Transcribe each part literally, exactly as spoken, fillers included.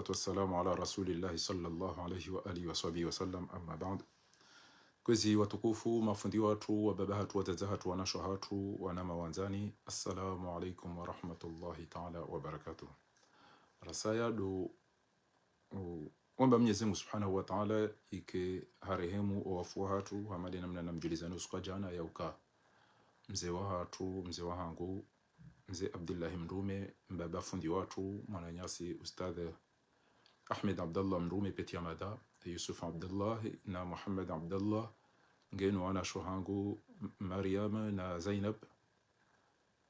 والسلام على رسول الله صلى الله عليه وآله وصحبه وسلم، أما بعد. Kwezi watukufu, mafundi watru, wababa hatru, wadzadze hatru, wanashe hatru, wananya wandzani, assalamu alaikum wa rahmatullahi ta'ala wa barakatuh. Rasaya ndo, o, omba Mwenyezi Mungu Subhanahu wa Ta'ala ike harehemu owafu wahatru, hama nde namna namdjulizani usiku wa djana ya uka mze wahatru, mze wahangu, mze Abdullahi Mrume, mbaba fundi watru, mwananyasi Ustadh Ahmed Abdallah Mrume Petit Hamada, Yusuf Abdallah na Muhammad Abdallah, ngeno wanashe hangu M-, Mariam na Zainab.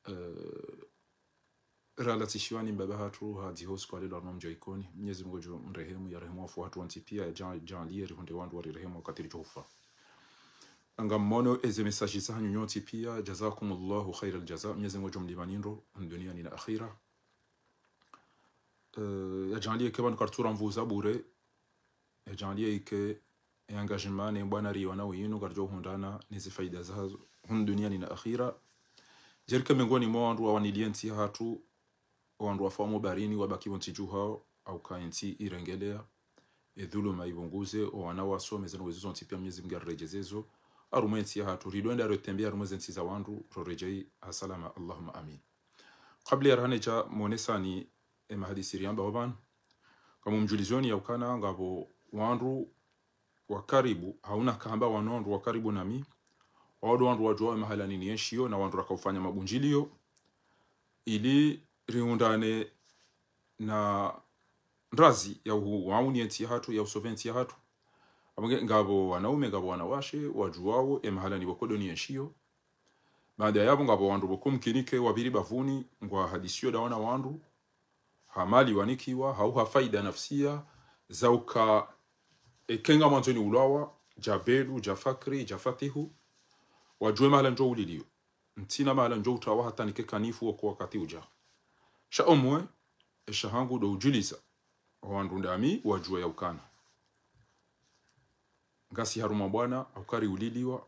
Eh, ralatsishiwa ni mbaba hatru hadi ho usiku wa leo harumwa mdji wa Ikoni. Mwenyezi Mungu ngudjo mrehemu, yarehemu wafu hatru wontsi pia, yadja-, yadjaanliye rihundre wandru warirehemu wakati ridjo hufa. Ngammono eze message zahanyu nyontsi pia, jazakumullahu khairal jaza, Mwenyezi Mungu ngudjo mlipvani ndro, duniani na akhira. Eh, yadjaanliye ike pvanu karitsura nvuu za bure, yadjaanliye ike engagement ne mbwana riyo nayo yinu ngaridjo hundrana nezi faida zahazo, hunu duniani na akhira. Dje rike mengoni mwa wandru wawaniliye entsi yahatru, owandru wafa omo baharini wabaki pvo ntsi dju hawo, hauka entsi irengeleya, edhuluma ipvunguze, owana wasome, zinu wezo zontsi pia Mwenyezi Mungu yarirejeze zo harumwa entsi yahatru, ridjo enda ritembeya harumwa zentsi za wandru, roredjeyi ha salama, Allahumma amin. Kabla ya raha nedja monesani emahadisi riamba ho pvanu, ngamumdjulizoni ya ukana ngapvo wandru wa karibu, hau nakamba wanu wandru wa karibu nami, wao ndo wandru wadjuwao emahala nini yenshiyo, na wandru raka ufanya mabundjiliyo, ili rihundrane na ndrazi ya uhu-, wauni entsi yahatru, ya usauver entsi yahatru. Apvo nge-, ngapvo wanaume, ngapvo wanawashe, wadjuwao emahala ni pvoko ndo ni yenshiyo. Baada yapvo ngapvo wandru pvoko mkinike wapviri bapvuni, ngwahadisiyo ndawo na wandru, ha mali wanikiwa, hau ha faida nafsiya, za uka eka ngamwandzo niulwawa, dja Belu, dja Fakri, dja Fatihu, wadjuwe mahala ndjo uliliyo. Ntsina mahala ndjo utawa hata nike kanifu woko wakati udja. Sha omwe, esha hangu ndo udjuliza, owandru ndami wadjuwe ya ukana ngasi harumwa mbwana, hauka riuliliwa,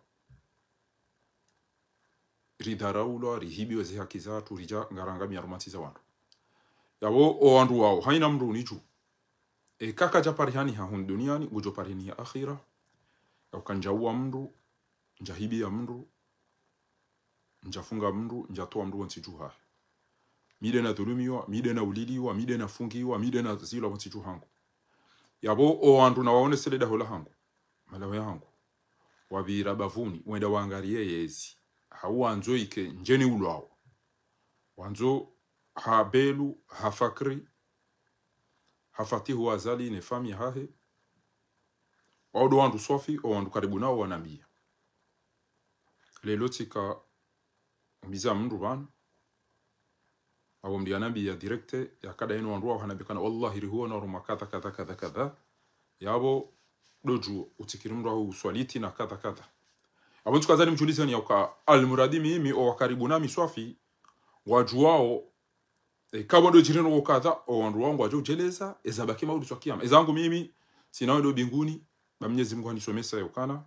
ridharaulwa, rihibiwa ze haki zahatru, ridja ngarangamia harumwa ntsi za wandru. Yapvo owandru wao, haina mndru unidju. Eka kadja parihaniha hunu duniani, ngudjo parihaniha akhira. Ya uka ndjauwa mndru, ndjahibiya mndru, ndjafunga mndru, ndjatowa mndru pvo ntsi dju hahe. Mi nde nadhulumiwa, mi nde nauliliwa, mi nde nafungiwa, mi nde nazilwa pvo ntsi dju hangu. Yapvo owandru nawaonesele daho lahangu, malaho yahangu, wapvira bapvuni, wenda wangariye yezi, hau wandzo ike ndje niulwawo. Wandzo ha Belu, ha Fakri, ha Fatihu wa Azali ne famiyi yahahe. Wao ndo wandru swafi, owandru karibu nawo wanambiya. Leo tsika umbiza mndru pvanu, apvo mndru yanambiya direct, ya kada yinu wandru wao hanambiya kana, wallahi rihuona harumwa kadha, kadha, kadha, kadha. Yapvo ndo dju utsikiri mndru ahu uswaliti na kadha, kadha. Apvo ntsuka zani mdjulizani ya uka almuradi mimi, owa karibu nami swafi, ngwadjuwao, e, kapvo ndo djiri no kadha, owandru wao ngwadjo udjeleza, eza baki mauri swa kiyama. Eza hangu mimi, ntsina wendo mbinguni, ba Mwenyezi Mungu hanisomesa ya ukana,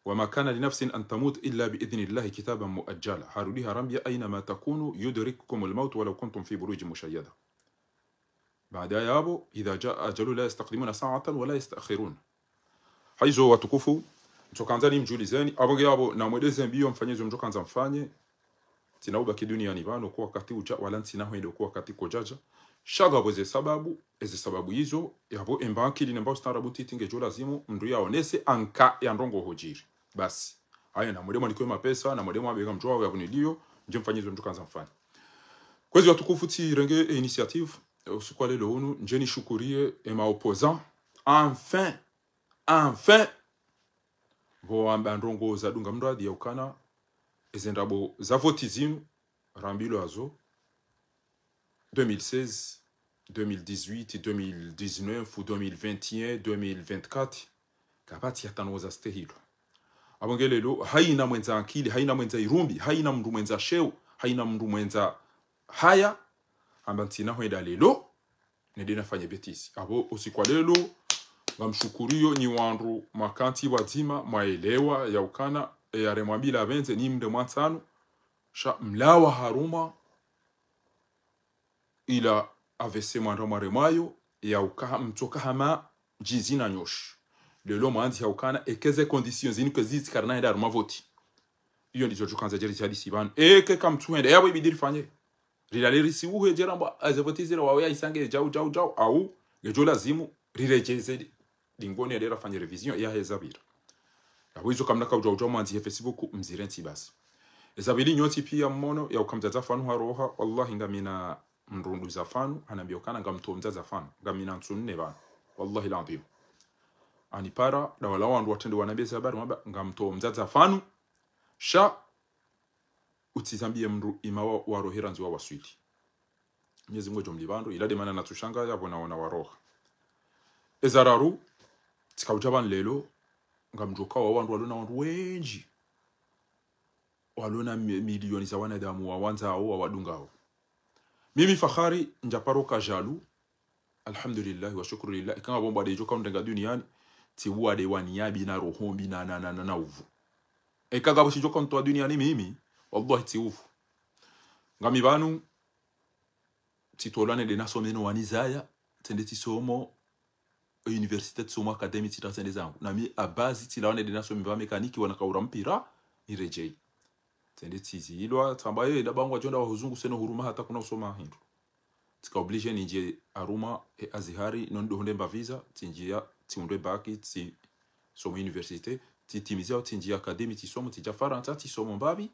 وما كان لنفس أن تموت إلا بإذن الله كتابا مؤجلا. Harudi harambiya أينما تكونوا يدرككم الموت ولو كنتم في بروج مشيدة. Baada yapvo, إذا جاء أجلهم لا يستقدمون ساعة ولا يستأخرون. Hayizo watukufu, ntsokandza nimdjulizeni, apvo nge yapvo namwendeze mbiyo mfanye zo mdjokandza mfanye, ntsina ubaki duniani pvanu ko wakati udja, wala ntsina hwenda ko wakati kodjadja. Sha ngapvo ze sababu, eze sababu izo, yapvo emba ankili nemba ustaarabu ntiti ngedjo lazimu, mndru yaonese anka ya ndrongo hodjiri. Basi. Haya, namwende mwanike mapesa, namwende mwambe ka mdjuwa yapvo niliyo, ndje mfanye zo mdjokandza mfanye. Kwezi watukufu tsirenge e initiative, e usiku wa leo unu, ndje nishukuriye ema opposants. Enfin, enfin, pvo wamba ndrongo zadunga mradi ya ukana, eze ndrabo za voti zinu, rambilwa zo, deux mille seize, deux mille dix-huit, deux mille dix-neuf, deux mille vingt et un, deux mille vingt-quatre, kapvatsi hata ndrongo zastehilwa. Apvo nge leo, haina mwendza ankili, haina mwendza irumbi, haina mndru mwendza sheo, haina mndru mwendza haya, hamba ntsina hwenda leo, nende nafanye bêtise. Apvo usiku wa leo, ngamshukuriyo nyi wandru mwakantsi pvwadzima, mwaelewa ya ukana, e yaremwa mbili apvendze, ni mndru mwantsanu, sha mlawa harumwa, ila A V C mwandra mwaremwayo, ya ukaha mtsoka hama djizi na nyoshi. Leo mwandzi ya ukana eka ze conditions zinu ke zizi karina henda harumwa voti. Iyo ndizo djukandza djeri zihadisi pvanu. Eka kamtsuhenda, yapvo ibidi rifanye. Rilale risiuhe djera mba, aze voti zira wawe ya isange djau, djau, djau, au, ngedjo lazimu, riredjeze, lingoni ya dera fanye révision, ya heza pvira. Yapvo izo kamna kaudja udja mwandzi he Facebook, mzire ntsi basi. Eza pvili nyontsi pia mmono, ya ukamdzadza fanu haroha, wallahi ngamina mdru nduza fanu, hanambia ukana ngamtso mdzadza fanu, ngamina ntsu nne pvanu. Wallahi l'adhwim. Hanipara, dawala wandru watrende wanambia ze habari, wamba, ngamtso mdzadza fanu, sha, utsizambie mdru ima wa, warohera ndziwa waswili. Mnyezi Mngu ngudjo mlipva ndro, ila de mana natsushanga yapvo naona waroha. Eza raru, tsika udja pvanu leo, ngamdjoka wa wandru walona wandru wendji. Walona mi-, milioni za wanadamu wawandzao, wawadungao. Mimi Fakhari, ndjaparo ka jaloux, alhamdulillah, wa shukru lillah, eka ngapvo mbwade idjoka undrenga duniani, tsi uwade wa niya mbi na roho mbi na, na, na, na, na uvu. Eka ngapvo shidjoka untowa duniani mimi, wallahi tsi uvu. Ngami pvanu, tsitolwa nende nasome no wanizaya, tsende tsisomo, université tsisomo académie tsitra tsende zangu. Nami à base tsilawa nende nasome pva mécanique wana kaura mpira, niredjei. Tsende tsizilwa, tsamba ye, ndapvo ngwadjo enda wahuzungu seno huruma hata kuna usoma hindru. Tsika obligé nindjie harumwa e Azihari, no ndo hundre mba visa, tsindjia, tsihundre bac, tsisomo université, tsitimizi au tsindjia académie, tsisomo, tsidja Farantsa, tsisomo mbapvi,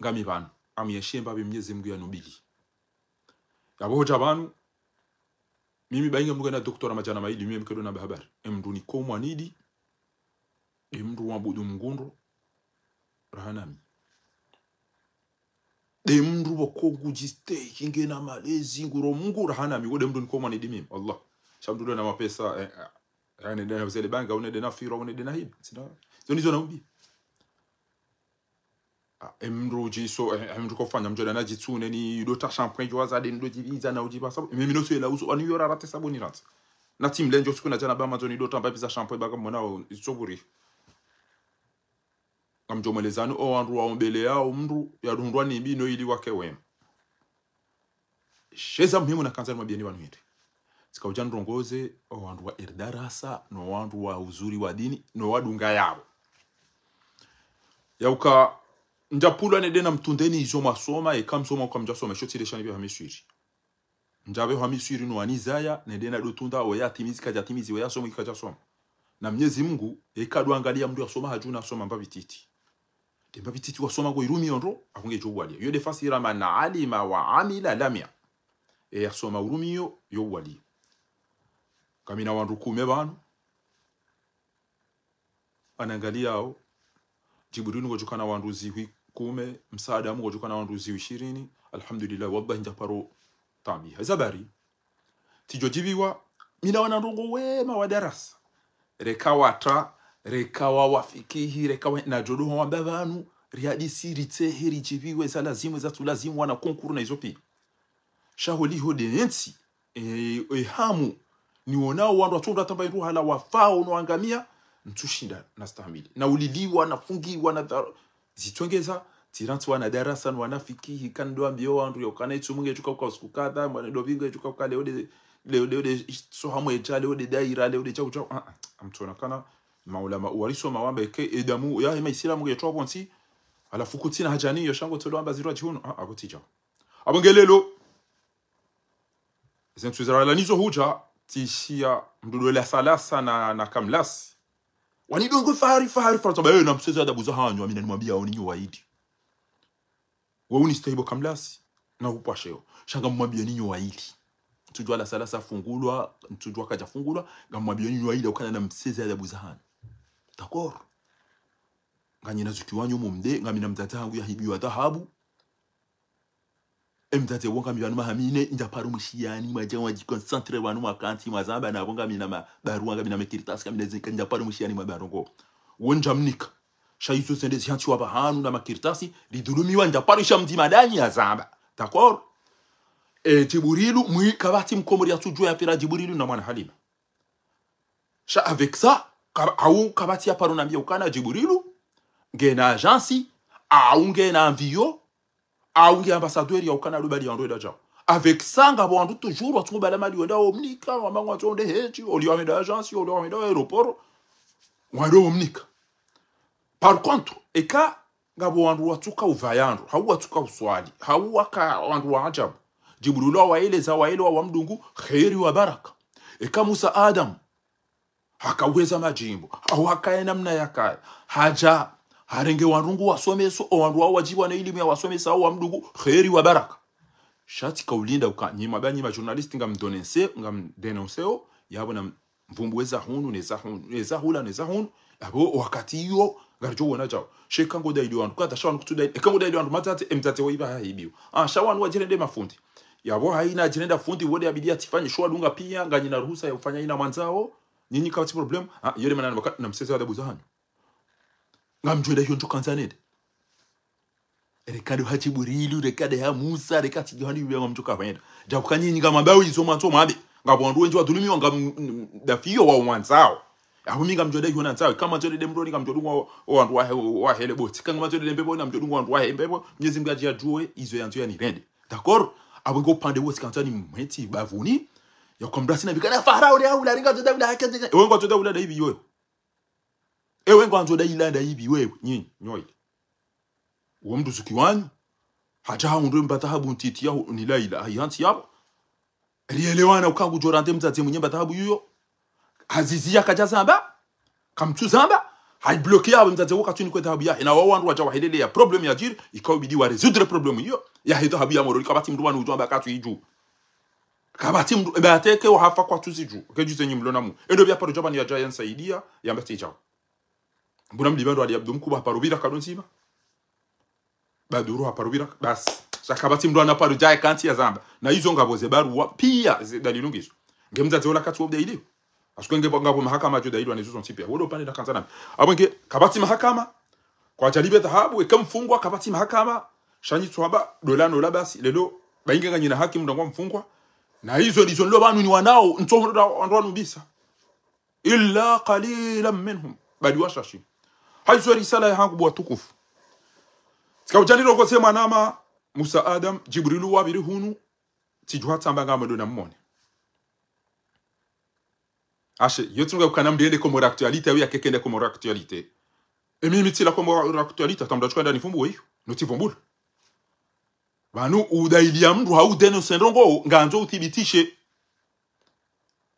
ngami pvanu, amieshe mbapvi Mnyezi Mngu yanubili. Yapvo hodja pvanu, mimi bainga mdru ngena doctorat madjana mayili, mimi mkedo na habari. E mdru niko mwanidi, e mdru wabudu Mngu ndro, raha nami. De mdru pvoko ngudjistehiki ngena malezi, nguro Mngu raha nami, wo de mdru niko mwanidi mimi, wallah. Sha mdru de na mapesa, eh, eh, eh, ne de na uzele banga, une de na firo, une de na hibi. Sina, zo nizo na ubi. Ah, e mdru udjiso, eh, e mdru kofanya mdjo de na djitsune, ni do ta shampoing, djo waza de, ni do djibiza na udjiba sabu. Mimi no suela uso, wani yora rate sabu ni rantsa. Na tsi mlendjo siku na djana ba mandzo ni do ta mbapvi za shampoing, baka mwana o, itsoburi. Ngamdjo mwelezani, o wandru waombele yao mdru, yadundrwa ni mbi no ili wake wema. She za muhimu nakandza nimwambieni pvanu hindri. Tsika udja ndrongoze, o wandru wa erdarasa, no wandru wa uzuri wa dini, no wadunga yapvo. Yauka, ndjapvulwa nende namtundeni izo mwasoma, eka msoma uka mdjasoma, isho tsi de shani pvia hamiswiri. Ndjapve hamiswiri no wanizaya, nende na do tunda, oya timizi kadja timizi, oya somo kadja somo. Na Mnyezi Mngu, eka do angalia mdru yasoma hadju na soma mbapvi titi. De mbapvi titi wasoma ngo irumio ndro, apvo ngedjo uwalia. Yo de fasira man alima wa amila lamia. E yasoma urumio, yo uwalia. Ngamina wandru kume pvanu. Anangaliao, Djibrilu ngodjukana wandru zihwi kume, Msa Adamu ngodjukana wandru zihwi shirini, alhamdulillah, wallahi ndjaparo tambiha. Eza habari, tsidjo djibiwa, mina wana ndrongo wema wa darasa. Reka watra, reka wa wafikihi, reka wa, na djodo wamba pvanu, rihadisi, ritsehe, ridjibiwe, za lazimu, za tsu lazimu, wana concours na izo pia. Sha holiho de ntsi, e, e hamu, niwonao wandru watsondra tamba indru hala wafao no angamia, ntsushinda na stahamili. Na uliliwa, na fungiwa, na dhar-, zitsongeza, tsirantsi wana darasa, no wana fikihi, kandro ambio wandru, yaukana itsumu ngedjuka uka usiku kadha, mwana do pvi ngedjuka uka leo de, leo, leo de, soha mwedja, leo de daira, leo de chau chau, ah, ah, amtsona kana, maulama, uwarisoma wamba eke, edamu, ya hema isilamu ngedjuka pvontsi, halafu kutsina hadja ni, yo sha ngo tsolo wamba zirwa djihunu, ah, ah, apvo tsidja. Apvo nge leo, zentsu zirala nizo hudja, tsishia mdru do la salasa na, na kamlasi. Wani dongo fahari, fahari, fahari, tsamba, eh, na mseze adabu za hanyu, amina nimwambia oni nyo waidi. We unistahibo kamlasi, na upasheo. Sha ngamwambia ninyo waidi. Ntsudjua la salasa fungulwa, ntsudjua kadja fungulwa, ngamwambia ninyo waidi, ukana na mseze adabu za hanyu. D'accord. Nganyina zuki wanyu mumde, ngamina mdzadze hangu yahibiwa dhahabu. E mdzadze wo ngami pvanu maha mine, ndjaparo mwishiani, mwadja mwadjiconcentré pvanu mwakantsi, mwazamba na pvo ngamina mabarua, ngamina makaratasi, ngamina zeka, ndjaparo mwishiani mwabarongo. Wo ndjamnika. Sha izo zende zihantsiwa pvahanu na makaratasi, ridhulumiwa, ndjaparo isha mdzima dani yazamba. D'accord? E, Djibrilu, mwi, kapvatsi mkomori yatsudjua yafira Djibrilu na mwana Halima. Sha avec ça, ka-, au kapvatsi yaparo nambia ukana Djibrilu, ngena agence, au ngena avion, au nge ambassadeur yaukana lubali ya ndo edadjao. Avec ça, ngapvo wandru toujours, watsungu bala mali wenda womnika, wamba ngwatso wende hedji, oliyo wamenda agence, oliyo wamenda aéroport, wende womnika. Par contre, eka ngapvo wandru watsuka upvaya ndro, hau watsuka uswali, hau waka wandru wa ajabu. Djibrilu wawaeleza, waelewa wamdungu, kheri wa baraka. Eka Musa Adam, hakaweza madjimbo, hau hakaye namna yakaya, hadja, harenge wandru ngu wasomeso, o wandru wao wadjibu wana ilimu ya wasomesa, hau wamdungu, kheri wa baraka. Sha tsika ulinda uka, nyi mwamba nyi ma journaliste ngamdénoncer, ngamdénoncer o, yapvo na mvumbuwe za hunu, ne za hunu, ne za hula, ne za hunu. Yapvo wakati iyo, ngaridjo wona djao. Sha eka ngodayili wandru, kadha sha wanu kutsudayi, eka ngodayili wandru matsatse, emtsatse wo iba hahibiwa. Ah, sha wanu wadjirende mafundi. Yapvo haina adjirenda fundi, wode yabidi yatsifanye, sho wadunga pia, nganyina ruhusa ya ufanya ina mwandzao. Nyinyi kapvatsi problème. Ah, yele mana namaka, namseze adabu za hanyu. Ngamdjwenda hiyo ndjo kandza nende. Reka nde ha Djibrilu, reka nde ha Musa, reka tsi Yohani bibi ngamdjo kahwenda. Djabuka nyinyi ngamwambao izo mwatso mwambe. Ngapvo wandru wendji wadhulumiwa ngam-, m-, dafiyo wa wandzao. Apvo mi ngamdjo nde hiyo nandzao. Eka ngamdjo nde mdroni ngamdjo dunga o, o wandru wahe, wahe le boti. Eka ngamdjo nde mbepvo ngamdjo dunga wandru wahe mbepvo. Mnyezi Mngu yadji yadjuwe izo yandzo yanirende. D'accord? Apvo ngo upande wo tsikandza nimwetsi bavuni. Yauka mdru asina bikana Farao le hau la ringa djoda bila hake. Ewe ngwadjo nda ula nda ibi yoyo. Ewe ngwandzo nda ila nda ibi wewe, nyinyi, nyoyi. Uwo mdru zuki wanyu, hadja haundre mbata habu ntiti ya hu-, ni la ila, hayi hantsi yapvo. Rielewana uka ngudjo rande mdzadze mwenye mbata habu yuyo. Hazizi ya kadja zamba, kamtsu zamba, hayi bloqué yapvo mdzadze wo katsuni kwe dhahabu yahe. Na wao wandru wadja wahelele ya problème yadjiri, ikao ibidi wa résoudre problème iyo. Yahe dhahabu ya Moroni, kapvatsi mdru wanu udjo amba katsu idju. Kapvatsi mdru, ebe ateke wahafa kwatsu zidju. Kedju zenyi mlo namu. Endo bia paro djapvani yadja yansaidia, yamba tsi djao. Mbona mliba ndo Ali Abdu Mkubwa haparo pvira kado ndzima? Baduru haparo pvira, basi. Sha kapvatsi mdru ana paro djaye kantsi ya zamba. Na izo ngapvo ze baruwa, pia ze dalilu ngizo. Nge mdzadze ola katsu wo udayiliwa. Asukwe nge ngapvo mahakama djo dayiliwa ne zo zontsi pia. Wodo upande na kandza nami. Apvo nge, kapvatsi mahakama, kwadjalibe dhahabu, eka mfungwa, kapvatsi mahakama, sha nyi tswaba, dola nola basi, lelo, bayinge nganyina haki mdru ngwa mfungwa. Na izo, izo nlo pvanu ni wanao, ntso ndo wandru wanu mbisa. إلا قليلا منهم. Badi washashi. Hayizo risala ya hangu bo watukufu. Tsika udjani rongose mwanama, Musa Adam, Djibrilu wapviri hunu, tsidjuha tsamba ngamdjo na mmone. Ashe, yo tsunga ukana mdru yende Comores Actualité, au yakekende Comores Actualité. Emi mi tsila Comores Actualité, hata mdru atsuka nda nifumbu weyo, nutsi vumbula. Pvanu udayiliya mdru hau dénoncer ndrongo, ngandzo uthibitishe.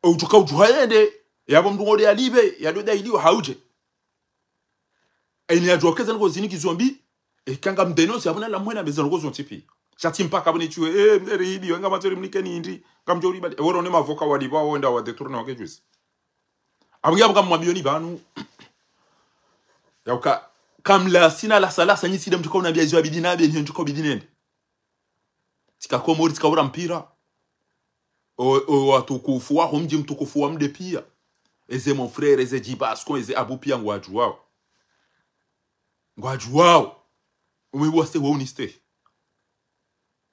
Udjuka udjuha yende, yapvo mdru ngode yalibe, yado dayiliwa haudje. Eni yadjokeza ndrongo zini kizombi, eka ngamdénoncer, yapvo na la mwena mbeza ndrongo zontsi pia. Sha tsi mpaka pvone tshuwe, eh, mdru ibi, wenga matsori mnike nindi, ngamdjo uribali. Eworo ne mavoka waliba, wenda wa détourner wake juzi. Apvo nge apvo ngamwambiyo ni pvanu. Yauka, kamla sina la salasa nyi sida mdru ka unambia izo yabidi nabe, ni ndjuka ubidi nende. Tsika Komori, tsika ura mpira. O, o watukufu waho mdji mtukufu wa Mde pia. Eze mon frère, eze Djibasko, eze Abu pia ngwadjuwao. Ngwadjuwao. Umewa ste wa uniste.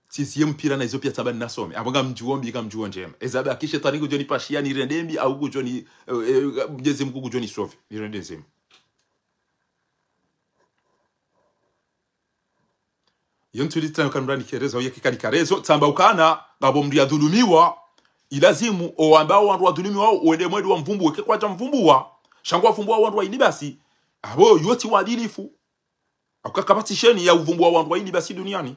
Tsiziye mpira na izo pia tsamba ninasome. Apvo ngamdjuwo mbi, ngamdjuwo ndjema. Eza ba kishe tani kudjo nipashiya nirende mbi, au kudjo ni, eh, eh, Mnyezi Mngu kudjo nisauver. Nirende ndzema. Yo ntsu li tsamba ukana mdru nikerezo, au yeke kanikarezo, tsamba ukana, ngapvo mdru yadhulumiwa, ilazimu, owamba owandru wadhulumiwa, wende mwendje wamvumbuwe, eke kwadja mvumbuwa, sha ngwavumbuwa wandru wayili basi, apvo yo tsi wadilifu. Hauka kapvatsi sheni ya uvumbuwa wandru wayili basi duniani.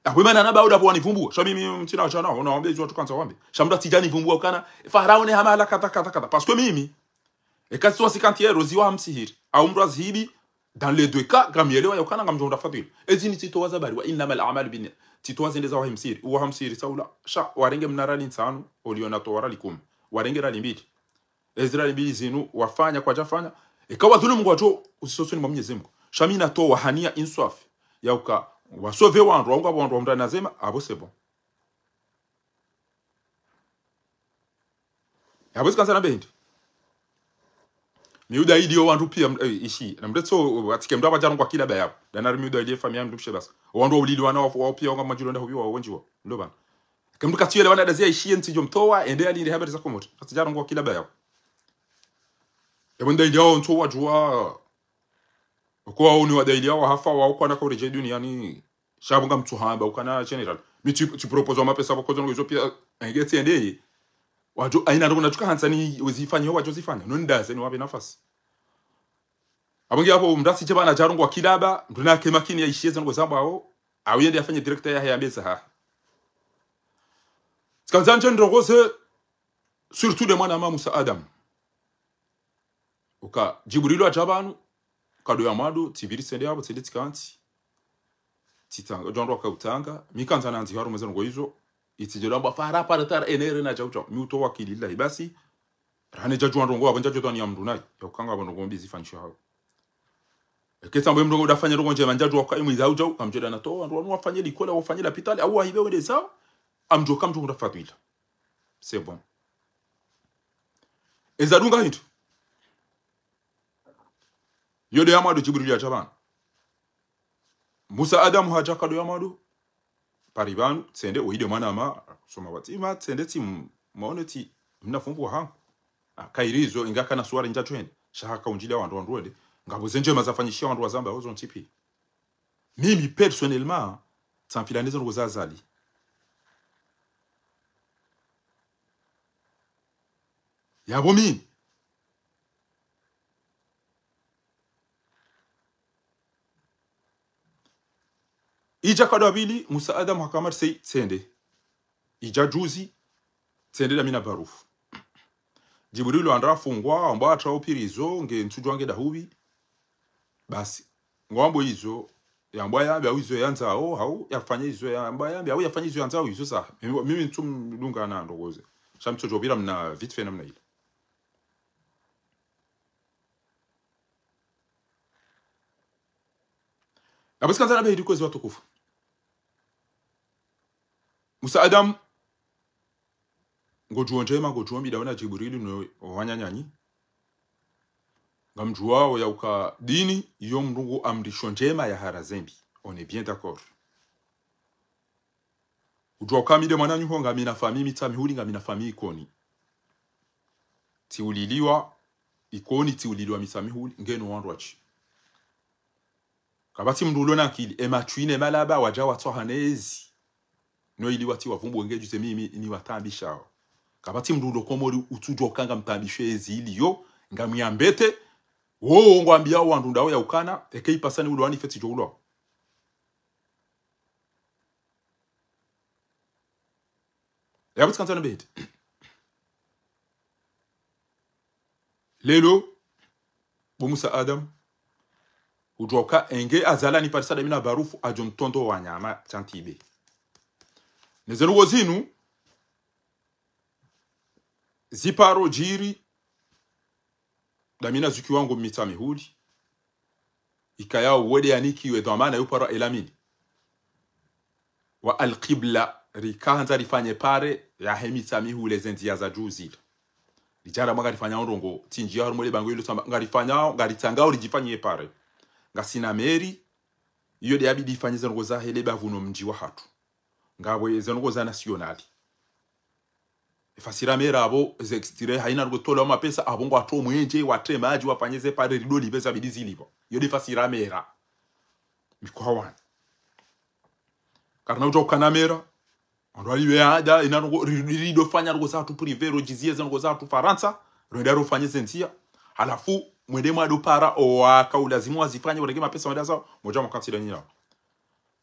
Apvo mana namba uda pvo wanivumbuwa. Sha mimi mtsina shana, ona wambe izo wandru kandza wambe. Sha mdru atsidja nivumbuwa ukana, Farao ne hamala kadha, kadha, kadha. Parce que mimi, eka tsi wa cinquante euros ziwa hamsihiri. Au mdru azihibi, dans les deux cas, ngamielewa ya ukana ngamdjo hundra fadhila. Ezi ni tsitowa za bari, وإنما الأعمال بالنيات. Tsitowa zende za wa hamsihiri. Uwa hamsihiri, saula. Sha, warenge mna rali ntsanu, oliona towa rali kumi. Warenge rali mbili. Ezira mbili zinu wafanya kwadjafanya. Eka wadhulumu ngwadjo usisosoni mwa Mnyezi Mngu. Sha mi natowa haniya inswafi. Ya uka wasauver wandru, wanga wandru wamdana zema, apvo c'est bon. Apvo zikandza na bendi. Mi uda ili yo wandru pia, eh, ishi. Na mdru tso, atike mdru apvadja rongwa kila bayawo. Dana mi uda ili ye famiyi mdru mshe basi. Wandru wa ulili wana wa, wa pia wanga madjilo nda hubi wa wendji wa. Ndo bana. Eka mdru katsiyelewana dazi ya ishiye ntsidjo mtowa, ende yalinde habari za Komori. Katsidja rongwa kila bayawo. Yapvo nda ili yawo ntso wadjuwa. Oko wawo ni wada ili yawo hafa, wawo kwana kauredjei duniani. Sha pvo ngamtsuhamba, ukana général. Mi tsi, tsi propose wa mapesa pvoko zo ndrongoo izo pia, enge tsende. Wadjo, haina ndrongoo natsuka handza ni wezifanya, wadjo zifanya. No ndaze ni wapve nafasi. Apvo nge apvo mndru asidje pvanu adje arongowe kilaba, mndru nake makini yaishiye ze ndrongoo zambwawo, hau yende yafanye directeur yahe yambeze ha. Tsikandza ndje ndrongoze, surtout nde mwananya Musa Adam. Uka, Djibrilu hadja pvanu, kado ya mwando, tsipviri tsende apvo, tsende tsikantsi. Tsitsanga, djo wandru waka utsanga, mi kandza nandzi harumwa ze ndrongoo izo, itsidjo lamba fara, fara, tara, enere na djau djau, mi utowa akili lahi, basi, rane djadjuwa ndrongoo, apvo ndjadjo towa ni ya mndru nayi, ya ukanga apvo ndrongoo mbi zifanyishiha hao. Eke tsambo ye mndru ngo udafanya ndrongoo ndjema, ndjadjuwa uka imwe djau djau, kamdjo dana towa, wandru wanu wafanye likoli, wafanye lapitali, hau wahibe wende zao, amdjo kamdjo kunda fadhila. C'est bon. Eza dunga hindru. Yo nde ya mwando Djibrilu yadja pvanu. Musa Adam hadja kado ya mwando. Pari pvanu, tsende, uwo nde mwananya, soma watima, tsende tsi m-, mwaone tsi, mna fumbu wahangu. Ah, kayiri izo, inga kana suwari ndjatwende. Sha haka undjiliya wandru wandru wende. Ngapvo ze ndjema zafanyishiha wandru wazamba, ozo ntsi pia. Mimi, personnellement, tsamfila neze ndrongoo za Azali. Yapvo mimi. Idja kado ya pvili, Musa Adam haka Marseille, tsende. Idja juzi, tsende dami na Barufu. Djibrilu handa hafungwa, hambwa hata upvirizo, nge ntsudjuwa nge ndahupvi. Basi, ngwambo izo, yambwa yambe, hau izo yandzao, hau yafanye izo yambwa yambe, hau yafanye izo yandzao, izo za. Mimi, mimi ntsumdunga na ndrongoze. Sha mtsodjo pvira mna vite fait namna ile. Apvo tsikandza na pvahidi kwezi watukufu. Musa Adam, ngodjuwo ndjema, ngodjuwo mbi ndawe na Djibrilu no wananyanyu. Ngamdjuwao ya uka dini, iyo mndru ngu amrisho ndjema ya haraze mbi. On est bien d'accord. Udjuwa uka mi nde mwananyaho, ngamina famiyi Mitsamihuli, ngamina famiyi Ikoni. Tsiuliliwa Ikoni, tsiuliliwa Mitsamihuli, ngeno wandru watsi. Kapvatsi mndru ulo na akili, e matswine malaba, wadja watsoha nezi. No ili watsi wavumbuwe nge juze mimi, ni wataabishao. Kapvatsi mndru ulo Komori, utsudjuwa uka ngamtaabisho ezi iliyo, ngamwiambete, wowo ngwambiao wandru ndawo ya ukana, eke ipvasa ni ulwa ni fetsi djo ulwa. Yapvo tsikandza na pvahidi. Leo, bo Musa Adam, udjuwa uka enge Azali haniparisa dami na Barufu hadjo ntondo wa nyama sha ntibe. Neze ndrongo zinu, ziparo djiri, dami na zuki wangu Mitsamihuli. Ikaya uwo nde yanikiwe dhwamana yo upara Elamine. Wa Alqibla, rikahandza rifanye pare yahe Mitsamihuli ze ndziya za dju zila. Ridjara mwa ngarifanyao ndrongo, tsi ndjiya harumwa le bango ilo tsamba, ngarifanyao, ngaritsangao ridjifanyie pare. Ngasina meri, iyo nde yabidi ifanye ze ndrongo zahe le bavu no mdji wahatru. Ngapvo ze ndrongo za nationali. Efasira mera apvo, ze extrait, haina ndrongo tolwa mapesa, apvo ngwatowa mwenje, watre madji, wafanye ze pare rido lipve zabidi zilipvwa. Iyo nde fasira mera. Mikwawana. Karina udjuwa ukana mera, wandru waliwe ada, ina ndrongo, ri-, ri-, rido fanya ndrongo zahatru privé, ro djiziye ze ndrongo zahatru Farantsa, rwenda rofanye ze ndziya. Halafu, mwende mwado para, owaka ulazimu wazifanye, warenge mapesa, wende zao, modja mwakantsi danyina.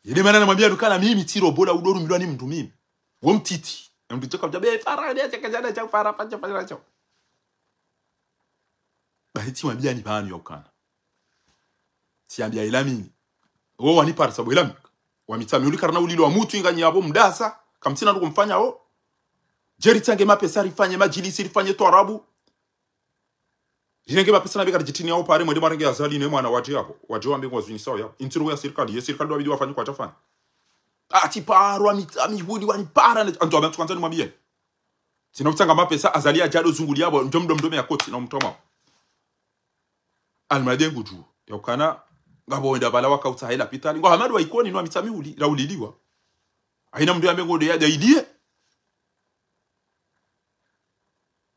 Yede mana namwambia nukana mimi tsi robo la udo rumilwa ni mndru mimi. Wo mtiti. Na mndru tsoka mdja be fara, ne tsoka djana tsa fara, fanya, fanya, fanya. Bahi tsi mwambia ni pvanu ya ukana. Tsi ambia Elamine. Wo waniparisa bo Elamine. Wa Mitsamihuli karina ulilo wa mutru inga nyi apvo mdasa. Kamtsina ndrongo mfanyao. Djeri tsange mapesa rifanye madjilisi, rifanye twarabu. Rirenge mapesa na beka ridjitini yao pare mwende mwarenge Azali ne mwana wadje yapvo. Wadje wambe ngwazwini sawa yapvo. Intiro ya sirikali, ye sirikali ndo wabidi wafanye kwatsafanya. Atsi paro wa Mitsamihuli wanipara ne, anto wambe tsukandzani mwambie. Tsina utsanga mapesa Azali yadjado zunguli yapvo, ndjo mdo mdo me ya koti na umtoma. Almade ngudju, ya ukana, ngapvo wenda pvala wakautsa haila pitali. Ngo Hamadu wa Ikoni no wa Mitsamihuli, rauliliwa. Haina mndru yambe ngo nde ya daidie.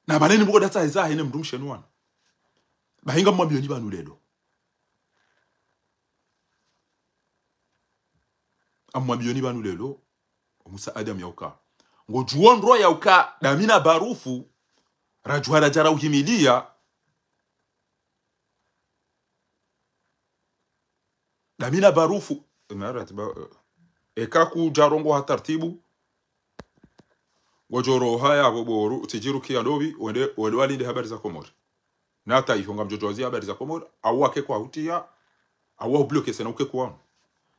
Na pvale ni mbuko datsa eza hene mndru mshe nuwana. Bahi ngamwambioni pvanu leo. Ngamwambioni pvanu leo. Musa Adam yauka. Ngodjuo ndro yauka, dami na Barufu, radjuha radja rauhimilia. Dami na Barufu, emarat ba, eka kudja rongoa ha tartibu, ngodjo roha ya boboru, tsidjirukia ndopvi, wende, wende walinde habari za Komori. Na hata iho ngamdjo djuwa zi habari za Komori, au wake kwa hutia, au wahubloke tsena uke kwanu.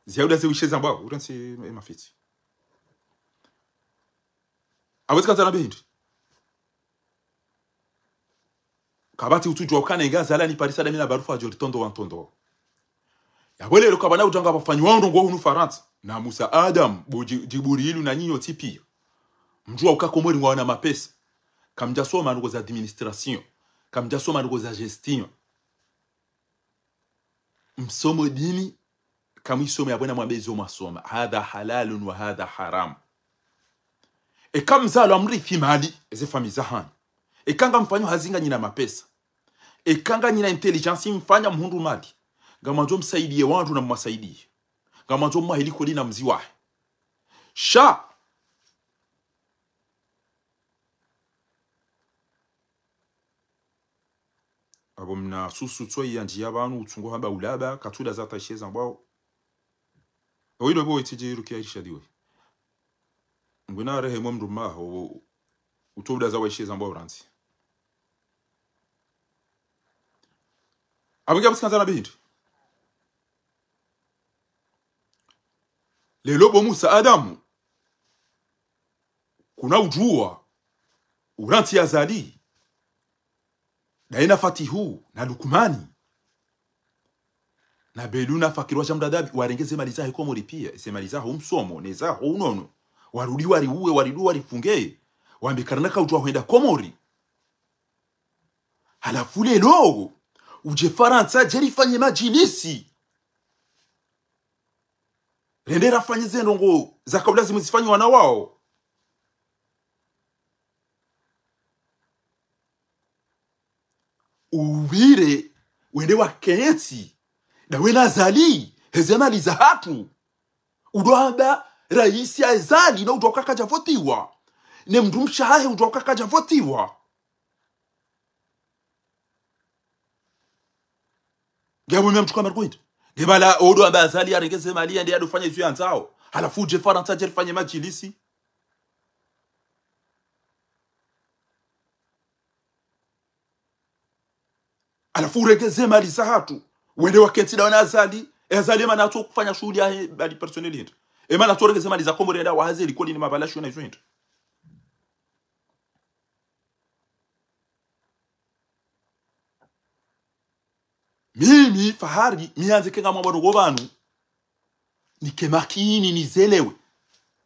Ziauda ze wishe zambao, uransi e mafitsi. Apvo tsikandza na bindi. Kapvatsi utsudjuwa ukana inga Azali ni parisa dami na Barufu adjo ritondoa ntondoa. Yapvo leo kapvana udjanga pvafanyiwa ndrongoo hunu Farantsa. Na Musa Adam, bo Dji-, Djibrilu na nyinyi wontsi pia. Mdjuwa uka Komori ngwawana mapesa. Kamdjasoma ndrongoo za administration. Kamdjasoma ndrongoo za gestion. Msomo dini, kamwisome yapvo na mwambe izo mwasoma. Hadha halalun wa hadha haram. Eka mzalwa mrithi mali, eze fami zahanyu. Eka ngamfanyo hazi nganyina mapesa. Eka nganyina intelligence mfanya mhundru mali. Ngamwandzo msaidie wandru na mwasaidie. Ngamwandzo mwahe likoli na mziwahe. Sha apvo mna susu tsoyi ya ndjiya pvanu utsungo hamba ulaba, katsuda za taishe zambao. Oyi ndo pvo itsidjirukia irishadiwe. Ngwina rehemwe mndru maho, utouda za waishe zambao urantsi. Apvo ngia pvo tsikandza na bindi. Leo bo Musa Adamu, kuna udjuwa, urantsi Azali, daina Fatihu, na Lukumani, na Belu, na Fakiri wa Shamdadabi, warenge ze mali zahe Komori pia, ze mali zaho msomo, ne zaho unono, warudi wariuwe, warudi warifunge, wambe karina kaudjuwa hwenda Komori. Halafu leo, udje Farantsa, dje rifanye madjilisi. Rende rafanye ze ndrongoo zaka ulazimu zifanywa na wao. Upvire, wende wakentsi, dawe na Azali, heze mali zahatru. Udo amba, raisi Azali, na udjuwa uka kadja votiwa. Ne mndru mshe hahe udjuwa uka kadja votiwa. Ngiya mwemya mtsuka markwenda. Nge pvala odo amba Azali yarenge ze mali yende yadofanya izo yandzao. Halafu udje Farantsa dje rifanye madjilisi. Halafu urenge ze mali zahatru. Wende wakentsi dawe na Azali. E Azali emana atso kufanya shughuli yahe bali personnel hindri. Emana atso renge ze mali za Komori yende wahaze likoli ni mapvalasho na izo hindri. Mimi, Fahari, mi yandze kenga mwabano ngo pvanu. Nike makini, nizelewe.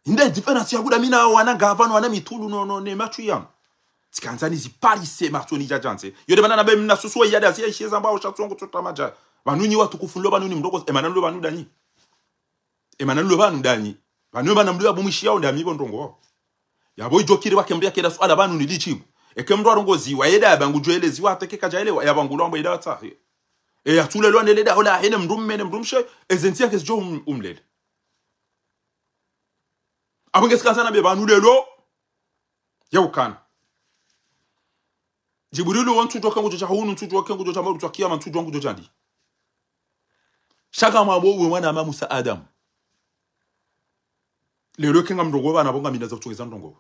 Inde différence ya kuda mi na wana ngapvanu, wana mitulu no, no, ne matsu yanu. Tsikandza niziparise matso nidjadjandze. Yo nde mana nambe mna susu we yada ziya ishe zambao sha tsongo tsota madja. Pvanu nyi watukufu nlo pvanu ni mndroko, emana nlo pvanu danyi. Emana nlo pvanu danyi. Pvanu emana mlo ya bumwishi yao ndami pvo ndrongoo. Yapvo idjo kiri pvake mndru yakenda suala pvanu nilidjibu. Eke mndru arongoziwa, yeda yapvangu djo eleziwa, hata eke kadja elewa, yapvangu lwambo yeda watsahe. E yatsule lwa nele daho lahe ne mndru mme, ne mndru mshe, eze ntsi yake zidjo um-, umlele. Apvo nge tsikandza nambe pvanu leo, yaukana. Djibrilu wo ntsudjuwa ke ngudjo dja hunu, ntsudjuwa ke ngudjo dja mauru, tswa kiyama, ntsudjuwa ngudjo dja ndi. Sha ngamwambo uwe mwana ama Musa Adamu. Leo kenga mndrongoo pvanu pvo ngamina za kutsongeza ndrongoo.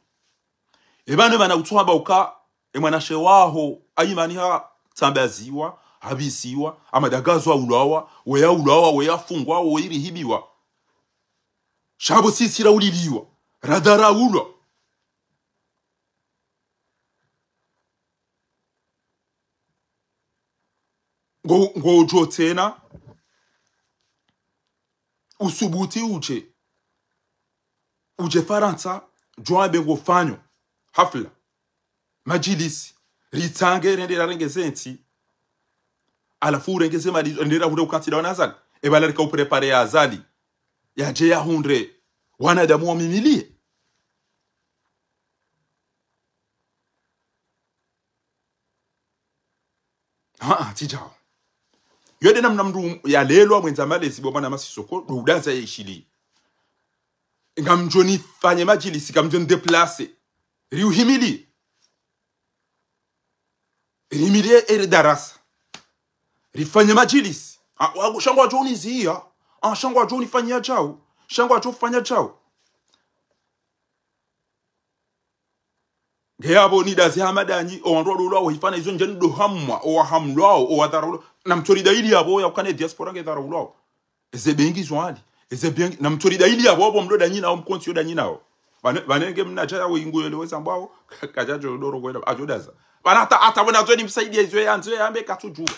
Epvanu emana utsuhamba uka, emwanamshe waho, Ayimani hatsambaziwa, habisiwa, amadagazo aulwawa, weya ulwawa, weya fungwa, weya irihibiwa. Sha pvo sisi rauliliwa, radharaulwa. Ngo, ngodjo tsena, usubuti udje, udje Farantsa, djo wambe ngofanyo hafla, madjilisi, ritsange rende rarenge ze ntsi, halafu urenge ze mali, rende rahure ukantsi dawe na Azali. Epvala rika uprépare ya Azali, yadje yahundre wanadamu wamimilie. Haa, tsidjao. Yo nde namna mndru yalelwa mwendza malezi bo mwana masisoko, ndo udanza ya ishili. Ngamdjo nifanye madjilisi, ngamdjo nidéplacé. Riuhimili. Rihimili e darasa. Rifanye madjilisi. A, wa, sha ngwadjo uniziya. A, sha ngwadjo unifanya djau. Sha ngwadjo ufanya djau. Nge yapvo nidazi hama danyi, owandru walo ulwao, hifana izo ndjeni ndo hamwa, owahamlwao, owadharaulwao. Namtsori dalili yapvo, ya ukana diaspora ngedharaulwao. Eze bengi zo hali. Eze bengi, namtsori dalili yapvo, apvo mlo danyi nao, mkontsi yo danyi nao. Pvane, pvane nge mna djaya we ingu yele weza mbwao, kadjadjo doro kwenda, adjo daza. Pvana hata, hata wena zweni msaidia izo ya, nzo ya ambe katsudjuwa.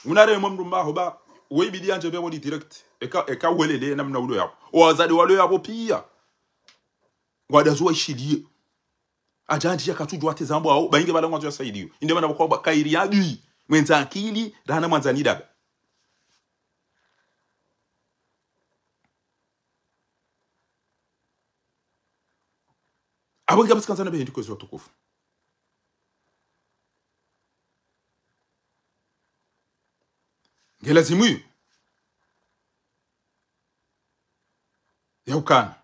Unaremwa mndru mbaho ba, we ibidi yandje pvepvo li direct. Eka, eka welele namna ulo yapvo. Owazade walo yapvo piya. Ngwadazo waishiliye. Adjandji ya katsudjuwa teza mbwao, ba inge bala ngwandzo ya saidiyo. Inde mana pvoko ba kairi ya dui. Mwendza akili, rahana mwandzani daba. Apvo nge apvo tsikandza na behe ndiko ezi watukufu. Nge lazimu iyo. Ya ukana.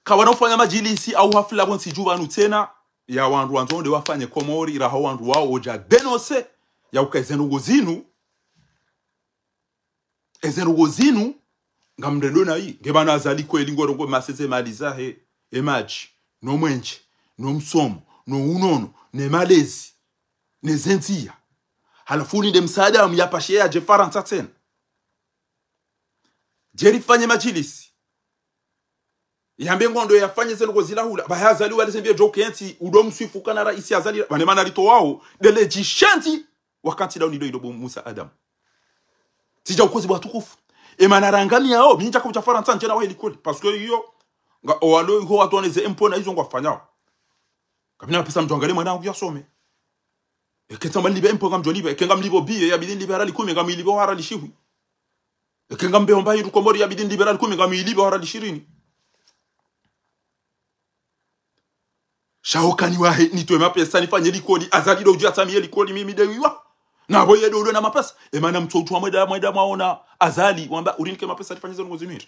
Kawana ufanya madjilisi au hafla pvontsi dju pvanu tsena, ya wandru wandzo nde wafanye Komori, raha wandru wao odja dénoncer, ya uka eze ndrongo zinu, eze ndrongo zinu, ngamrendo nayi, nge pvanu Azali kweli ngorongoa masese mali zahe, emadji, no mwenje, no msomo, no unono, ne malezi, ne zendziya. Halafu ni nde msaada wa muyapashe yadje Farantsa tsena. Djeri fanye madjilisi. Yambe ngondo yafanye ze ndrongo zila hula. Bahi Azali wale zembiye djo kentsi, udo mswifu kana raisi Azali, pvane mana lito wao, dele djishenzi, wakati dao nido ido bo Musa Adam. Tsidja ukozi bo watukufu. E mana rangamiyao, mi ndjaka udja Farantsa ndjena wahe likoli. Parce que iyo, nga owalo iho watwone ze impôts na izo ngwafanyao. Kapvina pesa mdjo angalie mwana wangu yasome. Eke tsa mlipve impôt ngamdjo lipve, eke ngamlipvo biye, yabidi nlipve harali kumi, ngamilipve harali shihwi. Eke ngambe homba hindru Komori yabidi nlipve harali kumi, ngamilipve harali shirini. Sha hukani wahe, nitowe mapesa, nifanye likoli, Azali do udjo atsamiye likoli, mimi de wiwa. Na apvo ye do ulo na mapesa. E mana mtso utwa mwenda, mwenda mwaona, Azali, wamba, urinike mapesa, nifanye ze ndrongo zinu hindri.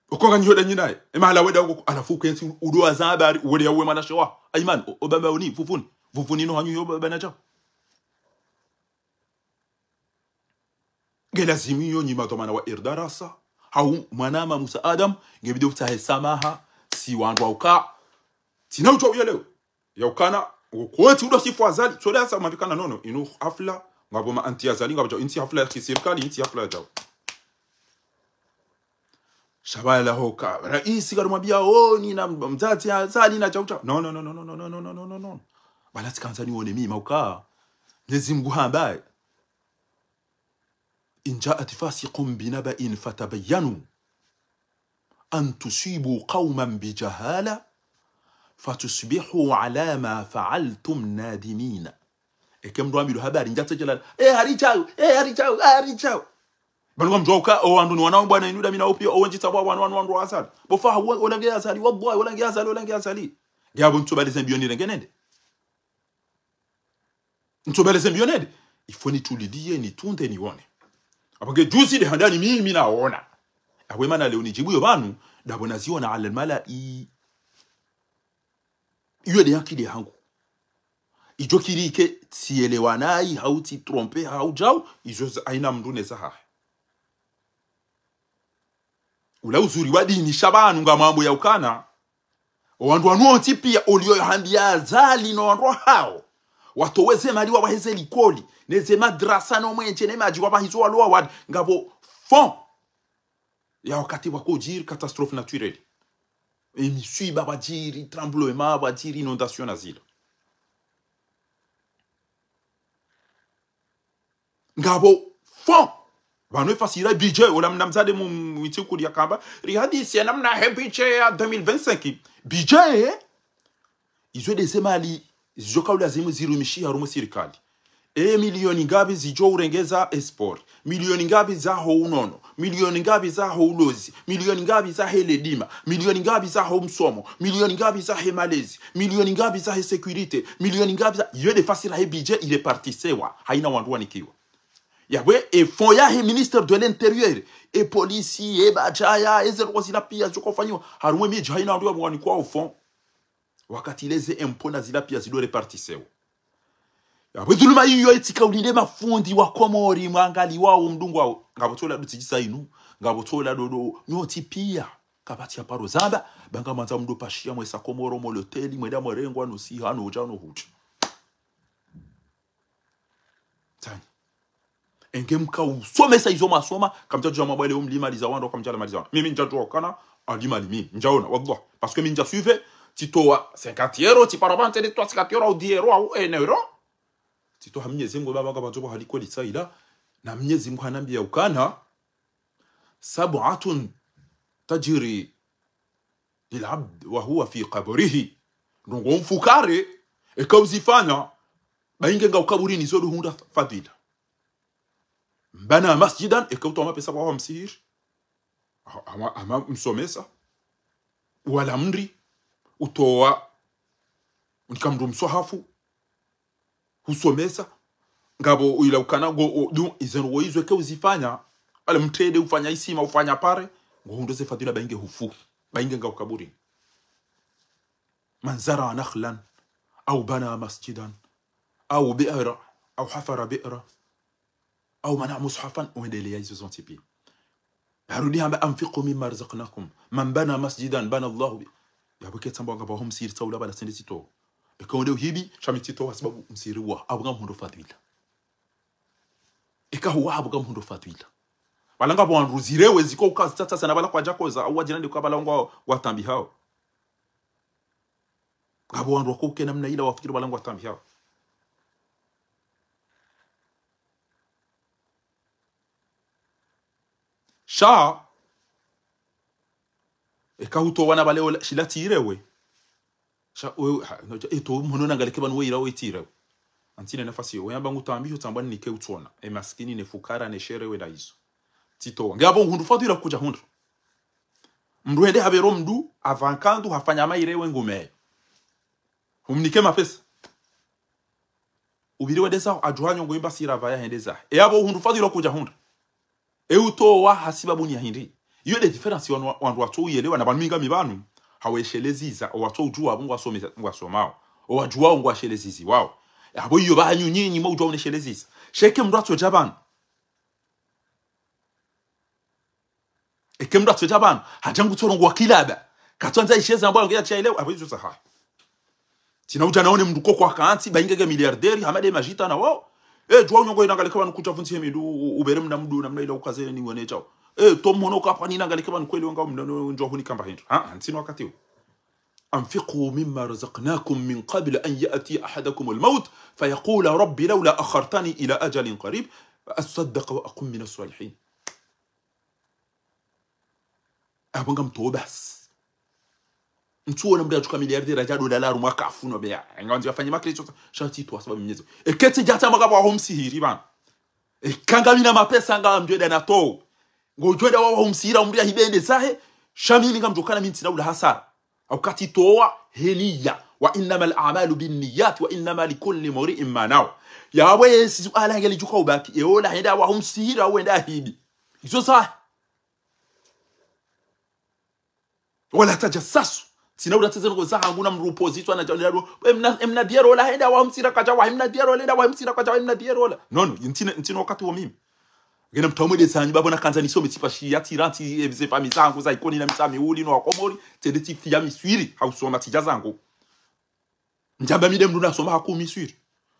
Oko nganyi hoda nyi naye. E mahala wenda uko, halafu ukentsi udo waza habari, uwele ya uwe mwanashe wa. Ayman, o, o baba uni, Vuvuni. Vuvuni no hanyu yo baba na djao. Nge lazimu iyo nyi madhwamana wa Erdarasa. Hau mwanama Musa Adam, nge bidi ufutahe samaha, si wandru wa uka. Tsina udjo uyelewe. Ya ukana, ukwetsi udo sifu Azali, tsole hasa mambikana nono, inu hafla, ngapvo ma anti Azali, ngapvo djao, intsi hafla ya kisirikali, intsi hafla ya djao. Sha pvala hoka, raisi karumwambiya, o, nina mdzadze Azali na djao djao. No, no, no. Pvala tsikandza niwone mimi, uka. Mnyezi Mngu hamba, إن جاءكم فاسق بنبإ فتبينوا أن تصيبوا قوما بجهالة فتصبحوا على ما فعلتم نادمين. Eke mndru ambilwa habari, ndjatse djelala. Eh, hari djao, eh, hari djao, hari djao. Pvanu ngamdjuwa uka, o wandru ni wana wa mbwana inu dami na upia, o wendji tsapvo wanu, wanu, wandru wa Azali. Bo fa, wa, ola nge Azali, wallahi, ola nge Azali, ola nge Azali. Nge apvo ntsu pvale zembiyo nirenge nende. Ntso pvale zembiyo nende. Ifo nituliliye, nitunde, niwone. Apvo nge juzi de handani mimi naona. Apvo e mana leo nidjibu yo pvanu, dapvo naziona ala almalai. Iyo de akili hangu. Idjo kiri ike tsiyelewa nayi, hau tsi trompe, hau djau, izo za, haina mndru ne zahahe. Ula uzuri wa dini sha pvanu ngamwambo ya ukana. O wandru wanu wontsi pia oliyo ya hambiya Azali no wandru hao. Watowe ze mali wawahe ze likoli, ne ze madrasa no mwenje ne madji wapvahizo walo wawadi. Ngapvo fonds. Ya wakati pvwako djiri catastrophe naturelle. E miswiba pvwadjiri, tremblement, pvwadjiri inondation na zila. Ngapvo fonds. Pvanu e fasira budget, ola mna mdzadze mu, mu itsikuli yakamba, rihadisi ya namna he budget ya deux mille vingt-cinq. Budget, izo de ze mali, zidjo ka ulazimu zirumishi harumwa sirikali. E miliyoni ngapvi zidjo urengeza e sport. Miliyoni ngapvi zaho unono. Miliyoni ngapvi zaho ulozi. Miliyoni ngapvi zahe ledima. Miliyoni ngapvi zaho msomo. Miliyoni ngapvi zahe malezi. Miliyoni ngapvi zahe sécurité. Miliyoni ngapvi za, iyo de fasira he budget irepartisewa. Haina wandru wanikiwa. Yapvo, e fonds yahe ministère de l'intérieur, e polisi, e badjaya, e zendrongoo zila piya zidjo ufanyiwa harumwa emidji haina wandru yapvo wanikiwa o fonds. Wakati ile ze impôts na zila piya zido répartisewa. Yapvo dhuluma iyo itsika ulinde mafundi wa Komori mwangaliwao mdungwao. Ngapvo tsola dutsi djisa inu, ngapvo tsola dodo, nyontsi piya. Kapvatsi ya paro zamba, ba ngamwandzo mdo pashiya mwesa Komoro, mwa loteli, mwenda mwarengwa, no siha, no udja, no hudja. Tsani. Enge mka usomesa izo mwasoma, kamdjadjuwa mwabwele umlimaliza wandru, kamdjala maliza wandru. Mimi ndjadjuwa ukana, alimali mimi, ndjaona, wallah. Parce que mimi ndja suivre, tsitowa cinquante euros, tsipara pvantsi, tsitowa cinquante euros, au dix euros, au un euro. Tsitowa ha Mnyezi Mngu, baba, ngapvandzo pvo hali kweli tsaila, na Mnyezi Mngu hanambiya ukana, سبعة تجري للعبد وهو في قبره. Ndrongoo mfukare, eka uzifanya, ba inge nga ukaburini zo ndo hundra fadhila. من بنى مسجدا, eka utowa mapesa pvwa msihiri. Ama, ama msomesa. Wala mri, utowa, unika mndru mswahafu, husomesa, ngapvo uila ukana ngo, o, du, izendrongoo izo eka uzifanya, ale mtrende ufanya isima, ufanya pare, ngo hundro ze fadhila ba inge hufu, ba inge nga ukaburini. من زرع نخلا أو بنى مسجدا أو بئرا أو حفر بئرا أو منع مصحفا, uendeleya izo zontsi piya. Harudi hamba, أنفقوا مما رزقناكم من بنى مسجدا بنى الله به. Yapvo ketsi amba ngapvo ho msihiri tsaula bala tsende tsitowa. Eka wende uhibi, sha mi tsitowa, sababu msihiri wa, apvo ngamhundro fadhila. Eka huwa, apvo ngamhundro fadhila. Bala ngapvo wandru zirewe ziko uka zitsatsa sana bala kwadja koza, au wadjina ndika bala ngwa, ngwatambihao. Ngapvo wandru wako uke namna ila wafikiri bala ngwatambihao. Sha, eka hutowa na bale ola, shila tsirewe. Sha, we, ha, no, e to mhono nangaleke pvanu we ira we tsirewe. Antsina nafasi yo, we amba ngutambiho tsamba nike utsona. E maskini, ne fukara, ne sherewe na izo. Tsitowa. Ngapvo hundru fadhila kudja hundra. Mndru hende hapvero mndru, apvankandu hafanya mairewe ngume. Humnike mapesa. Upviri wende zaho, adjuha nyongo imba sira pvaya hende zahe. E apvo hundru fadhila kudja hundra. E utowa hasibabu ni ya hindri. Iyo nde différence wanu, wandru watso uyelewa na pvanu minga mi pvanu. Hawesheleziza, o watso udjuwa apvo ngwasomesa, ngwasomao. O wadjuwao ngwasheleziziwao. Apvo iyo pvahanyu nyinyi mwa udjuwa unesheleziza. Sha eke mndru atsodja pvanu. Eke mndru atsodja pvanu, hadja ngutsorongowa kilaba. Katswandza isheze ambao ngeya tshaelewa, apvo izo zahahe. Tsina udja naone mndru koko akantsi, ba inge nge milliardaire, hama nde majita na wao. E, djuwa unyongo inangaleke pvanu kudja pvundzi he mindru, u-, upvere mna mndru, namna ila ukaze ni wone djao. E, to mhono kapvani inangaleke pvanu kweli wanga mna, no, ndjuwa hunika mba hindru. Ha, ha, ntsina wakati wo. أنفقوا مما رزقناكم من قبل أن يأتي أحدكم الموت فيقول رب لولا أخرتني إلى أجل قريب فأصدق وأكن من الصالحين. Apvo ngamtowo basi. Ntsuwona mndru yadjuka milliardaire yadja dola la harumwa kafu no beya. Enga wandzi wafanye makristo, sha tsitowa sababu Mnyezi. Eke tsidja tsa maka pvwa ho msihiri pvanu. Eka ngamina mapesa ngamdjo enda natowe. Ngodjo enda wa, wa ho msihiri, mndru yahibe yende zahe, sha mimi ngamdjo kana mi ntsina ula hasara. Au katsitowa he niya. وإنما الأعمال بالنيات وإنما لكل امرئ ما نوى. Yapvo yesi suala ngelidjuka ubaki, e ola hende wa ho msihiri, au hende ahibi. Izo zahe. ولا تجسسوا. Tsina ula tseze ndrongoo zahangu na mndru opposition na djao lado. Emna, emna diero ola hende wa ho msihiri kadja wa, emna diero ola hende wa ho msihiri kadja wa, emna diero ola. Non, non, ntsina, ntsina wakati wo mimi. Ngena mtawo mwende zanyu, bapvo nakandza nisome tsipashiya, tsirantsi, e, ze famiyi zangu, za Ikoni na Mitsamihuli, no Wakomori, tsende tsifiya Miswiri, ha usoma tsidja zangu. Ndjamba mi nde mndru nasoma haku Miswiri.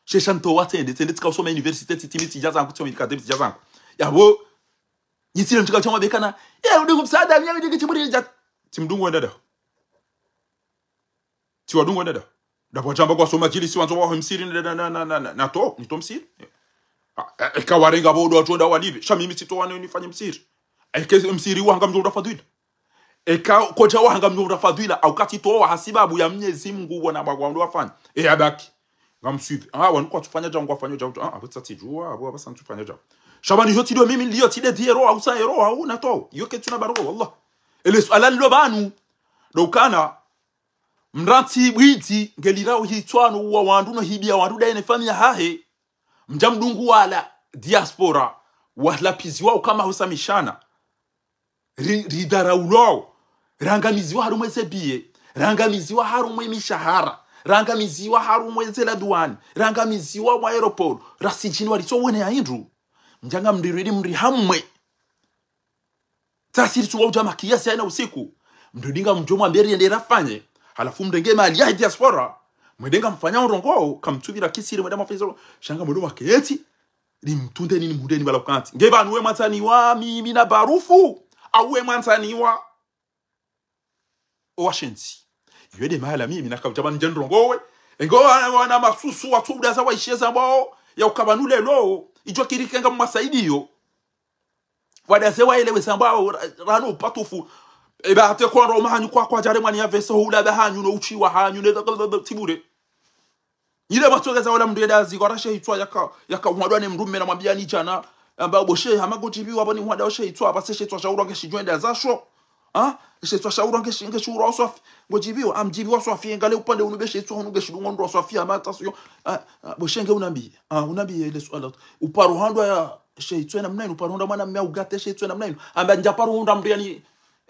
Sha sha ntowa tsende, tsende tsika usoma université, tsitimi tsidja zangu, tsitimi kadem tsidja zangu. Yapvo, nyi tsile mtsika tsama bekana, e, udiku msaada, mi, mi, mi, tsimuri dja. Tsimdungu wenda daho. Tsiwadungu wenda daho. Ndapvo djamba kwasoma djili si wandzo wa ho msihiri na, na, na, na, na, na to, nitowe msihiri. Ah, e, eka warenga pvo ndo wadjo enda walipve. Sha mimi tsitowa ne nifanye msihiri. Eke msihiri wanga mdjo unda fadhila. Eka kodja wanga mdjo unda fadhila, au katsitowa hasibabu ya Mnyezi Mngu pvona bwa kwa ndo wafanya. E yabaki. Ngamsuivi. Ah, wanu kwatsufanya djao, ngwafanya djao. Ah, apvo tsatsidjuwa, apvo apvasa ntsufanya djao. Sha pvanu iyo tsi ndo mimi, liyo tsi nde diero, au sa ero, au natowe. Iyo ketsuna baroko, wallah. Ele suala lilo pvanu. Ndo ukana, mrantsi bwidzi, ngelirao hitswano uwa wandru no hibiya wandru daye ne famiyi yahahe. Mdja mdungu wala. diaspora, walapviziwao kama husamishana, ri- ridharaulwao, rangamiziwa harumwa ze biye, rangamiziwa harumwa mishahara, rangamiziwa harumwa ze laduwani, rangamiziwa mwa aéroport, rasijiniwa ritso wone ya hindru. Ndjanga mriridi mri hamwe. Tsasi ritsunga udja makiyasi hayina usiku. Mriridi ngamdjo mwambe riende rafanye. Halafu mrenge mali ya diaspora, mwende ngamfanya urongoo, kamtsupvira kisiri mwende mafanya zo. Sha ngamwendo maketi, rimtundeni nimhundreni pvala ukantsi. Nge pvanu we mwandzani wa mimi na Barufu, au we mwandzani wa washenzi. Iyo nde mahala mimi nakaudja pvanu ndje nirongowe. Enge wana, wana masusu watsu udaza waishiye zambwao, ya uka pvanu leo, idjo kiri kenga mwasaidiyo. Wadaze waelewe zambwao, ra- ranu upatufu. Eba hate kwa ro mahanyu kwa kwa djare mwani ya veso hula ba hanyu no uchiwa hanyu ne tibure. Ile matsogeza wala mndru yeda ziko rashe hitswa yaka, yaka mwadwa ne mndru mme na mwambia ni djana. Amba bo she hama ngodjibiwa pvo ni mwada oshe hitswa, pvase she hitswa shaurwa nge shidjwenda zasho. Ha? She hitswa shaurwa nge shi- nge shiurwa oswafi. Ngodjibiwa, amdjibiwa swafi, ngale upande unu be she hitswa unu nge shidungo ndo swafi, hama tasiyo. Ah, ah, bo she nge unambiye. Ah, unambiye ile suala. Uparo handwa ya she hitswa namna inu, uparo handwa mwana mme ugate she hitswa namna inu. Amba ndja paro handwa mndru yani,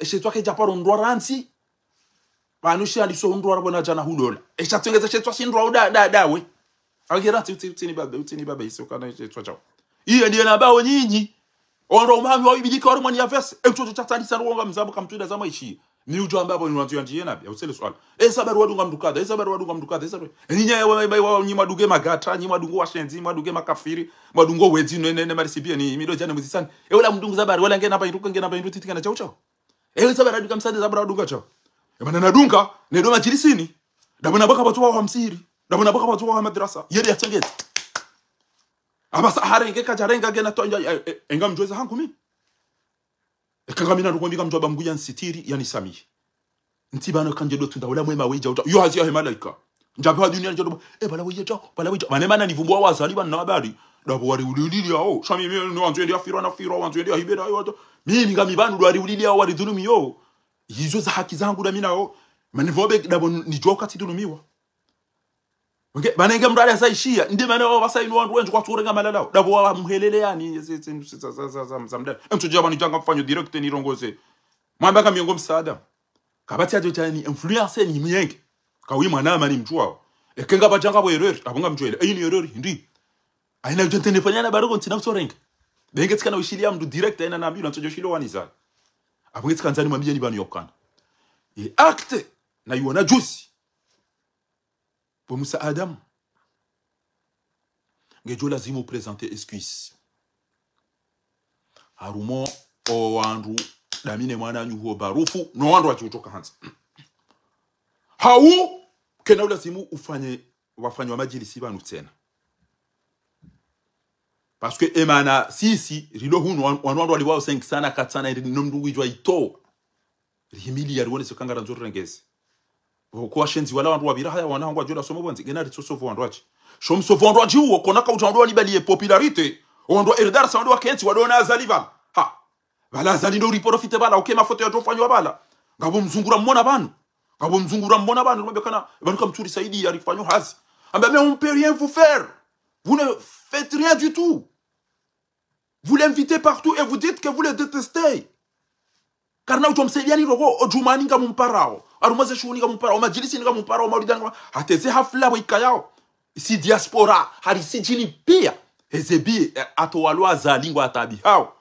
she hitswa ke dja paro handwa rantsi. Pvanu shi andiso undrwa rabo na djana hulola. Esha tsengeza she hitswa shindrwa uda, da, dawe. Agera tsi, tsi, tsi ni babe, tsi ni babe, iso kana she hitswa shao. Iye ndiye na bao nyinyi. Ondro umami wa ibidika wari mwani ya vese. Emtsoto tsatsa disa ronga mzambo kamtsuda zama ishi. Mi udjo amba pvo ni wandzo yandjiye nabi, ya usele swala. Esa bari wadunga mndru kadha, esa bari wadunga mndru kadha, esa bari. Eni nyaye wa, wa, wa, nyi mwadunge magata, nyi mwadunge washenzi, mwadunge makafiri, mwadunge wedzi, ne, ne, ne, marisibiye, ni, mido djane muzisani. E wala mdungu za bari, wala ngena pvahindru, ngena pvahindru, titi ngena chau chau. Ewe sa bari adunga msade za bari adunga chao. Emana nadunga, nedo madjilisini. Dabo na baka pvatsu wa msiri. Dabo na baka pvatsu wa madrasa. Yede ya tsengezi. Aba sa harenge kadjarenga ngena to enga, e- e- enga mdjweza hangu mi. Eka ngamina rukombi ka mdjwaba mngu ya nsitiri, ya nisamihi. Ntsi pvanu kandje do tunda ula mwema wedja uta. Yo hazi ya he malaika. Ndjapve wa dunia ndjado, e, pvala wedja, pvala wedja. Mane mana nivumbuwa wazali pvanu na habari. Dabo wari ulilili yao. Sha mimi ni wandzo yende ya firwa na firwa, wandzo yende ya hibera yo wata. Mimi ngami pvanu do wari ulili yao, wari dhulumi yo. Yizo za haki zangu da mi nao. Mane vombe dabo nidjuwa uka tsidhulumiwa. Nge, pvanu nge mndru ale zaishiya. Nde mana wao pvasa inu wandru wendji kwatsu renga malalao. Dabo wa mhelele yani. Za, za, za, za, za, za mdani. Emtsodja pvanu djanga mfanyo direct nirongoze. Mwamba ka miyongo msaada. Kapvatsi yadjo tani influence ni mnyenge. Kawi mwana ama ni mdjuwao. Eke ngapvadjanga pvo erreur. Apvo ngamdjuwele. Eyi ni erreur, ndi. Ayina udjo ntende fanya na baroko ntsina kutsorenge. Benge tsikana ushiliya mndru direct ayina na mbi, na ntsodjo shilo waniza. Apvo nge tsikandza nimwambiye ni pvanu yokana. E acte, na yuona juzi. Bo Musa Adam. Ngedjo lazimu uprésenter excuse. Harumwa o wandru, damine mwananyaho Barufu, no wandru wadji utoka handza. Hau, kena ulazimu ufanye, wafanye wa madjilisi pvanu tsena. Parce que emana sisi, rilo hunu, wan- wanu wandru waliwao cinq cents na quatre cents na iri no mndru widjuwa ito. Rihimili ya riwone se kangara ndzo rirengeze. Ko washenzi wala wandru wapvira haya wana hangu wadjo la somo pvondze, ngena ritso sovo wandru wadji. Sho msovo wandru wadji uwo, kona kaudja wandru wanibaliye popularité. Wandru wa R D R sa wandru wakentsi, wadona Azali pvala. Ha. Pvala Azali ndo uriprofite pvala, uke mafoto yadjo fanywa pvala. Ngapvo mzungu ra mmona pvanu. Ngapvo mzungu ra mmona pvanu, rumwambe kana, pvanu kamtsuri saidiya, arifanyo hazi. Amba, mais on peut rien vous faire. Vous ne faites rien du tout. Vous l'invitez partout et vous dites que vous le détestez. Karina udjo msaidiya ni rogo, o djumani ngamumparao. Harumwa ze shuhuli ngamumparao, o madjilisi ngamumparao, o maulidani ngamumparao. Hata ze hafla pvo ikayao. Isi diaspora, hari sijini piya. Heze biye, eh, ato walo Azali ngwataabihao.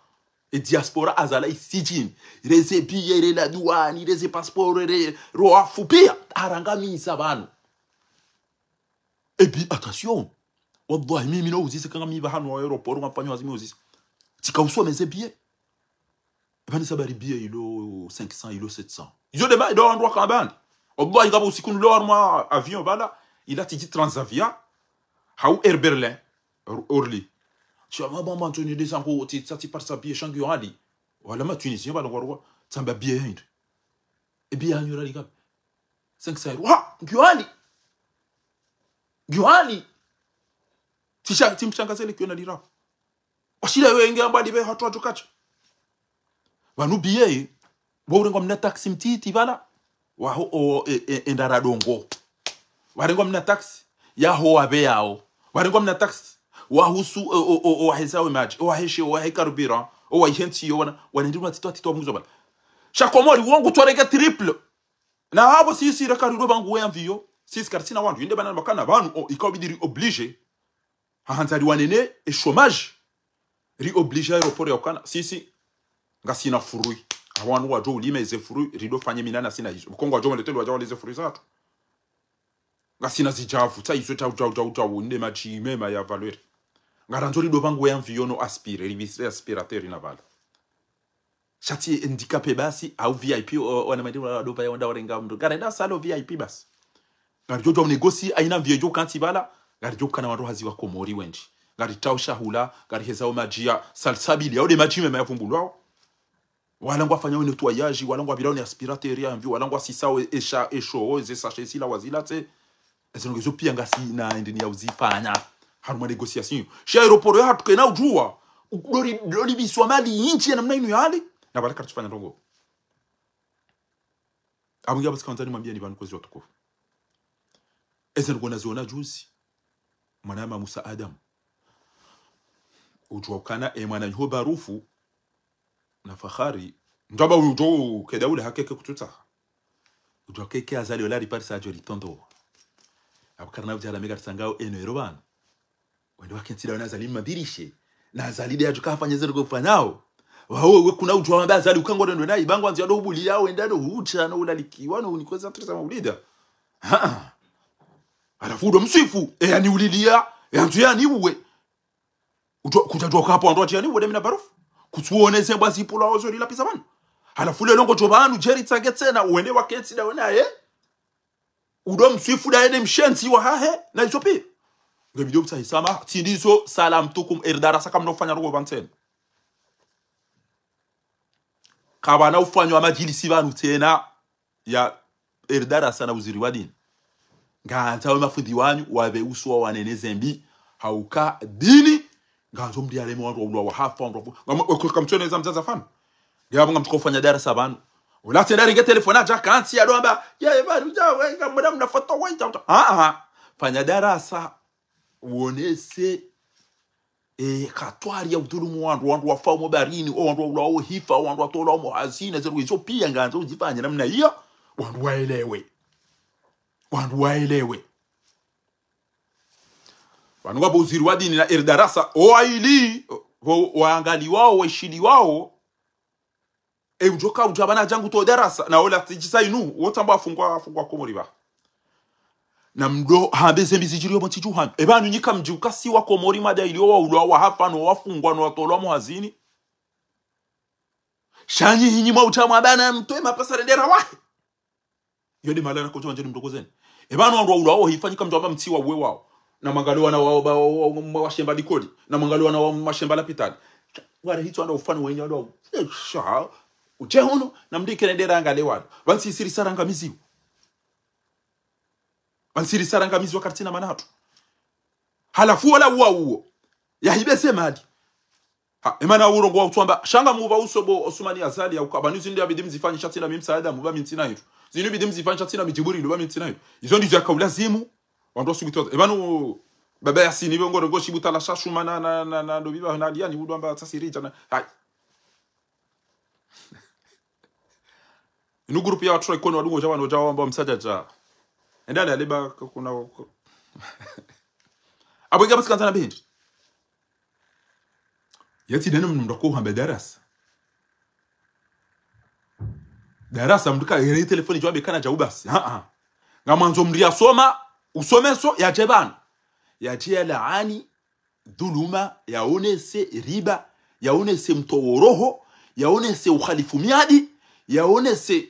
E diaspora Azali isijini. Reze biye, re laduwani, reze passeport, re, roafu piya. Harangamiza pvanu. Et puis, attention. Wallahi, mimi no uzise kanga mi pvahanu wa aéroport, ngamfanyo hazi mi uzise. Tsika usome ze biye. Pvani sabari biye ilo cinq cents, ilo sept cents. Izo de ma, ido wandru wakabani. Wallahi, ngapvo usiku nilo harumwa avion pvala, ila tsidji Transavia, hau Air Berlin, Or- Orly. Tsi ama mama Anthony de Sango, tsi, tsa tsi parisa biye sha ngiyo hali. Wala ma Tunisien pvala ngwarwa, tsamba biye hindri. E biye hanyu rali kapi. Cinq cents euros. Ha! Ngiyo hali. Ngiyo hali. Tisha, timshangazele kiona lira. Washila yo enge amba libe hatu hatu kacha. Pvanu biye, wa urengwa mna taxi mtiti pvala. Waho, o, e, e, enda ra dongo. Warengwa mna taxi. Yaho wapve yao. Warengwa mna taxi. Wahusu, o, o, o, o, waheza we madji, o, waheshe, o, wahe carburant, o, wahe ntsi yo, wana, wana ndri wana tito, tito, wa Mungu zo bala. Sha Komori, wo ngutso renge triple. Na hapvo sisi reka rido pvangu we avion, sisi karitsina wandru, inde bana makana pvanu, o, ikao bidi ri obligé. Hahandza ri wanene, e chômage. Ri obligé aéroport ya ukana, sisi, ngasina fruit. Awanu wadjo ulima eze fruit, rido fanye minana sina hizo. Bukongo wadjo mletelo wadja wale ze fruit zatru. Ngasina zidjavu, tsa izo tau, tau, tau, tau, nde madji mema ya valeur. Ngarandzo rido pvangu we avion no aspire, rivise aspirateur na pvala. Sha tsi handicapé basi, au V I P, o, wana madji wa, wado pvaya wanda warenga mndru. Ngarenda salle V I P basi. Ngaridjo djwa négocier, haina avion djo kantsi pvala, ngaridjo kana wandru hazi wa Komori wendji. Ngaritsao shahula, ngarihezao madji ya salsabili, yao nde madji mema ya vumbulwao. Wala ngwafanyao nettoyage, wala ngwapvirao ne aspirateur ya avion, wala ngwasisao e, esha, esho, ze sachet zila wazilatse. Eze ndrongo zo pia ngasina indrini ya uzifanya. Harumwa négociation. Sha aéroport yahatru kena udjuwa. U, dori, dori biswa mali indji ya namna inu yali. Na pvala karitsufanya ndrongo. Abungi abo tsika wandzani mwambiani pvanu kwezi watukufu. Eze ndrongo naziona juzi. Mwana ma Musa Adam. Udjuwa ukana, e mwana nyiho Barufu. Na Fahari, ndaba udjo keda ule hakeke kutsutsaha. Udjo keke Azali ola riparisa adjo litondowa. Abukari na udjara mega ritsangao eno ero pvanu. Wende wakentsi dawe na Azali mmabirishe. Na Azali nde adjo kafanya ze ndrongo ufanyao. Wawo we kuna udjuwa wamba Azali uka ngorendo nayi, ba ngwandzo yado ubuliya, wende ado hudja, no ulalikiwa, no unikweza trisa maulida. Ha, ha. Halafu udo mswifu, e yani uliliya, e yandzo yani uwe. Kutsa, kutsa djuwa kapvo wandru watsi yani uwe nde mi na Barufu. Kutsuone ze mbwa zipvula ozo lilapviza pvanu. Halafu lelo ngodjo pvanu djeri tsange tsena, wende wakentsi dawe naye. Udo mswifu daye nde mshenzi wahahe, na izo pia. Nge bidi yo kutsaha isamaha, tsi ndizo, salam tukum, eri darasa kamna ufanya ndrongo pvanu tsena. Kapvana ufanywa madjilisi pvanu tsena. Ya eri darasa na uziri wa dini. Ngandzo we mafundi wanyu, wapve uso wa wanene ze mbi. Hauka dini, ngandzo mndri yareme wandru waulwa wahafa, wandru wafu-, ngam-, we, kamtsoneza mdzadze fana. Nge apvo ngamtsuka ufanya darasa pvanu. Ula tsenda renge telefoni adja kantsi yado amba, ye, pvanu dja, we, ngamwona mna foto, we, dja, dja. Ah, ah. Fanya darasa, wonese, e, hatwari ya udhulumu wandru, wandru wafa omo barini, o wandru waulwa o hifa, o wandru watolwa omo hazini, ze ndrongo izo pia ngandzo uzifanye namna iyo, wandru waelewe. Wandru waelewe. Pvanu ngapvo uziri wa dini na eri darasa, o waili, o, waangaliwao, waishiliwao, e udjo ka udja pvanu adja ngutowa darasa, na ola tsi djisa inu, wotsamba afungwa, afungwa Komori pva. Na mdo hambe ze mbi zidjiriyo pvo ntsi dju hanyu. E pvanu nyi kamdji ukasi wa Komori madaili o waulwa wahafa no wafungwa no watolwa omo hazini. Sha nyi hinyi mwa udja mwa pvanu mtowe mapesa rende rawahe. Yo nde mahala na kodjo wandjeni mdrongozeni. E pvanu wandru waulwa o hifa nyi kamdjo amba mtsi wa uwe wao. Na mwangalie wana wao ba, wa, wa, wa, washemba likoli. Na mwangalie wana wao mashemba lapitali. Wale hitso wandru ufanya wenye wandru wao. E, sha. Udje hunu, na mndri kene ndera angalie wandru. Pvanu sisi risarangamiziwa. Pvanu sisi risarangamiziwa karitsina mana hatru. Halafu wala uwa uwo. Yahibe ze mali. Ha, e mana urongowa utsamba, sha ngamupva uso bo Osumani Azali ya uka, pvanu zinu yabidi mzifanye sha tsina mi msaada, mupva mi ntsina hindru. Zinu bidi mzifanye sha tsina mi Djibrilu, pva mi ntsina hindru. Izo ndizo yaka ulazimu, wandru wasubutu. E pvanu, baba Yasini, pvo ngorongoa shibuta la shashuma na, na, na, na, ndo biba, na liani, udo amba tsasi ridja na, hai. Inu groupe ya watru ikoni wadungo dja pvanu dja wamba msadjadja. Enda na leba kuna, apvo inga pvatsi kandza na bindi. Yatsi dene mndru mndru ako hamba darasa. Darasa mndru ka yele telefoni djwabe kana dja ubasi. Ha, ha. Ngamwandzo mndru yasoma, usomeso, yadje pvanu. Yadje yalaani, dhuluma, yaonese riba, yaonese mtowo roho, yaonese ukhalifu miadi, yaonese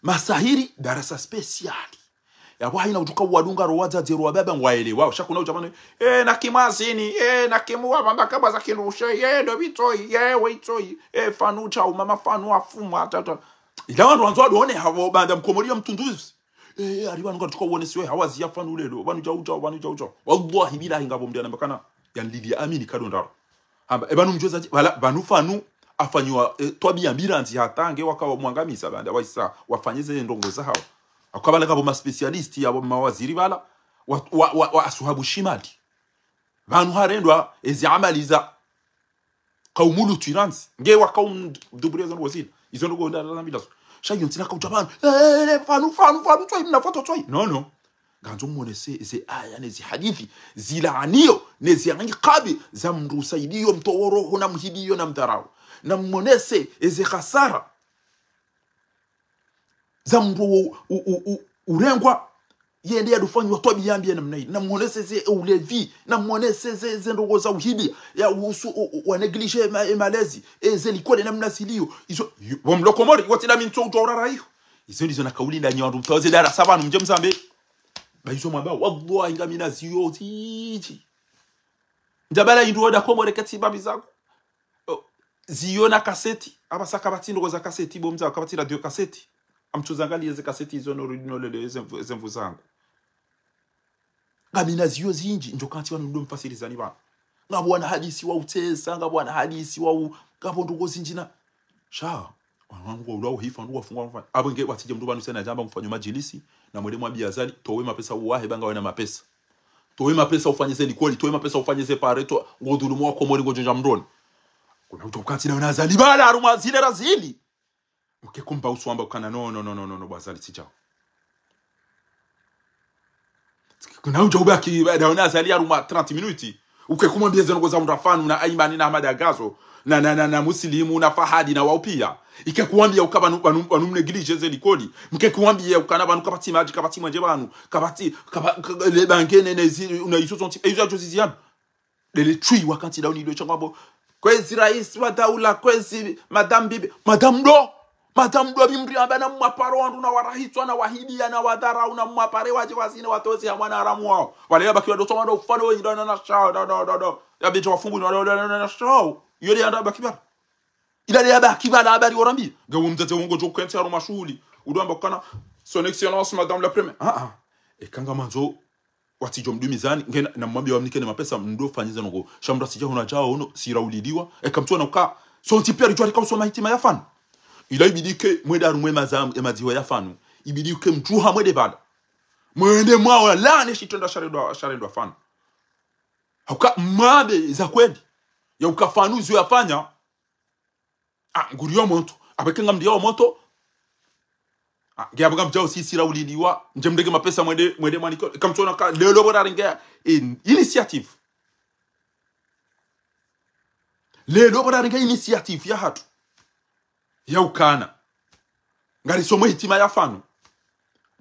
masahiri, darasa spécial. Yapvo haina utsuka wadunga ro wadzadze ro wababa ngwaelewao. Sha kuna udja pvanu, e, na kimwazini, e, na kimu wabamba kabwa za kindrushe, e, ndo bitoi, e, weitoi, e, fanu dja umama fanu afumwa, ta, ta. Ila wandru wandzo wadone hapvo banda mkomori ya mtunduzi. E, ari pvanu ngatsuka uonesiwe hawazi ya fanu lelo, pvanu dja udja, pvanu dja udja. Wallahi billahi ngapvo mndru yanamba kana, yanlili amini kado ndaro. Hamba, e pvanu mdjuwa zadje, pvala, pvanu fanu, afanyiwa, e, twabiya mbi randzi hata nge waka wamwangamisa pvanda, waisa, wafanye ze ndrongo zahao. Haka pvala ngapvo ma spécialiste, yapvo mawaziri pvala, wa, wa, wa, wa ashabu shimali. Pvanu harendwa ezi amali za kaumu Lutwi randzi. Nge waka umduburiya izo ndrongoo zila. Izo ndrongoo nda, nda, nda, nda. Sha iyo ntsina kaudja pvanu. Eh, eh, eh, pvanu, pvanu, pvanu, tswayi, mna foto tswayi. Non, non. Ngandzo mmonese ze aya ne ze hadisi zilaaniyo, ne ze inkabi za mndru usaidiyo mtowo roho na mhibiyo na mdharau. Na mmonese eze hasara za mndru u, u, u, u, urengwa, yende yadofanyiwa twabiya mbi ya namna yi. Na mmonese ze ulevi, na mmonese ze, ze ndrongoo za uhibiya, ya uhusu, u, u, wa négligé ma, e malezi, e ze likoli namna ziliyo. Izo, yu, wa mlo Komori, watsi na mi ntso udjo urara iyo. Izo ndizo na kauli nda nyi wandru mtao ze darasa pvanu mdje mzambe. Ba izo mwamba, wallahi ngamina ziyo zindji. Ndjabala indru woda Komori ketsi babi zangu. Oh, ziyo na kaseti. Apvasa kapvatsi ndrongoo za kaseti, bo mdzadze, kapvatsi radio kaseti. Amtsu zangaliye ze kaseti izo no, no lele ze mvu, ze mvu zangu. Ngamina ziyo zindji, ndjo kantsi pvanu ndo mfasirizani pvanu. Ngapvo wana hadisi wa utsesa, ngapvo wana hadisi wa u, ngapvo ndrongoo zindji na. Sha, wana wangu wa ulawo hifa, ndrongoo wafungwa mfano. Apvo nge watsidje mndru pvanu sena djamba mfanyo madjilisi, na mwende mwambiye Azali, towe mapesa uwahe, ba ngawe na mapesa. Towe mapesa ufanye ze likoli, towe mapesa ufanye ze pare, to, ngodhulumu wa Komori ngodjo dja mndroni. Kuna udjo kantsi na wana Azali pvala harumwa zile razili. Uke kumba uswamba ukana, no, no, no, no, no, no, bo Azali tsidjao. Kuna udjo ubaki, ba, na wana Azali harumwa trente minutes. Uke kumwambiya ze ndrongoo za undra pvanu na Aimani na Ahmada Gazo, na, na, na, na Musilimu, na Fahadi, na wao piya. Ike kuwambiya uka pvanu, pvanu, pvanu mnégligé ze likoli. Mke kuwambiya ukana pvanu kapvatsi madji, kapvatsi mwendje pvanu, kapvatsi, kapva, ka, le bangene, ne zi, na izo zontsi, e izo yadjo zizi yanu. Ndele tswi wakantsi dahoni ndo shangwa bo. Kwezi raisi wa daula, kwezi madame bibi. Madame ndo. Madame ndo bi mndru yamba na mwaparo wandru na warahitswa na wahibiya na wadharau na mwapare wadje wazine watozi ya mwana haramu wao. Wale yabaki wado tsoma ndo ufano wenyi ndo na, na shao, ndo, ndo, ndo, ndo. Yabidja wafungu ndo, ndo, ndo, ndo, na shao. Iyo nde yanda yabaki pvala. Ila nde yabaki pvala habari worambi. Nge wo mdzadze wo ngodjo kentsi harumwa shuhuli. Udo amba ukana, Son Excellence, Madame la Première. Ah, ah. Eka ngamandzo watsidjo mdumizani, nge na, na mwambiye wamnike ne mapesa, mdo fanyiza ndrongoo. Sha mndru atsidja huna djao ono, sira uliliwa. Eka mtsuona uka, sontsi piya ridjuwa rika usoma hitima ya pvanu. Ila ibidi ke, mwende harumwa e maza, e madziho ya pvanu. Ibidi ke mdjuha mwende pvala. Mwende mwaona, laane shitrendwa sharendwa, sharendwa pvanu. Hauka mwambe za kweli. Ya uka pvanu izo yafanya. Ah, nguriyo monto. Apvo eka ngamndiyo monto. Ah, nge apvo ngamdjao sisira uliliwa. Ndje mrenge mapesa mwende, mwende mwanike. Eka mtsuona ka, leo bo rarenge, in, initiative. Leo bo rarenge initiative ya hatru. Ya ukana. Ngarisomo hitima ya pvanu.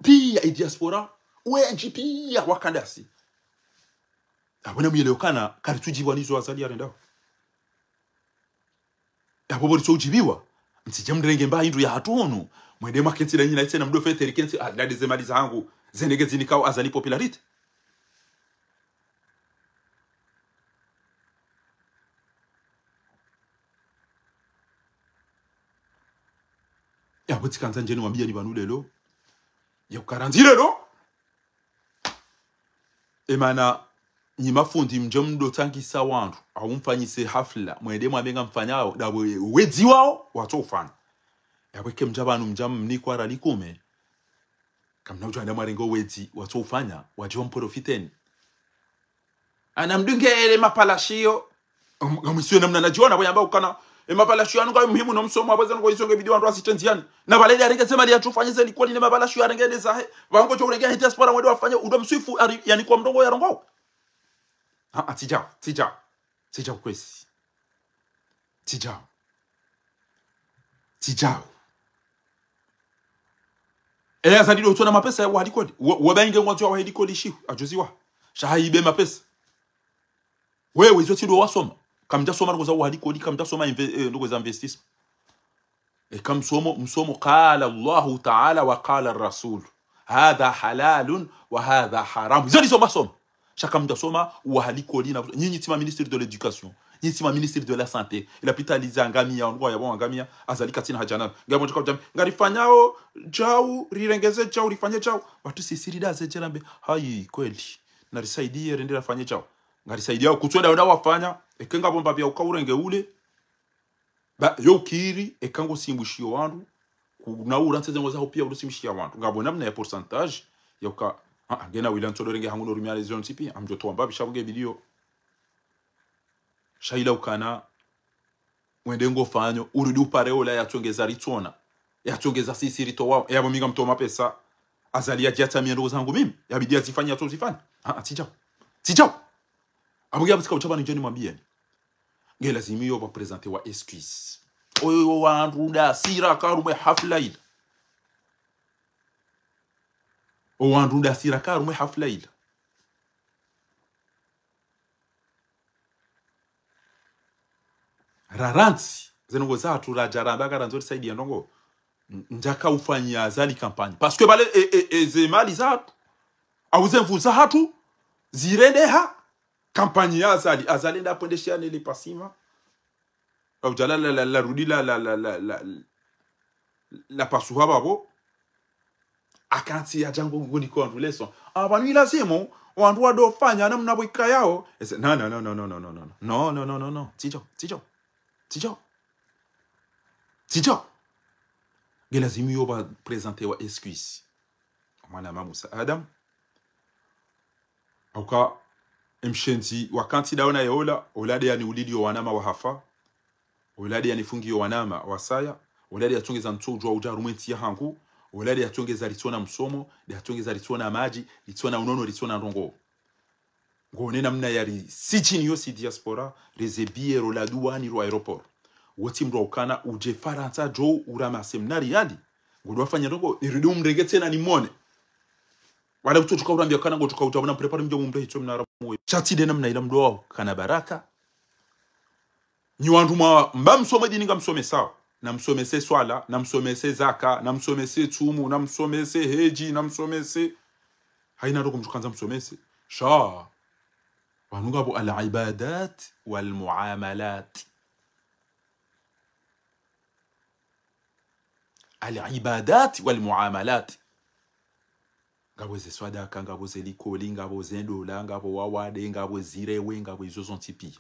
Piya e diaspora. Wendji piya wakandasi. Apvo na mwelewe ukana, karitsudjibiwa nizo Azali yarendao. Apvo bo ritso udjibiwa. Mtsidje mrenge mba hindru ya hatru hunu. Mwende mwakentsi na nyinyi na itsena mdo feteri kentsi, ah, ndade ze mali zangu. Ze ndege zinikao Azali popularité. Yapvo tsikandza ndjeni wambiyeni pvanu leo. Ya uka randzi leo. E mana, nyi mafundi mdje mdo tsangisa wandru, au mfanyise hafla, mwende mwambe ngamfanyao, ndapvo wedzi wao, watso ufanya. Yapvo eke mdja pvanu mdja mnikwa rali kume. Kamna udjo wanda mwarenge wedzi, watso ufanya, wadjo mprofiteni. Ana mdunge ele mapalashiyo. Am-, ngamwisiwe namna nadjiona, pvo yamba ukana, e mapalashiyo yanu ngayo muhimu no msomo, apvo zanu kwa izo nge bidi wandru wasitenzi yani. Na pvale nde arenge ze mali yatsu fanye ze likoli ne mapalashiyo yarenge nde zahe. Pvangodjo urenge he diaspora mwende wafanye, udo mswifu, ari, yani kwa mrongoo ya rongoo. Ah, ah, tsidjao, tsidjao. Tsidjao kwezi. Tsidjao. Tsidjao. Eya Azali ndo utsona mapesa ya uwaha likoli. Wa, wa bainge ngwandzo ya uwaha likoli shihu, adjuziwa. Sha hayibe mapesa. Wewe, izo tsi ndo wasoma. Kamdja soma ndrongoo za uwaha likoli, kamdja soma inve-, eh, ndrongoo za investissement. Eka msomo, msomo, قال الله تعالى وقال الرسول. هذا حلال وهذا حرام. Izo ndizo masoma. Sha kamdja soma, uwaha likoli na, nyinyi tsi ma ministre de l'éducation. Nyinyi tsi ma ministre de la santé. Ilapitali za angamiya, ndrongoo ya bo angamiya, Azali katsina hadja nayo. Ngamdjo ka udjambi, ngarifanyao, djau, rirengeze djau, rifanye djau. Watru sisi ridaze djerambe, hayi, kweli. Narisaidiye, rende rafanye djau. Ngarisaidiya, kutswenda wenda wafanya, eke ngapvo mbapvi ya uka urenge ule. Ba, yo ukiri, eka ngo simbushiyo wandru, kuna ura ntse ze ndrongoo zaho piya udo simbushiya wandru. Ngapvo namna ya pourcentage, ya uka, ah, ah, ngena wila ntsodo renge hangu no rumia lezo ntsi piya, amdjo towa mbapvi sha pvo nge bidi yo. Sha ila ukana, wende ngofanyo, urudi upare ola yatsongeza ritsona. Yatsongeza sisi ritowa, yapvo mi ngamtowa mapesa. Azali yadja tsamia ndrongo zangu mimi. Yabidi yazifanye, yatsozifanya. Ah, ah, tsidjao. Tsidjao. Apvo nge yapvo tsika utsapva nidjeni mwambieni. Nge lazimu yo pva présenter wa excuse. Oyo wandru nda sira karumwe hafla ila. O wandru nda sira karumwe hafla ila. Rarantsi, ze ndrongo zatru radja ramba karandzo risaidia ndrongo. N-, ndjaka ufanyia Azali campagne. Parce que pvale, e, e, e, ze mali zatru. Au ze nvu zahatru. Zirendeha. Campagne ya Azali. Azali nda pvwendeshea nele pasima. Au djala la, la, la, rudi la, la, la, la, la, la pasuha pvapvo. Akantsi yadja ngo, ngo niko wandru leçon. Apvanu ilazimu, wandru wadofanya namna pvo ikayao. Ese, no, no, no. No, no, no, no, no. Tsidjao, tsidjao. Tsidjao. Tsidjao. Nge lazimu yo pva présenter wa excuse. Mwana ma Musa Adam. Auka, emshenzi wakantsi daona yeola, ola nde yaniulilio wanama wahafa, ola nde yanifungiyo wanama wasaya, ola nde yatsongeza ntso udjwa udja harumwe ntsi yahangu, ola nde yatsongeza ritsona msomo, nde yatsongeza ritsona madji, ritsona unono, ritsona ndrongo. Ngone namna yari sijini yo si diaspora, reze billets ro la douane ro aéroport. Wotsi mndru ukana udje Farantsa djo uramase mna riali. Ngodo wafanya ndrongo, nirudi umrenge tsena nimone. Wala kutsoka urambia kana ngotoka utabona préparer mdjo mumbe hitso mna ramu. Sha tsi nde namna ila mndru wao kana baraka. Nyi wandru mwa, mba msome dini ngamsomesao. Namsomese swala, namsomese zaka, namsomese tsumu, namsomese hedji, namsomese. Haina ndrongo mtru kandza msomese. Sha. Pvanu ngapvo al-ibadat wal-muamalat. Al-ibadat wal-muamalat. Ngapvo ze swadaka, ngapvo ze likoli, ngapvo ze ndola, ngapvo wawade, ngapvo zirewe, ngapvo izo zontsi pia.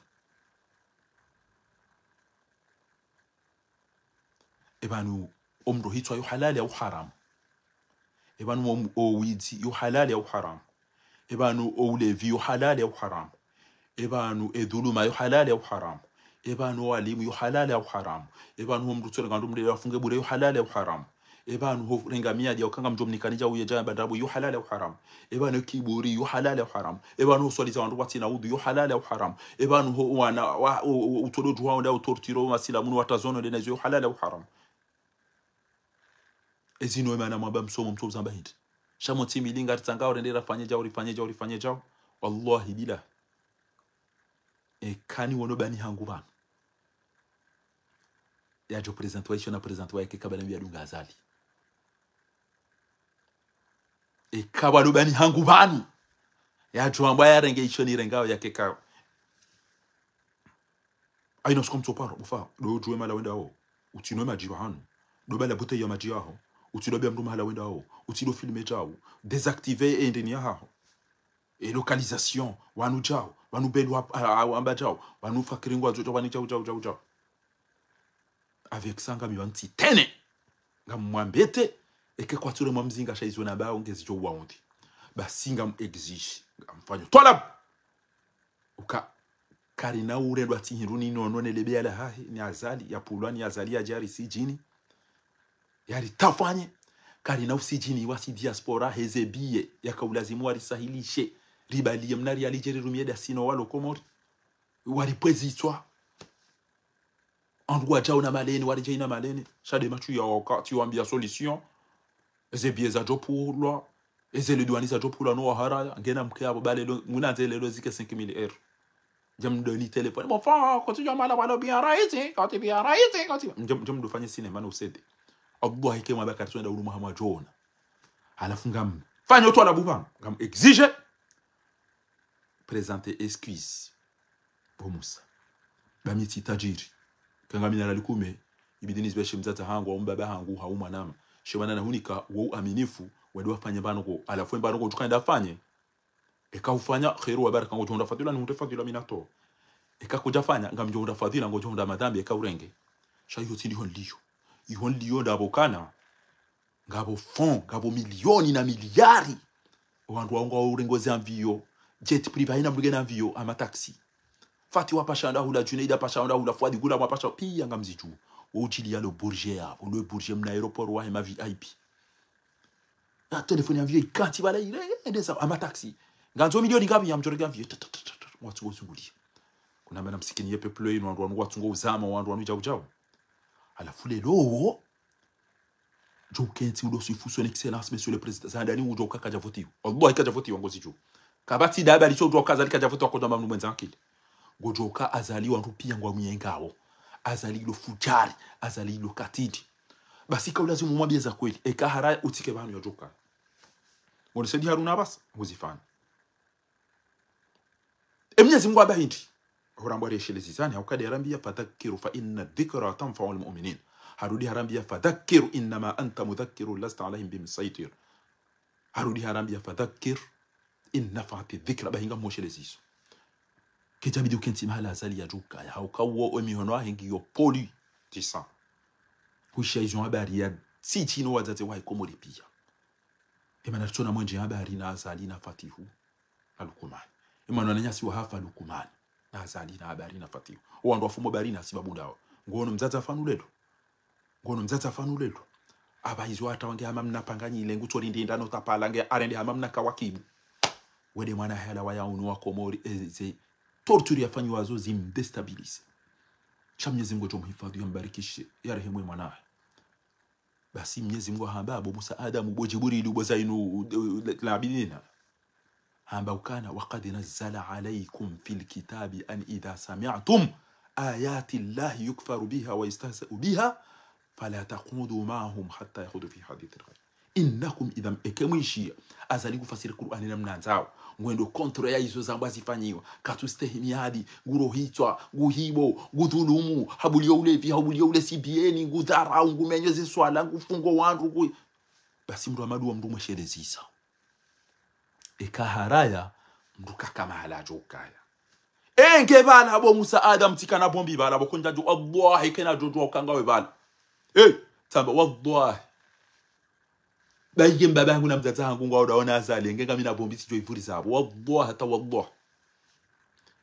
Epvanu omndru hitswa yo halali au haramu? Epvanu om-, owidzi yo halali au haramu? Epvanu oulevi yo halali au haramu? Epvanu edhuluma yo halali au haramu? Epvanu owalimu yo halali au haramu? Epvanu omndru tsorenga ndo mndru yafunge bure yo halali au haramu? Epvanu ho renga miadi ya ukanga mdjo mnikani djau ye djaya bandrabo yo halali au haramu? Epvanu kiburi yo halali au haramu? Epvanu uswaliza wandru watsina udhu yo halali au haramu? Epvanu ho wana wa, o, o, utodo djuwa onda utortiro masilamu no watazono ndena izo yo halali au haramu? Ezinu emana mwamba msomo mtso uzamba hindri. Sha motsi milinga ritsanga urende rafanye djau, rifanye djau, rifanye djau. Wallahi billah. Eka ni wono bani hangu pvanu. Yadjo présenter wa isho na présenter wa yeke kabla mbi yadunga Azali. Eka walo bani hangu pvanu. Yadjo amba yarenge isho nirengao yake kao. Aina suko mtso paro, ufa, do djuwe mahala wendao. Utsi no madji pvahanu. Do bala bouteille ya madji yaho. Utsi do bia mndru mahala wendao. Utsi do filmer djau. Désactiver e ndeni yahaho. E localisation, wanu djau, wanu belu wa, a, a, amba djau, wanu fakiringu wa djau, wanu djau, djau, djau, djau. Avec ça, ngami wantsi tene. Ngamwambete, eke kwatsu remwa mzinga sha izo nambao ngezidjo uwaundri. Basi ngam exige, ngamfanyo twalab. Uka, karina urendwa tsi hindru ni nono ne lebeya lahahe, ni Azali, yapvulwa ni Azali yadje hari sijini. Yari tafanye, karina usijini wasi diaspora, heze billets, yaka ulazimu warisahilishe, ribaliye mna riali dje rirumie dasino walo Komori. Waripvwezitswa. Wandru wadjao na maleni, waridje ina maleni. Sha nde matsu ya wakati wambia solution. Eze billets zadjo pvulwa. Eze le douane zadjo pvulwa no waharaya. Ngena mke apvo bale lo, muna nze lelo zike cinq mille euros. Ndje mdo ni téléphone. Bon, fa, kotsi djo mala walo bien raisi, kotsi bien raisi, kotsi. Ndje, ndje mdo fanye cinéma no usede. Wallahi ke mwamba kari tswenda ulu mwaha mwadjona. Halafu ngam. Fanyo twalabu pvanu. Ngam exige. Présenter excuse. Bo Musa. Ba mi tsi tajiri. Kanga mi na riali kume, ibidi nizibeshe mdzadze hangu, au mbaba hangu, hau mwanama. She bana nahunika, wo uaminifu, wadi wafanye mbano ko. Halafu mbano ko tukaenda fanye. Eka ufanya, kheri wa baraka, ngodjo hundra fadhila, nihundre fadhila mi natowa. Eka kudjafanya, ngamdjo hundra fadhila, ngodjo hundra madhambi, eka urenge. Sha iho tsi ndiho nliyo. Iho nliyo ndapvo kana. Ngapvo fonds, ngapvo milioni na miliari. Wandru wao ngwao urengo ze avion. Jet privé, haina mndru ngena avion, ama taxi. Fati wapasha wandru hula, Junaid apasha wandru hula, Fuadi Ghulam apasha, piya ngamzidjuo. Wo udjiliya lo Bourget yapvo, lo Bourget mna aéroport wahe ma V I P. Ya téléphone ya vieux ikati pvala ile, ende sa, ama taxi. Ngandzo milioni ngapvi ya mdjorega vieux, ta, ta, ta, ta, ta, watsungo zunguliya. Kuna mana msikini ye peuple inu, wandru wanu watsungo uzama, wandru wanu djau djau. Halafu leo, djo ukentsi udo swifu son excellence, monsieur le président. Za handani udjo uka kadja votiwa. Wallahi kadja votiwa, ngozidjuo. Kapvatsi daba litso udjo uka Azali kadja votiwa, kodwa mamnu mwendza akili. Ngodjo uka Azali wandru piya ngwamuyengao. Azali lo fudjari, Azali lo katili. Basi ka ulazimu umwambiye za kweli. Eka haraya utsike pvanu yadjo uka. Ngoni Said Harouna basi, huzifanya. E Mnyezi Mungu hamba hindri. Hurambwa reshelezizani, hauka nde harambiya, فذكر فإن الذكرى تنفع المؤمنين. Harudi harambiya, فذكر إنما أنت مذكر لست عليهم بمسيطر. Harudi harambiya, فذكر إن نفعت الذكرى. Bahi ngamhoshelezao. Kedjabidi ukentsi mahala Azali yadjo ukaya. Hauka wo emihono yahe ngiyo poli tisa. Hwishiya izo habari ya tsi tsi no wadzadze wahe Komori piya. Emana ritsona mwendje habari na Azali na Fatihu na Lukumani. Emana wananyasi wahafa Lukumani na Azali na habari na Fatihu. Owandru wafumo bari na sibabu ndawo. Ngono mdzadze afanu lelo. Ngono mdzadze afanu lelo. Aba izo hata wange hama mna panganyile, ngutso lindi ndano tapala nge arende hama mna kawakibu. Wende mwana hela waya unu wa Komori, eze torture yafanyiwa zo zimdéstabilisé. Sha Mnyezi Mungu ngudjo muhifadhwi, yambarikishe, yarehemu emwana wahe. Basi Mnyezi Mungu hamba, bo Musa Adamu, bo Djibrilu, bo Zainu, eh, Labidina. Hamba ukana, وقد نزل عليكم في الكتاب أن إذا سمعتم آيات الله يكفر بها ويستهزأ بها فلا تقعدوا معهم حتى يخوضوا في حديث غيره إنكم إذا. Eke mwishiya Azali ngufasiri Kur'ani namna ndzao, ngwendo contre ya izo zambwa zifanyiwa, katsustehi miadi, ngurohitswa, nguhibo, ngudhulumu, habuliyo ulevi, habuliyo ule C B N, ngudharau, ngumenyo ze swala, ngufungo wandru, ngu-, basi mndru hama ndo wa mndru mweshelezisa. Eka haraya, mndru kaka mahala djo ukaya. Enge pvala bo Musa Adamu tsikana bombi pvala, bo kondja djo, Allah, eke nadjo djo ukanga we pvala. Eh, tsamba, wallahi. Ba enge mbaba hangu na mdzadze hangu ngwao ndaona Azali, enge ngamina bombi tsidjo ivuriza pvo. Wallahi, hata wallahi.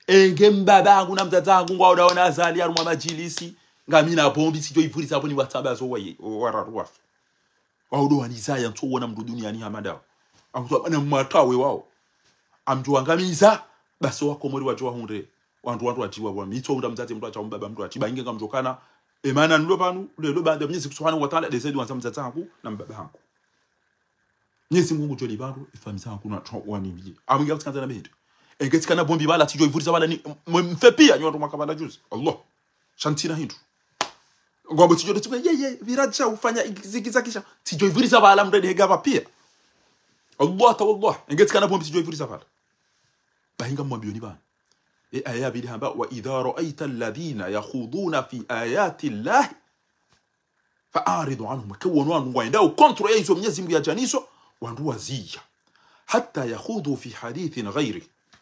Enge mbaba hangu na mdzadze hangu ngwao ndaona Azali, harumwa madjilisi, ngamina bombi tsidjo ivuriza pvo ni watsamba zo waye, wararu wafu. Waudo wanizaya, ntso wona mndru duniani hama ndawo. Akutwa na mwatawe wao. Amdjo wangamiza, basi wa Komori wadjo wahundre. Wandru, wandru wadjiwa wa mitso unda mdzadze mndru acha umbaba mndru achiba inge ngamdjo kana. Emana nilo pvanu, lelo baanda Mnyezi Subhanahu wa Ta'ala, ndeze dua za mdzadze hangu, na mbaba hangu. Mnyezi Mungu ngudjo lipva ndro, efamiyi zangu na tso wanimili. Amwinga tsikandza na mehende. Enge tsikana bombi pvala, tsidjo ivuriza pvala ni, mwe mfe piya, nyi wandru mwaka pvala juzi. Allah. Sha ntsina hindru. Ngwambo tsidjo de tsuke, ye, ye, pvira dja ufanya ziki zakisha. Tsidjo ivuriza pvala mndru de hega pva piya. Allah ta wallah. Enge tsikana bombi tsidjo ivuriza pvala. Bahi ngamwambiyoni pvanu. E aya ya pvili hamba, وإذا رأيت الذين يخوضون في آيات الله فأعرض عنهم. Eke wono wandru ngwaendao contre ya izo Mnyezi Mungu yadja nizo, wandru waziya. حتى يخوضوا في حديث غيره.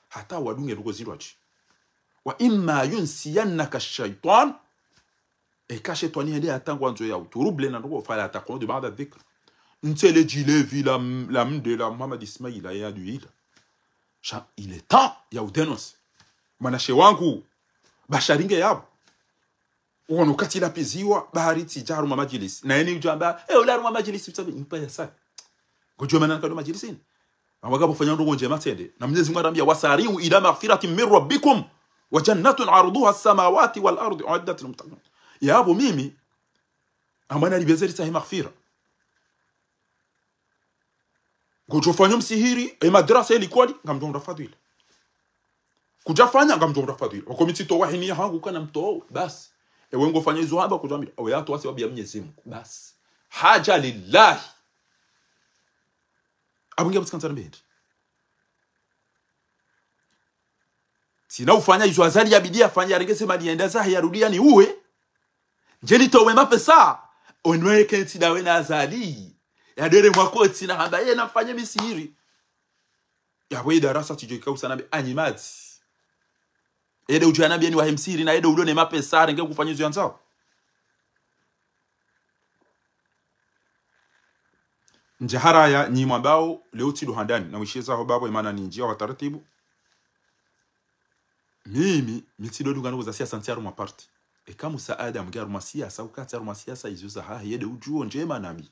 Hata wadunge ndrongoo zindru wadji. وإما ينسينك الشيطان. Eka shetwani hende hata ngwandzo ya utrouble na ndrongoo, فلا تقعد بعد الذكر. Ntsele djilevi la m-, la mde la Muhammad Ismaila ya duila. Sha, il est temps ya udénoncer. Mwanashe wangu, Bashari nge yapvo. Wono kati lapviziwa, bahari tsidja harumwa madjilisi. Na yeni udjamba, eh, ula harumwa madjilisi, utsabe, mpa ya sa. Ngodjo mana nkado madjilisini. Mawaka pvo fanya ndrongoo ndjema tsende. Na Mnyezi Mungu arambiya, وسارعوا إلى مغفرة من ربكم وجنة عرضها السماوات والأرض أعدت للمتقين. Yapvo mimi, amana libezeri tsahe maghfira. Ngodjo fanya msihiri, e madrasa, e likoli, ngamdjo hundra fadhila. Kudja fanya, ngamdjo hundra fadhila. Wako mi tsitowa hini ya hangu kana mtowe, basi. Ewe ngofanya izo hamba, kudja mira. Ewe yatowa sababu ya Mnyezi Mungu, basi. Haja lillahi. Abunge mtsikandza na mehende. Tsina ufanya izo Azali yabidi yafanye, yarenge ze mali yende zahe, yarudi yaniuwe. Ndje nitowe mapesa. Onwe kentsi ndawe na Azali. Yadere mwako tsina hamba, ye nafanye misihiri. Yapvo ye darasa tsidjo ika usa nambe anyi madzi. Ede udjo yanambiya ni wahe msihiri na ede ulo ne mapesa, arenge kufanya izo yandzao. Ndja haraya nyi mwambao, leo tsido handani, na wishiye zaho bapvo emana nindji ya wa taratibu. Mimi, mi tsi ndo dunga ndrongo za siasa ntsi harumwa parti. Eka Musa Adam nge harumwa siasa, uka tsi harumwa siasa, izo zahahe, yende udjuo ndjema na mbi.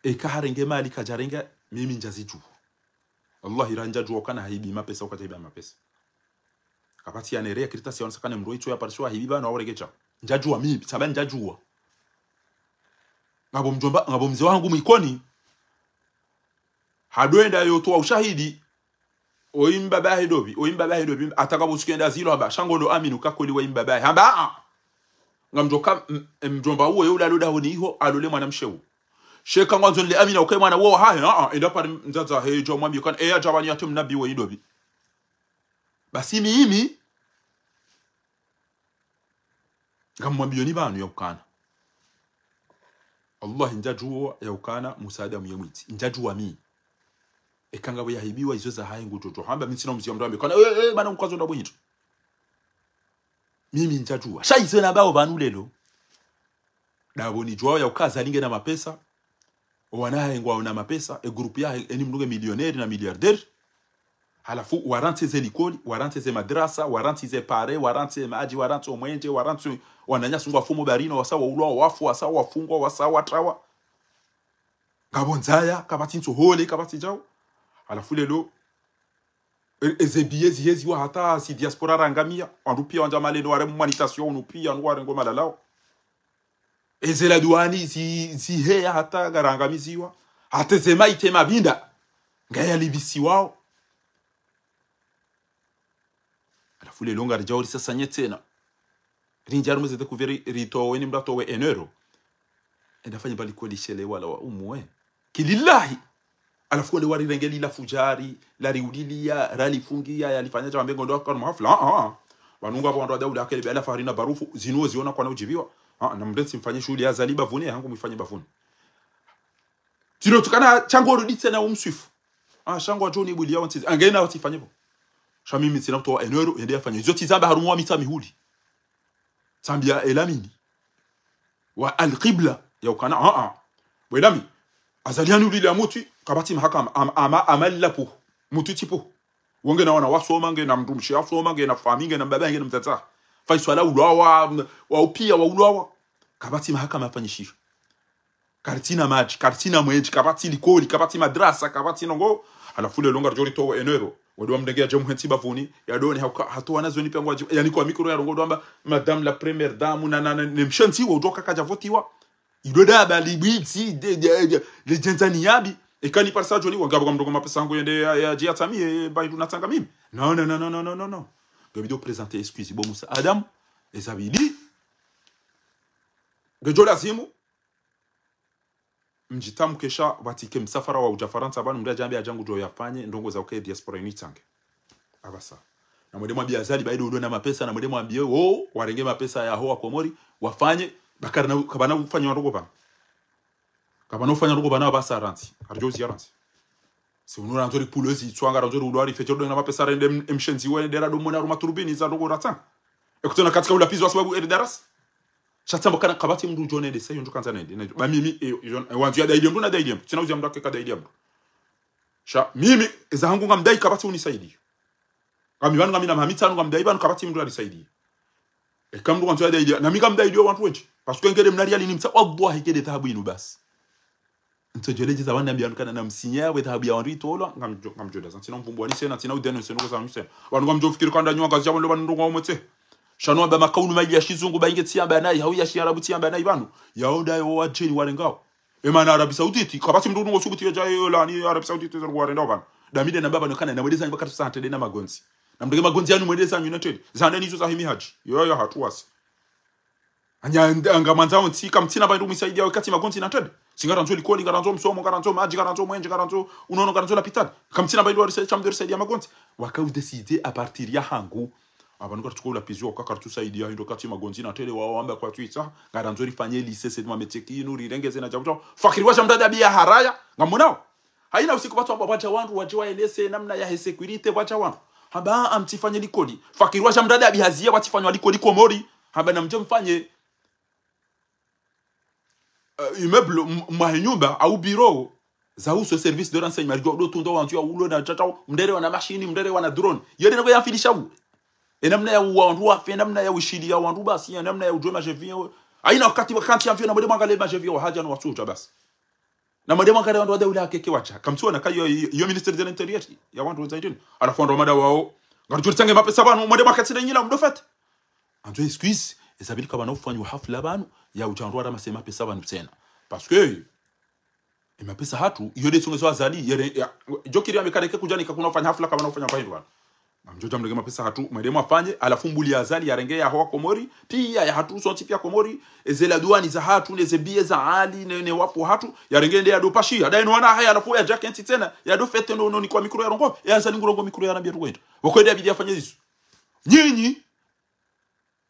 Eka harenge mali kadjarenge, mimi ndjazidjuo. Wallahi, ra ndjadjuo ukana hahibi mapesa, uka kadjahiba mapesa. Kapvatsi ya nere ya karatasi ya wanisa kane mdru itso ya parisiwa hahibi pvanu, aurenge dja. Ndjadjuo mimi, tsamba ndjadjuo. Ngapvo mdjomba, ngapvo mze wahangu Mwikoni. Hadwenda yotowa ushahidi. Oyi mbaba yahe ndopvi, oyi mbaba yahe ndopvi, hata kapvo usiku yenda zilo hamba, sha ngo ndo Amina uka kweli wayi mbaba yahe. Hamba, ah, ah. Ngamdjoka, m-, mdjomba uwo ye ulalo dahoni iho, alole mwanamshe uwo. Sheka ngwandzo nile Amina uke mwana uwo hahe, ah, ah, enda pare mdzadze hahe, djo mwambiye ukana, eya djabani yate mnabi wayi ndopvi. Basi mimi, ngamwambiyoni pvanu ya ukana. Wallahi, ndjadjuo ya ukana Musa Adam ye mwitsi. Ndjadjuo mimi. Eka ngapvo yahibiwa izo zahahe ngudjodjo. Hamba mi ntsina umziya mdru ambe ukana, eh, eh, bana mkwazo ndapvo hindru. Mimi ndjadjuo. Sha izo nambao pvanu lelo. Ndapvo nidjuao ya uka Azali ngena mapesa. Owana hahe ngwaona mapesa, e groupe yahe, eni mdru nge millionnaire na milliardaire. Halafu, warantsi ze likoli, warantsi ze madrasa, warantsi ze pare, warantsi madji, warantsi omwenje, warantsi wananyasi ngwafumo barino, wasa waulwa, wafu, wasa wafungwa, wasa watrawa. Ngapvo ndzaya, kapvatsi ntsohole, kapvatsi djao. Halafu lelo, e-, eze biye ziheziwa hata si diaspora rangamia, wandru pia wandja malendo, ware mwanitasion, wanu pia, wanu warengo malalao. Eze la duwani zi-, ziheya hata ngarangamiziwa. Hata ze maite mabinda. Ngayalipvisiwao. Halafu lelo ngaridjao risasanye tsena. Rindji harumwa ze découvert ritowe ni mdru atowe un euro. Enda fanye mbali kweli shele wala wa umwe. Kilillahi. Halafu konde warirenge lila fudjari, lariulilia, ralifungia, yalifanya dja wambe ngondo wakana mahafla. Ah, ah. Pvanu ngapvo wandru wa daula akele bela fahari na barufu, zinu ziona kwana udjibiwa. Ah, na mdru ntsi mfanye shughuli ya Azali bapvuni, hangu mwifanye bapvuni. Tsilo tsukana sha ngo rudi tsena umswifu. Ah, sha ngwadjo nibuli ya wantsizi. Angena watsifanye pvo. Sha mimi ntsina kutowa un euro, yende yafanye. Izo tsi zamba harumwa mitsa mihuli. Tsambia Elamine. Wa Al-Qibla. Ya ukana, ah, ah. Bo Elamine. Azali yanu lile ya mutwi, kapvatsi mahakama, am-, ama, ama lila pvo. Mutwi tsi pvo. Wo ngena wana wasoma, ngena mdrumshe wasoma, ngena fami, ngena mbaba, ngena mdzadze. Faiswala ulwawa, wa upia wa ulwawa. Kapvatsi mahakama yafanyishiwa. Karitsina madji, karitsina mwenje, kapvatsi likoli, kapvatsi madrasa, kapvatsi ndrongo. Halafu lelo ngaridjo ritowa un euro. Wandru wamrenge yadje muhentsi bapvuni, yadone hauka, hatowa na zoni pia ngwadji, yani kwa mikro yarongoa ndo amba, Madame la Première Dame, na, na, na, ne mshentsi wo, udjoka kadja votiwa. Ido daba, libwitsi, de, de, de, de djenzani yabi. Eka ni parisa djoni, wangapvo ka mdru ngo mapesa hangu yende ya, ya, djia tsami, e, ba idu natsanga mimi. Non, non, non. Ngebido présenter excuse, bo Musa Adam, ezabidi. Ngedjo lazimu, mdjitamke sha, pvatsike msafara wa udja Farantsa, pvanu mdru yadjambe yadja ngudjo yafanye, ndrongo za uke diaspora inu itsange. Apvasa. Na mwende mwambie Azali, ba ido ulo na mapesa, na mwende mwambie, wo, warenge mapesa yaho wa Komori, wafanye, ba kari na, kapvana ufanya ndrongo pvanu. Kapvana ufanya ndrongo pvanu apvasa rantsi. Aridjo uziya rantsi. Si unu randzo ri pulo ezi tswanga, randzo ri ulwa ri fetjo ndo na mapesa rende m-, mshenzi wende ra ndo mwana harumwa turubini za ndrongo ratsanga. Ekutsona katsika ulapvizi wa sababu eri darasa. Sha tsamba kana kapvatsi mdru udjo nende, sa iyo ndjo kandza nende. Nende. Ba mimi, e, iyo, e, wandzo ya daili mdru na daili mdru. Tsina uziya mdru ake ka daili mdru. Sha, mimi, eza hangu ngamdai kapvatsi unisaidiyo. Ngami pvanu ngamina maha mitsanu ngamdai pvanu kapvatsi mdru yarisaidiya. Eka mdru kwandzo yadaidiya, nami ngamdaidiyo wandru wendji. Parce que ngele mna riyali ni mtsa, wallahi ngele dhahabu inu basi. Ntsodjo ledjeza pvanu nambiya wandru kana namsinya, we dhahabu ya wandru itolwa, ngamdjo, ngamdjo daza. Ntsina mvumbu wa nisena, ntsina udeno, ntsina ukoza wa nisena. Pvanu ngamdjo fikiri kanda nyuwa ngazi ya wandru pvanu ndrongo wa umwetse. Sha no amba makaulu mayili ya shizungu, ba inge tsiamba nayi, hau ya shiarabu tsiamba nayi pvanu. Yaonda yo wadjeni warengao. Emana Arabie Saoudite, kapvatsi mdru ngo subuti yadja yo lani Arabie Saoudite zo ngwarendao pvanu. Damide na baba no kana, na mwendeza nyi bakati sa ntende na magondzi. Na mdrenge magondzi yanu mwendeza nyi na ntende. Zanda nizo za himi hadji. Yo, yo, hatu wasi. Anya, anga mwandzao ntsi, kamtsina pvahindru mwisaidiya wakati magondzi na ntende. Si ngarandzo likoli, ngarandzo msomo, ngarandzo madji, ngarandzo mwenje, ngarandzo unono, ngarandzo lapitali. Kamtsina pvahindru warisaidiya, sha mdru risaidiya magondzi. Waka udécider à partir ya hangu. Apvanu karitsuko ulapiziwa, waka karitsusaidiya, hindru wakati magondzi na ntende, wao wamba kwatsu itsa, ngarandzo rifanye lycée, c'est ma métier kinu, rirengeze na djabu djabu. Fakiri wadja mdru adabiya haraya, ngamonao. Hayina usiku pvatsu amba pvwadja wandru, wadje waelese namna yahe sécurité, pvwadja wandru. Hamba, ah, mtsifanye likoli. Fakiri wadja mdru adabiya haziya, pvatsifanywa likoli Komori. Hamba namdje mfanye, eh, immeuble, m-, mwahe nyumba, au bureau. Za uso service de renseignement, ridjo do tunda wandru ya ulo na tata, mdere wana machine, mdere wana drone. Yo de nako ya filisha u. E namna ya uwa wandru wafe, e namna ya ushiliya wandru basi, e namna ya udjuwa majevi ya. Haina wakati wakantsi ya mvio na mwende mwangaliye majevi ya hadja no wasudja basi. Na mwende mwangaliye wandru wa daula hakeke wadja. Kamtsuona ka yo, yo ministère de l'intérieur ya wandru wa zaituni. Halafu wandru wa mada wao. Ngaridjo ritsange mapesa pvanu, mwende mwakatsi na nyila mdo fête. Andzo excuse, eza bidi ka pvanu ufanywa hafla pvanu, ya udja wandru waramase mapesa pvanu tsena. Parce que, e mapesa hatru, iyo de tsongezo Azali, yere, ya, djokiri ya mekareke kudja nika kuna ufanya hafla ka pvanu ufanya kwa hindru pvanu. Ngamdjo dja mrenge mapesa hatru, mwende mwafanye, halafu mbuli ya Azali, yarenge ya hoa Komori, piya ya hatru sontsi piya Komori, eze la douane za hatru, neze biye za hali, ne, ne wafu hatru, yarenge nde ya do pashi, ya daye no wana haya, halafu yadja kentsi tsena, ya do fête no, no nikwa mikro ya rongo, ya Azali ngurongo mikro ya nambia rukwenda. Woko nde ya bidi yafanye zisu. Nyinyi,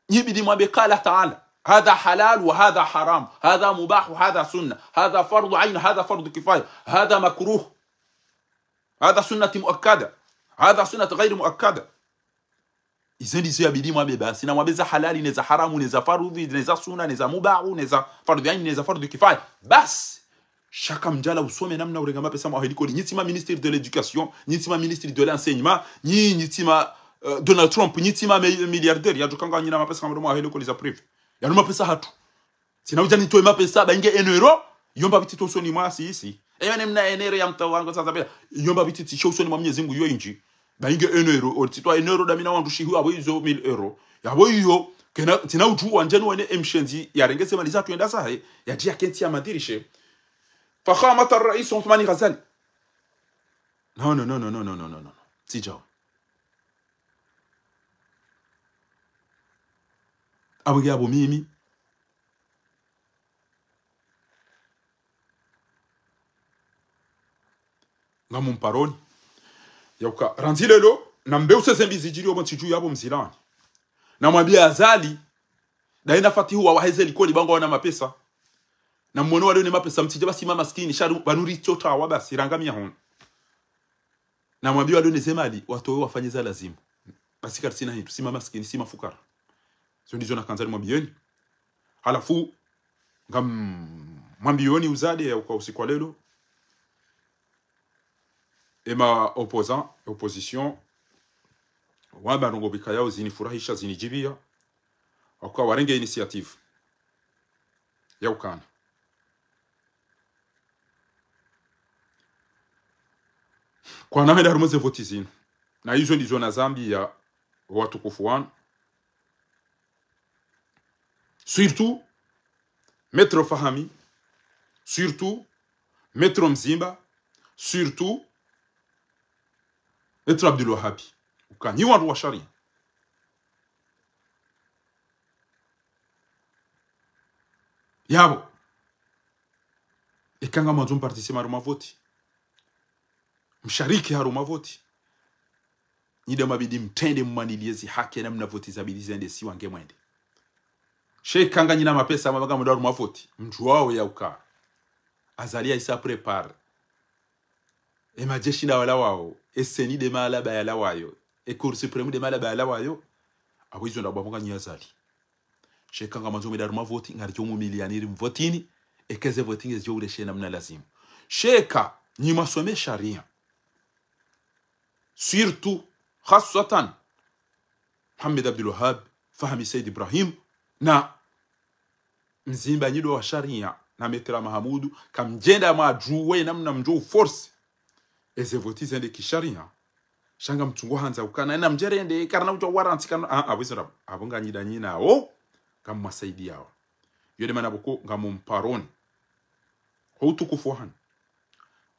nyi bidi mwambe قال تعالى. هذا حلال وهذا حرام، هذا مباح وهذا سنة، هذا فرض عين، هذا فرض كفاية، هذا مكروه، هذا سنة مؤكدة، هذا سنة غير مؤكدة. Izo ndizo ya bidi mwambe basi, na mwambe za halali, ne za haramu, ne za fardhi, ne za sunna, ne za mubahu, ne za fardhi aini, ne za fardhi kifaya. Basi, sha kamdjala usome namna urenga mapesa mwahe likoli. Nyi tsi ma ministre de l'éducation, nyi tsi ma ministre de l'enseignement, nyi, nyi tsi ma, euh, Donald Trump, nyi tsi ma mi-, milliardaire, yadjo kanga nyina mapesa kamdo mwahe likoli za privé. Yanu mapesa hatru. Tsina udja nitowe mapesa, ba inge un euro, yo mbapvi tsi to usoni mwa sisi. Eyo ne mna un euro ya mta wangu sasa pia. Yo mbapvi tsi tsi sho usoni mwa Mwenyezi Mungu yo indji. Ba inge un euro, o tsi to un euro da mina wandru shihu, abo izo mille euros. Yabo iyo, kena, tsina udjuwa ndjenu wene emshenzi, yarenge ze mali zatru yende zahe, yadjiya kentsi ya madirishe. Fakhamat ar-Rais Othmani Ghazali. No, no, no. Tsi djao. Abo nge abo mimi. Ngamumparoni. Yauka, randzi lelo, na mbe useze mbi zidjiri obo ntsidju yabo mzilani. Na mwambiye Azali, daye na Fatihu wa waheze likoli ba ngwawana mapesa. Na mwone walo ne mapesa mtsidja basi ma maskini, sha pvanu ritso tawa basi, rangamiya hono. Na mwambiye walo ne ze mali, watowe wafanye za lazimu. Basi karitsina hindru, si ma maskini, si mafukara. Zo ndizo nakandza nimwambiyeni. Halafu, ngam-, mwambiyoni uzade yauka usiku wa lelo. Ema opposant, opposition, wamba ndrongo bika yao zinifurahisha, zinidjibiya. Waka warenge initiative. Yaukana. Kwana hwenda harumwa ze voti zinu. Na izo ndizo nazambiya watukufu wanu. Surtout, Maître Fahami. Surtout, Maître Mzimba. Surtout, Maître Abdul Wahabi. Uka nyi wandru wa sharia. Yabo. Eka ngamwandzo mparticipe harumwa voti. Mshariki harumwa voti. Nyi de mabidi mtrende mwaniliye zi haki namna voti zabidi zende si wange mwende. Sha eka nganyina mapesa mabanga mwende harumwa voti. Mdjuwao yauka. Azali ya isa prépare. E majeshi nda wala wawo, e CENI de mahala ba yalawayo, e Cour suprême de mahala ba yalawayo, abo izo nda bwa mwanga nyi Azali. Sha eka ngamwandzo mwende harumwa voti, ngaridjo mumiliya nyi ri mvotini, eka ze voti ngezidjo ureshe namna lazimu. Sha eka, nyi mwasome sharia. Surtout, khaswatan, Mohamed Abdul Wahab, Fahmi Said Ibrahim, na Mzimba nyi do wa sharia na Maître Mahamudu, kamdjenda mwadjuwe namna mdjo uforce. Eze voti zende kisharia. Sha ngamtsungo handza ukana, na mdjerende, karana udja warantsi kana, ah, ah, abo izo nda, abo nganyi da nyi nawo, ngamwasaidiyawo. Yo de mana boko ngamumparoni. Ho utukufu wahanyu.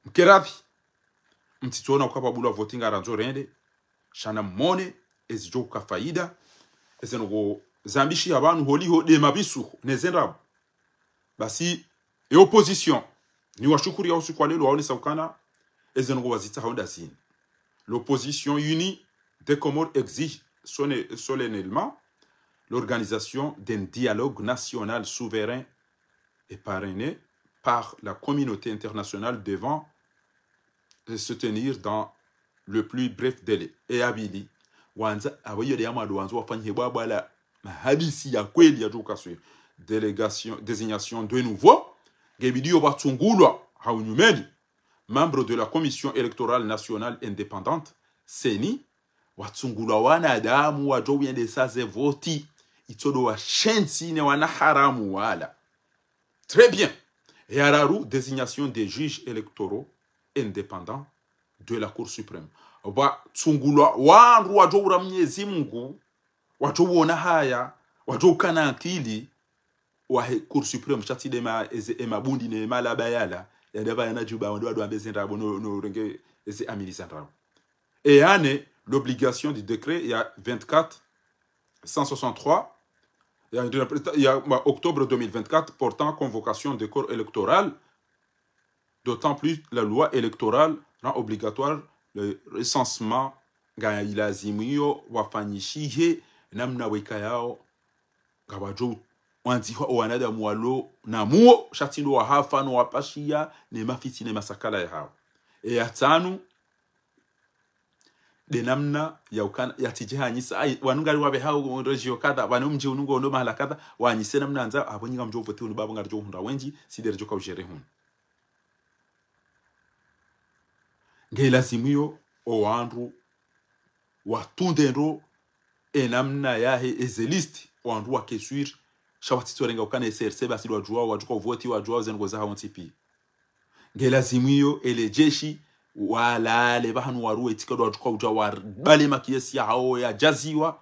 Mkeradhi. Mtsitsona uka pvwa bulwa voti ngarandzo rende. Sha na mone, ezidjo uka faida. Eze ndrongo zambishiha pvanu holiho de mabisu, ne ze ndrabo. Basi, e opposition. Ni washukuriya usiku wa lelo waonesa ukana, eze ndrongo wazitsaha honda zini. L'opposition unie des Comores exige sone-, solennellement l'organisation d'un dialogue national souverain et parrainé par la communauté internationale devant se tenir dans le plus bref délai. E ya pvili, wandza, abo iyo de ya mwando wandzo wafanyihe bwabwa la mahadisi ya kweli ya djukaswe. Délégation, désignation de nouveau, ngebidi yo pvatsungulwa ha unyumeni. membres de la Commission électorale nationale indépendante, CENI, watsungulwa wanadamu wadjo uyendesa ze voti, itsodo washenzi ne wanaharamu wala. Très bien. Ya raru, désignation des juges électoraux indépendants de la Cour suprême. Watsungulwa wandru wadjo ura Mnyezi Mungu, wadjo uona haya, wadjo ukana akili, wahe Cour suprême, sha tsi de ma, eze, emabundi ne malaba yala, yadaba yana djuba, wandru wadjo ambe ze ndrabo no, no renge eze amili za ndrabo. Et année, l'obligation du décret, il y a vingt-quatre cent soixante-trois, il y a, il y a, bah, octobre deux mille vingt-quatre, portant convocation des corps électoraux, d'autant plus la loi électorale rend obligatoire le recensement, nga ilazimu iyo wafanyishihe namna weka yao, nga wadjo wandzihwa owanadamu walo na muo, sha tsi ndo wahafa no wapashiya, ne mafitsi ne masakala yahao. E ya tsanu, de namna ya ukana, ya tsidje hanyisa, ai, wanu ngari wabe hao région kadha, wanu mdji unu ngo ono mahala kadha, wanyise namna andza, apvo nyi ngamdjo vote unu babo ngaridjo hundra wendji, si de ridjo ka ujere hunu. Nge lazimu iyo, owandru, watunde ndo, enamna yahe, eze liste, owandru wake sûr, sha watsitsorenga ukana e CRC, basi ndo wadjuao, wadjuka uvoti, wadjuao zendrongo zahawo ntsi pia. Nge lazimu iyo, ele jeshi, walale, pvahanu waruwe, itika ndo wadjuka udja wabale makesi yahawo yadjaziwa.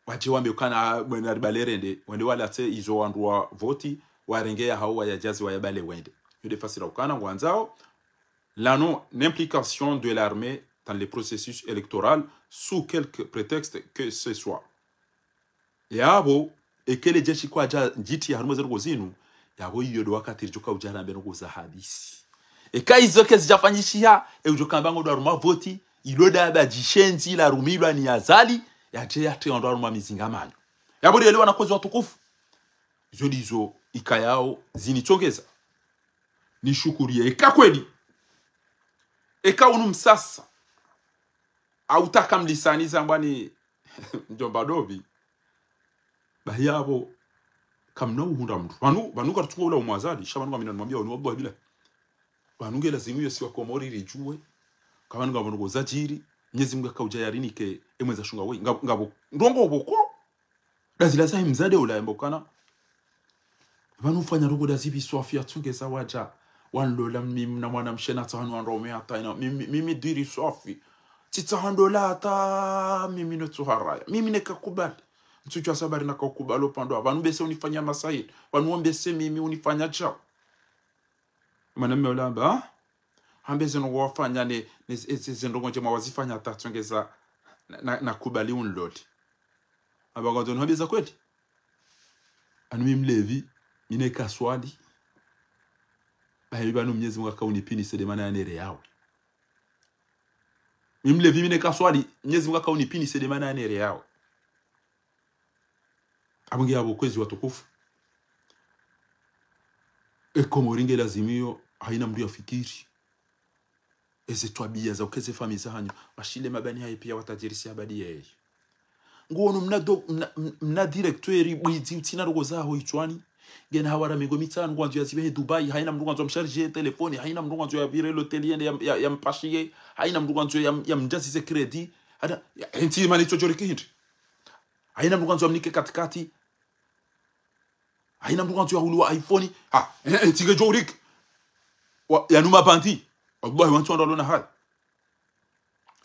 Wadje wambe ukana, mwena ribale rende, wende walatse izo wandru wavoti, warenge yahawo wayadjaziwa yabale wende. Iyo de fasira ukana, ngwandzao, la non-implication de l'armée dans le processus électoral sous quelque prétexte que ce soit. Yapvo, eka ele jeshi kwadja ndjiti ya harumwa zendrongo zinu, yapvo iyo ndo wakati ridjo ka udja rambe ndrongo za hadisi. Eka izo kazidjafanyishiha, e udjo kamba ngo ndo harumwa voti, ilo daba djishenzi larumilwa ni Azali, yadje yatre ndo harumwa mizingamanyo. Yapvo ndo elewa wanakwezi watukufu. Izo ndizo ikayao zinitsongeza. Nishukuriye, eka kweli. Eka unu msasa. Au taka mlisani zambwani mdjomba Dobi. Bahi yapvo, kamna uhundra mndru. Pvanu, pvanu karitsunga ula umwazali, sha pvanu kamina nimwambia wanu wallahi billahi. Pvanu nge lazimu iyo si wakomori ridjuwe. Ka pvanu ngapvo ndrongo zadjiri, Mnyezi Mungu yaka udja yarinike, emweza shunga we. Nga, ngapvo, ndrongo pvoko. Dazila zahe mzade ula yamba ukana. Pvanu ufanya ndrongo dazipvi swafi yatsungeza wadja. Wanlola mimi na mwanamshe na tsahanu wandrume hata ina. Mimi, mimi diri swafi. Tsitsaha ndola hata mimi notsuharaya. Mimi neka kubali. Ntsudjuwa sababu naka ukubali opvandru. Pvanu mbese unifanya masahini. Pvanu mbese mimi unifanya djau. Mwanamme ula hamba, ah? Hamba eze ndrongo wafanya ne, ne, eze, eze ndrongo ndjema wazifanya hata tsongeza na, na, nakubali unlole. Hamba ngwandzo nihwambie za kweli. Anu mi mlevi, mi neka swali. Bahi pvanu Mnyezi Mungu yaka unipinise de mana yanere yawe. Mi mlevi, mi neka swali, Mnyezi Mungu yaka unipinise de mana yanere yawe. Apvo nge yapvo kwezi watukufu. E Komori nge lazimu iyo, haina mndru yafikiri. Eze twabiya za ukeze famiyi zahanyu, washile mabani haye pia watajirisi abadi yeye. Nguono mna do, mna, mna directeur bwidzi utsina ndrongo zaho itswani. Ngena hawara mengo mitsanu ngwandzo yazibe he Dubai, haina mndru ngwandzo yamsharge telefoni, haina mndru ngwandzo yapvire l'hôtel yende ya, ya, yampashiye, haina mndru ngwandzo ya, yamdjazize crédit. Hata, ya, entsi mani tsodjoriki hindri. Haina mndru ngwandzo yamnike katikati. Haina mndru ngwandzo yahuluwa iPhone. Ha, eh, eh, tsinge djoriki. Wa, yanu mabandi. Wallahi, wantsu wandru walona haya.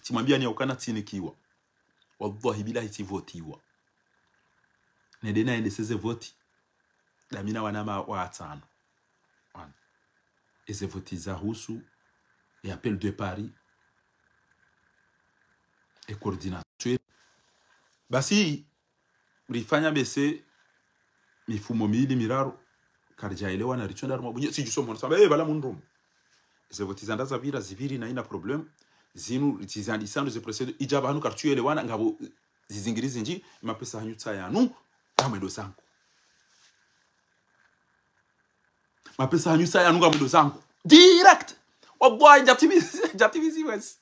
Tsimwambia ni ya ukana tsinikiwa. Wallahi billahi tsivotiwa. Nende naendese ze voti. Damina wanama watsanu. Wana. Eze voti zahusu, e appel de Paris, e coordinateur. Basi, rifanya bese mifumo mili miraru, karidjaelewana, ritsonda rumwa bunye, tsidjuso mwono, samba, eh, bala mundrumu. Eze voti zanda zapvira, zipviri na ina problème, zinu, tsizandisa ndo ze procédure, idja pvanu karitsuelewana, ngapvo zizingiri zindji, mapesa hanyu tsa yanu, ngamwendo zangu. Mapesa hanyu tsa yanu ngamwendo zangu. Direct. Wallahi, ndjatimizi, ndjatimizi wezi.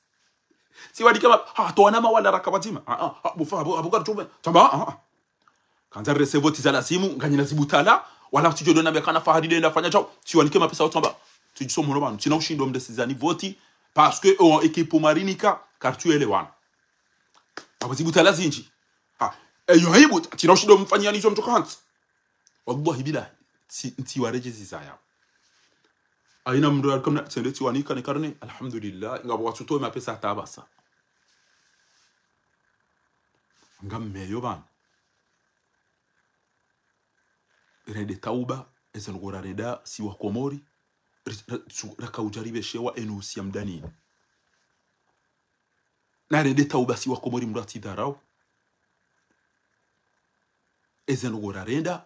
Tsiwanike ma, ha, towana mawala raka pvadzima. Ah, ah, ah, bufa, abu, abu karitsume. Tamba, ah, ah. Kandza rese voti za lazimu, nganyina zibutala, wala tsidjo dona mekana fahari de nafanya djau. Tsiwanike mapesa wo tamba. Tsidjiso mhono pvanu. Tsina ushindo mdesizani voti. Parce que, oh, équipe marinika, kartsu elewana. Apvo zibutala zindji. Ha, eyo aibu, tsina ushindo mfanyani izo mdjoka hantsi. Wallahi billahi, tsi, ntsi waredjezi zaya. Haina mndru yalikamna, tsende tsiwanika ni karne, alhamdulillah, ngapvo watsutowe mapesa hata apvasa. Ngammeyo pvanu. Rende tauba, eze ndrongoo rarenda, si wa Komori, ri-, ra-, su-, rakaudjaribeshewa enu usia mdanini. Narende tauba si wa Komori mndru atsidharau. Eze ndrongoo rarenda,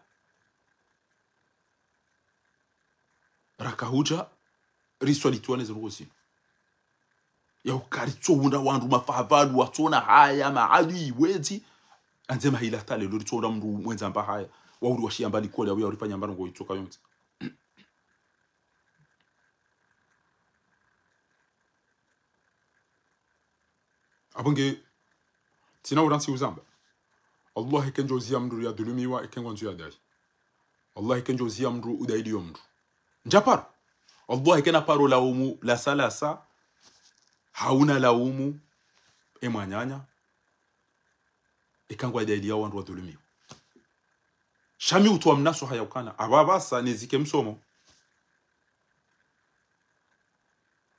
rakaudja, riswalitiwa neze ndrongoo zinu. Yauka ritsohundra wandru mafahavalu, watsona haya, maadui, wezi. Andze mahila tale, lo ritsohundra mndru mwendza amba haya. Wauri washiya mbali kole, au yaurifanya amba ndrongoo itsoka yontsi. Apvo nge, tsina urantsi uzamba. Allah eke ndjo uziya mndru yadhulumiwa, eke ngwandzo yadai. Allah eke ndjo uziya mndru udailiyo mndru. Ndjaparo. Allah eke naparo laumu, lasa lasa, hauna laumu, e mwananya, eka ngwadailiya wandru wadhulumiwa. Sha mi utowa mnaso haya ukana, apvapvasa nezike msomo.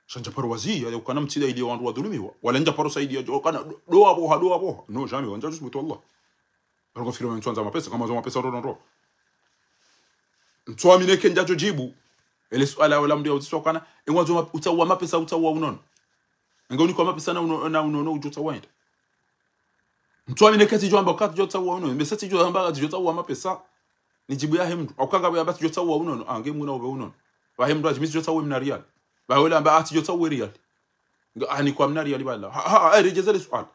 Sha ndjaparo waziya, ya ukana mtsidailiya wandru wadhulumiwa. Wala ndjaparo saidiya, ya ukana, do, do apvoha, do apvoha. No, jamais, wandja djusu butu Allah. Alongo fikiri mndru andza mapesa, kama zo mapesa ro, ro, ro. Ntsu amini eke ndjadjo djibu. Ele suala wala mndru ya udziswa ukana, e ngwandzo ma-, utsauwa mapesa, utsauwa unono. Enge unikwa mapesa na uno-, na unono udjo tsauwa enda. Ntsu amini eke tsidjo amba ka tsidjo tsauwa unono. Mbe sa tsidjo amba ka tsidjo tsauwa mapesa. Ni djibu yahe mndru. Au kanga pvo yamba tsidjo tsauwa unono. Ange muna ube unono. Pvahe mndru adjimi tsidjo tsauwa mna riyali. Pvahe ule amba, ah, tsidjo tsauwa riyali. Nga, ah, nikwa mna riyali pvala. Ha, ha, ha, redjeza le suala.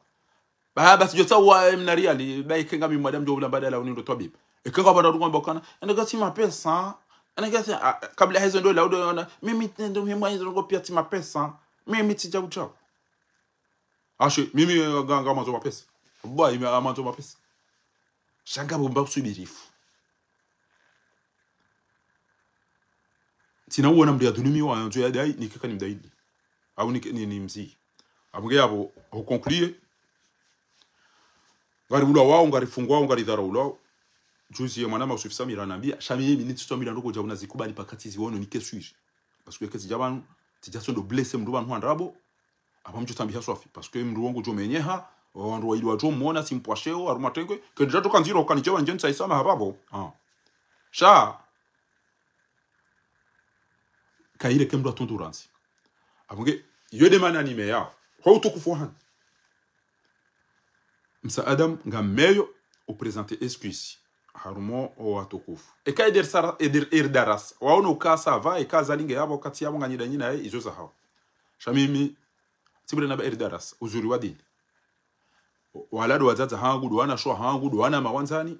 Ba, ba tsidjo tsauwa mna riyali. Ba eke ngami mwanadamu ndjo ula mbadala uni ndo twabibu. Eke nga pvanda ndrongoo amba ukana. Ende ka tsi mapesa. Ende ka tsi, ah, kabla hezo ndo la udo yona. Mimi ndo mimi mwa hizo ndrongoo pia tsi mapesa. Mimi tsidja utsauwa. Ashe, mimi nga, nga, ngamwandzo mapesa. Bwa, imi ngamwandzo mapesa. Sha ngapvo mba kusubirifu. Tsina uona mndru yadhulumiwa, yandzo yadai, nike ka nimdaili. Au nike, ni, nimziye. Apvo nge yapvo, ho conclure. Ngariulawao, ngarifungwao, ngaridharaulwao. Juzi ye mwanama Yusuf Samira anambia, sha mimi nitsitswa mila ndoko dja una zikubali paka tsiziwono nike swiri. Parce que eke tsidja pvanu, tsidja tsondo blesser mndru pvanu hwandrabo, apvo mdjo tambiha swafi. Parce que mndru wangu djo menyeha, wandru waili wadjo mwona, simpwasheo, harumwa tengwe, kendra toka ndziro, kanidjewa ndje ntsaisama hapvapvo. Ah. Sha, kayire ke mndru atundu randzi. Apvo nge, yo de mana nime yao. Kwa utukufu hanu. Msa Adam ngammeyo uprésenter excuse. Harumwa o watukufu. Eka eder sara, eder erdaras. Waono uka ça va, eka zalinge yapvo, kati yapvo nganyida nyina ye, izo zahao. Sha mimi, tsibure naba erdaras, uzuri wa dini. Wala do wadzadze hangu, do wanashe hangu, do wana mawandzani.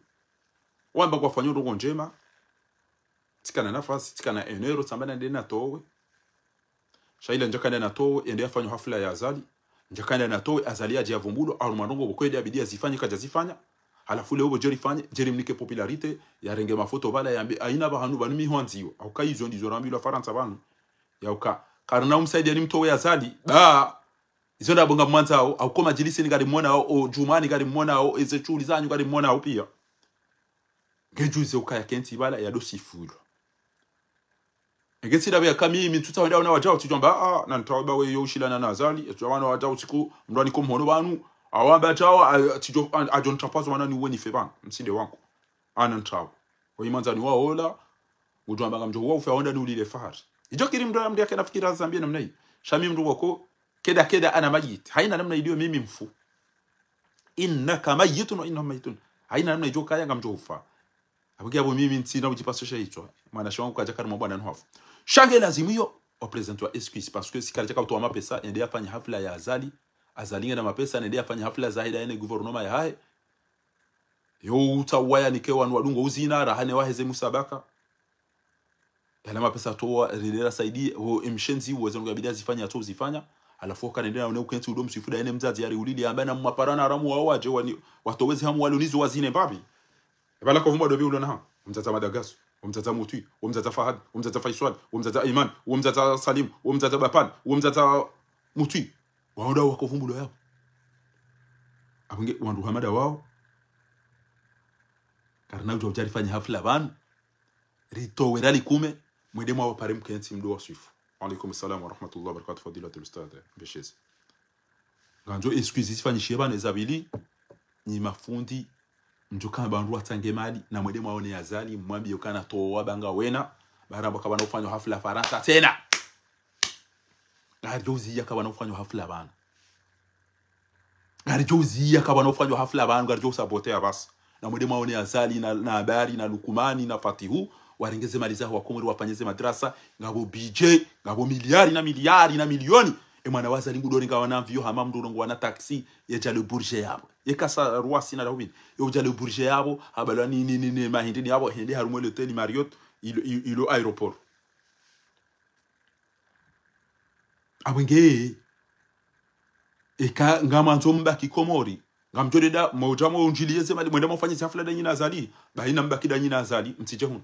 Wamba kwafanyo ndrongoo ndjema. Tsikana nafasi, tsikana enero, tsamba nende natowe. Sha ila ndjakaenda natowe, ende yafanyo hafla ya Azali. Ndjakaenda natowe, Azali yadje yavumbulo, harumwa ndrongoo pvoko ende yabidi yazifanye, kadja zifanya. Halafu leo pvo djeri fanye, djeri mnike popularité, yarenge mafoto pvala, yambe, haina pvahanu pvanu mi hwandziwa. Hauka izo ndizo rambilwa Farantsa pvanu. Yauka, karina umsaidia ni mtowe Azali, ba, izo ndapvo ngamwandzao, hauka o madjilisi ni ngarimwonao, o djumani ngarimwonao, eze shuhuli zanyu ngarimwonao pia. Nge juzi ukaya kentsi pvala yado sifulwa. Nge tsi ndapvo yaka mimi ntsutsaho wenda una wadjao, tsidjo amba, ah, na ntsaho ba we yo ushilana na Azali, tsidjo wana wadjao tsiku, mndru aniko mhono pvanu, awamba wadjao, a, tsidjo, a, adjo ntsapvazo mana ni uwe nife pvanu, msinde wangu. Ana ntsaho. Wo imandzani wa ola, udjo amba ngamdjo uwa ufe, awonda ni ulile fahari. Idjo kiri mndru ya mndru yake nafikira Zambia namna hii. Sha mi mndru wako, keda keda ana mayit. Haina namna iliyo mimi mfu. Innaka mayitun wa innahum mayitun. Haina namna idjo kaya ngamdjo ufa. Apvo nge yapvo mimi ntsina udjipasisha itswa. Mwanashe wangu kadja karimwa bwana nuhafu. Sha nge lazimu yo, o présenter wa excuse. Parce que si karadjaka utowa mapesa, yende yafanye hafla ya Azali. Azali ngena mapesa, nende yafanye hafla zahe nda yene gouvernement yahahe. Yo utsauwa yanike wanu wadungo uzina, raha ne waheze musabaka. Yala mapesa towa, rile rasaidi, wo emshenzi, uweze nunga bidi yazifanya, atso uzifanya. Halafu wakarendea, une ukentsi udo mswifu nda yene mdzadze yari ulili, yamba na mwaparana haramu wao wadje, wani, watowezi hamu walo nizo wazine mbapvi. Epvala kovumba dobi ulo na hamu, mdzadze Madagaso. Wo mdzadze Mutwi, wo mdzadze Fahad, wo mdzadze Faiswal, wo mdzadze Ayman, wo mdzadze Salim, wo mdzadze Bapan, wo mdzadze Mutwi. Wao ndo wako vumbulwa yapvo. Apvo nge wandru hama nda wao. Karina udja udja rifanye hafla pvanu. Ritowe rali kume, mwende mwawapare mkentsi mdo waswifu. Wa alaikum salam wa rahmatullahi wa barakatuh, fadilatul ustadh, mbeshezi. Ngandzo excuse zifanyishihe pvanu eza pvili, nyi mafundi, mdjo kamba wandru watsange mali, na mwende mwaone Azali, mwambiye ukana towa ba ngawena, baramba kapvana ufanywa hafla Farantsa tsena. Ngaridjo uziya kapvana ufanywa hafla pvanu. Ngaridjo uziya kapvana ufanywa hafla pvanu, ngaridjo usabote ya basi. Na mwende mwaone Azali, na, na Habari, na Lukumani, na Fatihu, warenge ze mali zaho wakomori wafanye ze madrasa, ngapvo budget, ngapvo miliari na miliari na milioni. E mwana wa Azali ngudo renga wana avion hama mndru urongowa na taxi, yedja le Bourget yapvo. Yeka sa ruwasi na dahubini. Yodja le Bourget yapvo, habalwa ni, ni, ni, ni, mahindini yapvo, hende harumwa l'hôtel Marriott, ilo, ilo, ilo aéroport. Apvo nge, eka ngamwandzo mbaki Komori, ngamdjo deda, mwodja mwaundjiliye ze mali, mwende mwafanye ze hafla nda nyi na Azali, bahi na mbaki nda nyi na Azali, mtsidje hunu.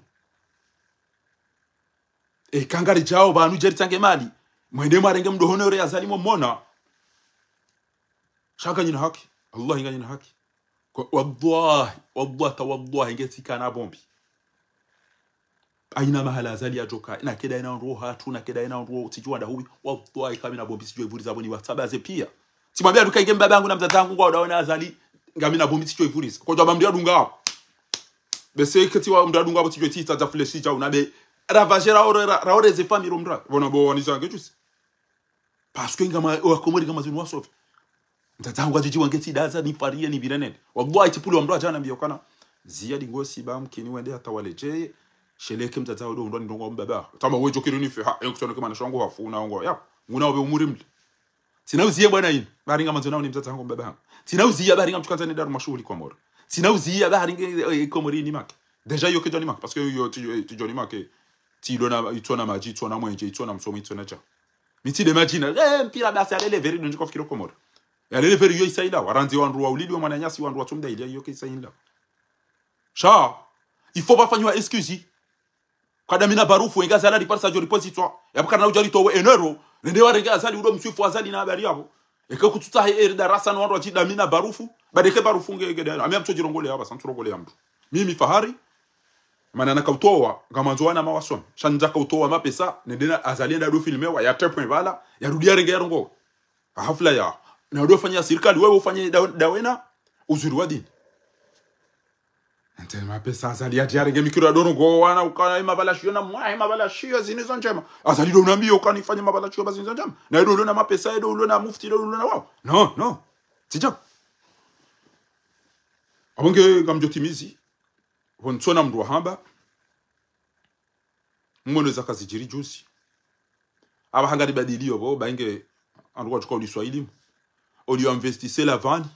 Eka ngaridjao pvanu dje ritsange mali, mwende mwarenge mdo honorer Azali mwamona. Sha nganyina haki. Wallahi nganyina haki. Kwa, wallahi, wallahi, ta wallahi, nge tsikana bombi. Haina mahala Azali yadjoka, na keda ina ndro hatru, na keda ina ndro, tsidjuwa nda huwi, wallahi, kamina bombi, tsidjuwa ivuriza pvo ni watsabaze piya. Tsimwambiya duka inge mbaba hangu na mdzadze hangu ngwao ndawe na Azali, ngamina bombi, tsidjuwa ivuriza. Kodja ba mndru yadunga hapvo. Bese keti wa mndru yadunga hapvo, tsidjuwa tsi tadja fleshi djau, na be, ravajera ore, ra, ra ore ze famille ro mndru. Pvona bo waniza nge jusi. Parce que ngama, wakomori ngama zinu wasofi. Mdzadze hangu adjidjiwa nge tsi daza, nifariye, nipvire nende. Wallahi, tsipvuli wa mndru adja nambiya ukana. Ziya dingosi ba mkini wende hata waledjeye. Sheleke mdzadze hangu ndo ndo ndrongo mbaba. Tama wedjo kiri nife, ha, enkusona ke mana shangu hafu, na ongo. Ya, nguna obe umuri mli. Tsina uziya bwana inu. Bari ngamandzo nawo ni mdzadze hangu mbaba hangu. Tsina uziya bari ngamtsuka ndzane daru mashuhuli Komori. Tsina uziya bari nge, eh, Komori ni make. Déjà yo ke djoni make. Parce que yo ti, ti djoni make. Tsi ilo na, itso na madji, itso na mwenje, itso na msomo, itso na dja. Mi tsi de madjina, eh, mpira basi ya lele veri, ndo ndjiko fikiro Komori. Ya lele veri yo isa ila, warandzi wandru wa ulili wa mwananyasi, wandru wa tsumda ili, yo ke isa ila. Sha, il faut pas fanywa excuse. Kadamina barufu, enga Azali riparisa djo ripozi tswa. Yapvo kana udja ritowe enero, rende warenge Azali udo mswifu Azali na Habari yapvo. Eke kutsutsaha eri darasa no wandru wadji damina barufu, badeke barufu nge, nge dana. Ami amtso djirongole hapva, sa ntsurongole ya mndru. Mimi Fahari, mana nakautowa, ngamandzo wana mawasome. Sha ndjakautowa mapesa, nende na Azali nda do filmewa, ya tepwe pvala, yarudi yarenge yarongowa. Hafla ya, na udo fanya sirikali, wewe ufanye da, dawena, uzuri wa dini. Ente mapesa Azali yadji yarenge mikiro ya dorongowa, na ukana mapvala shiyo na mwahe mapvala shiyo zinu zo ndjema. Azali ndo unambiyo ukana ifanye mapvala shiyo ba zinu zo ndjema. Na ndo ulona mapesa, ndo ulona mufti, ndo ulona wao. No, no. Tsidja. Apvo nge ngamdjo timizi. Pvo ntsona mndru wahamba. Mwono zaka zidjiri juzi. Apvaha ngari badiliyo pvo, ba inge, wandru wadjuka uliswa ilimu. Oliyo investise lavani,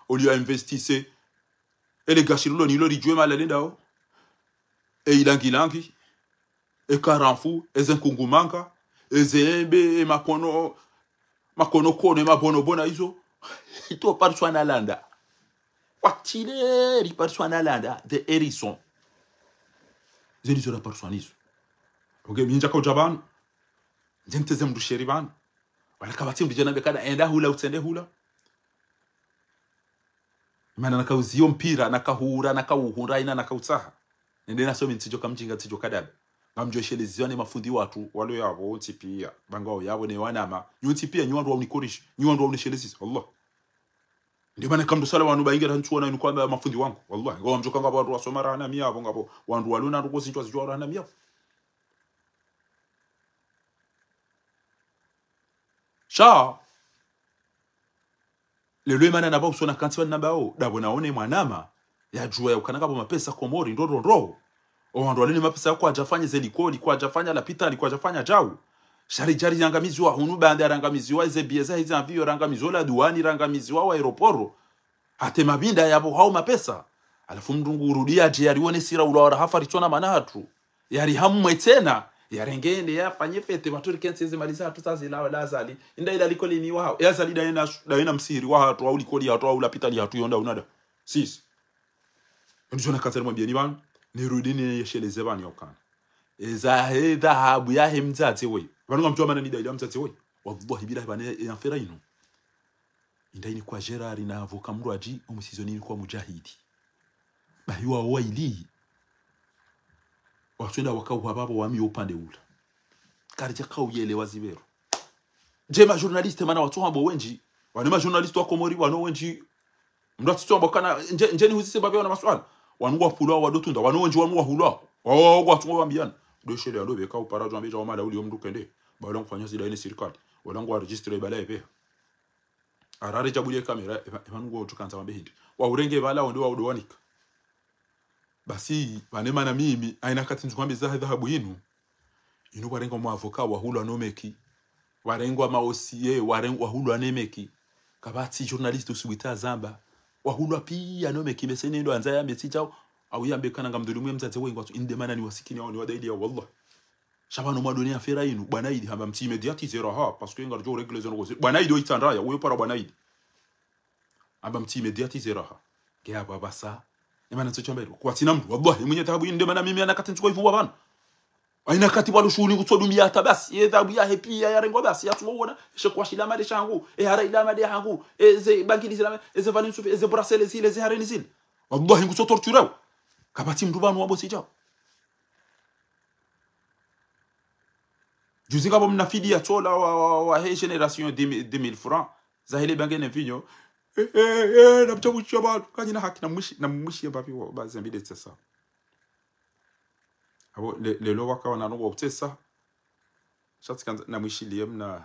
oliyo investise ele gashirilo nilo lidjuwe mahala lendao. E ilangilangi, e karamfu, eze nkungumanga, eze embe, e makono, makonokono, e mabonobona izo. Ito pariswa na landa. Watile ripariswa na landa, the hérisson. Zeni zo rapariswa nizo. Ok, mi ndjaka udja pvanu. Ndje nteze mndru sheri pvanu. Wala kapvatsi mndru djana be kada enda hula, utsende hula. Mana nakauziyo mpira, nakauhura, nakauhura, ina nakautsaha. Nende nasome ntsidjo ka mdjinga, ntsidjo ka dabi. Ngamdjo sheleziwa ne mafundi watru, walo yapvo, wontsi piya. Ba ngwao yapvo ne wanama. Nyi wontsi piya, nyi wandru wa unikorishi. Nyi wandru wa unisheleziza. Allah. Nde mana kamdru sala wanu ba inge ra ntsuona inu kwamba mafundi wangu. Wallahi. Ngwao mdjo ka ngapvo wandru wasoma rahana mi yapvo, ngapvo wandru walona ndrongo zindji wazidjuwa rahana mi yapvo. Sha. Lelo emana naba usona kantsi wani nabao, dabo naone mwanama, yadjuwa ya ukana ngapvo mapesa Komori, ndo, ndo, ndo. O wandru walio ne mapesa kwadjafanya ze likoli, kwadjafanya lapitali, kwadjafanya djau. Sha ridja riangamiziwa hunu banda, rangamiziwa ze biye za hizi avion, rangamiziwa la duwani, rangamiziwa wa aéroport. Hata e mabinda yapvo hao mapesa. Halafu mndru ngu urudi yadje yarione sira ula wara hafa ritsona mana hatru. Yari hamwe tsena, yarenge ende yafanye fete, watru rikentsi eze mali za hatru tsa zilawa la Azali. Inda ila likoli ni wahao. E Azali daye na, daye na msihiri wa hatru, au likoli hatru, au lapitali hatru, yo nda unada. Sisi. Ndizo nakantsi nimwambiyeni pvanu. Nirudi niyesheleze pvanu yaukana. Eza he dhahabu yahe mdzadze woyi. Pvanu ngamdjuwa mana ni dalili ya mdzadze woyi. Wallahi billahi pvanu ye affaire inu. Inda ini kwa Gérard na avocat mndru adji, omu season ini kwa Mujahidi. Bahi wawo wayili. Watswenda wakauha pvapvo wami yo upande ula. Karidja kauyelewa zipvero. Dje ma journaliste mana watsuhamba wendji. Wanu ma journaliste wa Komori, wanu wendji. Mndru atsitsuhamba kana, ndje, ndje nihuzise pvapvo wana maswala. Wanu ngwapvulwa wadotunda, wanu wendji wanu wahulwa. Wawo, wawo, ngwatsungo wambiana. Ndo shele ya ndo pveka upara djwambe dja wamala uli yo mndru kende. Bala ngufanya zida ine sirikali. Wala ngwa registre bala epve. Harare djabulie kamera, epva, epva nungo utukandza wambe hindri. Wahurenge pvala wende waudo wanika. Basi, pvanu mana mimi, haina wakati nzukwambe za dhahabu inu. Inu warenga mwa avocat, wahulwa no meki. Warengwa ma O C A, wareng-, wahulwa ne meki. Kapvatsi journaliste usubutu zamba. Wahulwa piya no meki, mese nendo andza ya mesi djao. Au yambe kana ngamdhulumu ye mdzadze woyi ngwatsu, inde mana ni wasikini hao ni wadalili ya wallah. Sha pvanu mwadone affaire inu, bwana Idi, hamba mtsi médiatiser raha, parce que ngaridjo régler zo ndrongo zi. Bwana Idi oitsandaya, uyo para bwana Idi. Hamba mtsi médiatiser raha. Nge hamba pvasa. Emana ntso tshamba ilo. Kwatsina mndru, wallahi, mwenye dhahabu inde mana mimi haina wakati ntsuko ivua pvanu. Haina wakati pvalo shuhuli ngutso dumia hata basi. Ye dhahabu yahe piya yarengwa basi, yatsungo wona. Eshe kwashila made shangu, e hara ila made hangu, eze bangili zila, eze valin sufi, eze bracelet zile, eze hareni zile. Wallahi ngutso torturer. Kapvatsi mndru pvanu wa bosi djao. Juzi ngapvo mna fidiya tsola wa, wa, wa he génération dix mille, dix mille francs. Za hele bange ne vinyo. Eh, eh, eh, na mtsa mwishiya pvanu. Kanyina haki na mwishi, na mwishiye mbapvi wa, ba zambile tsesa. Apvo, le, lelo waka wana nongo tsesa. Sha tsikandza, na mwishiliye mna,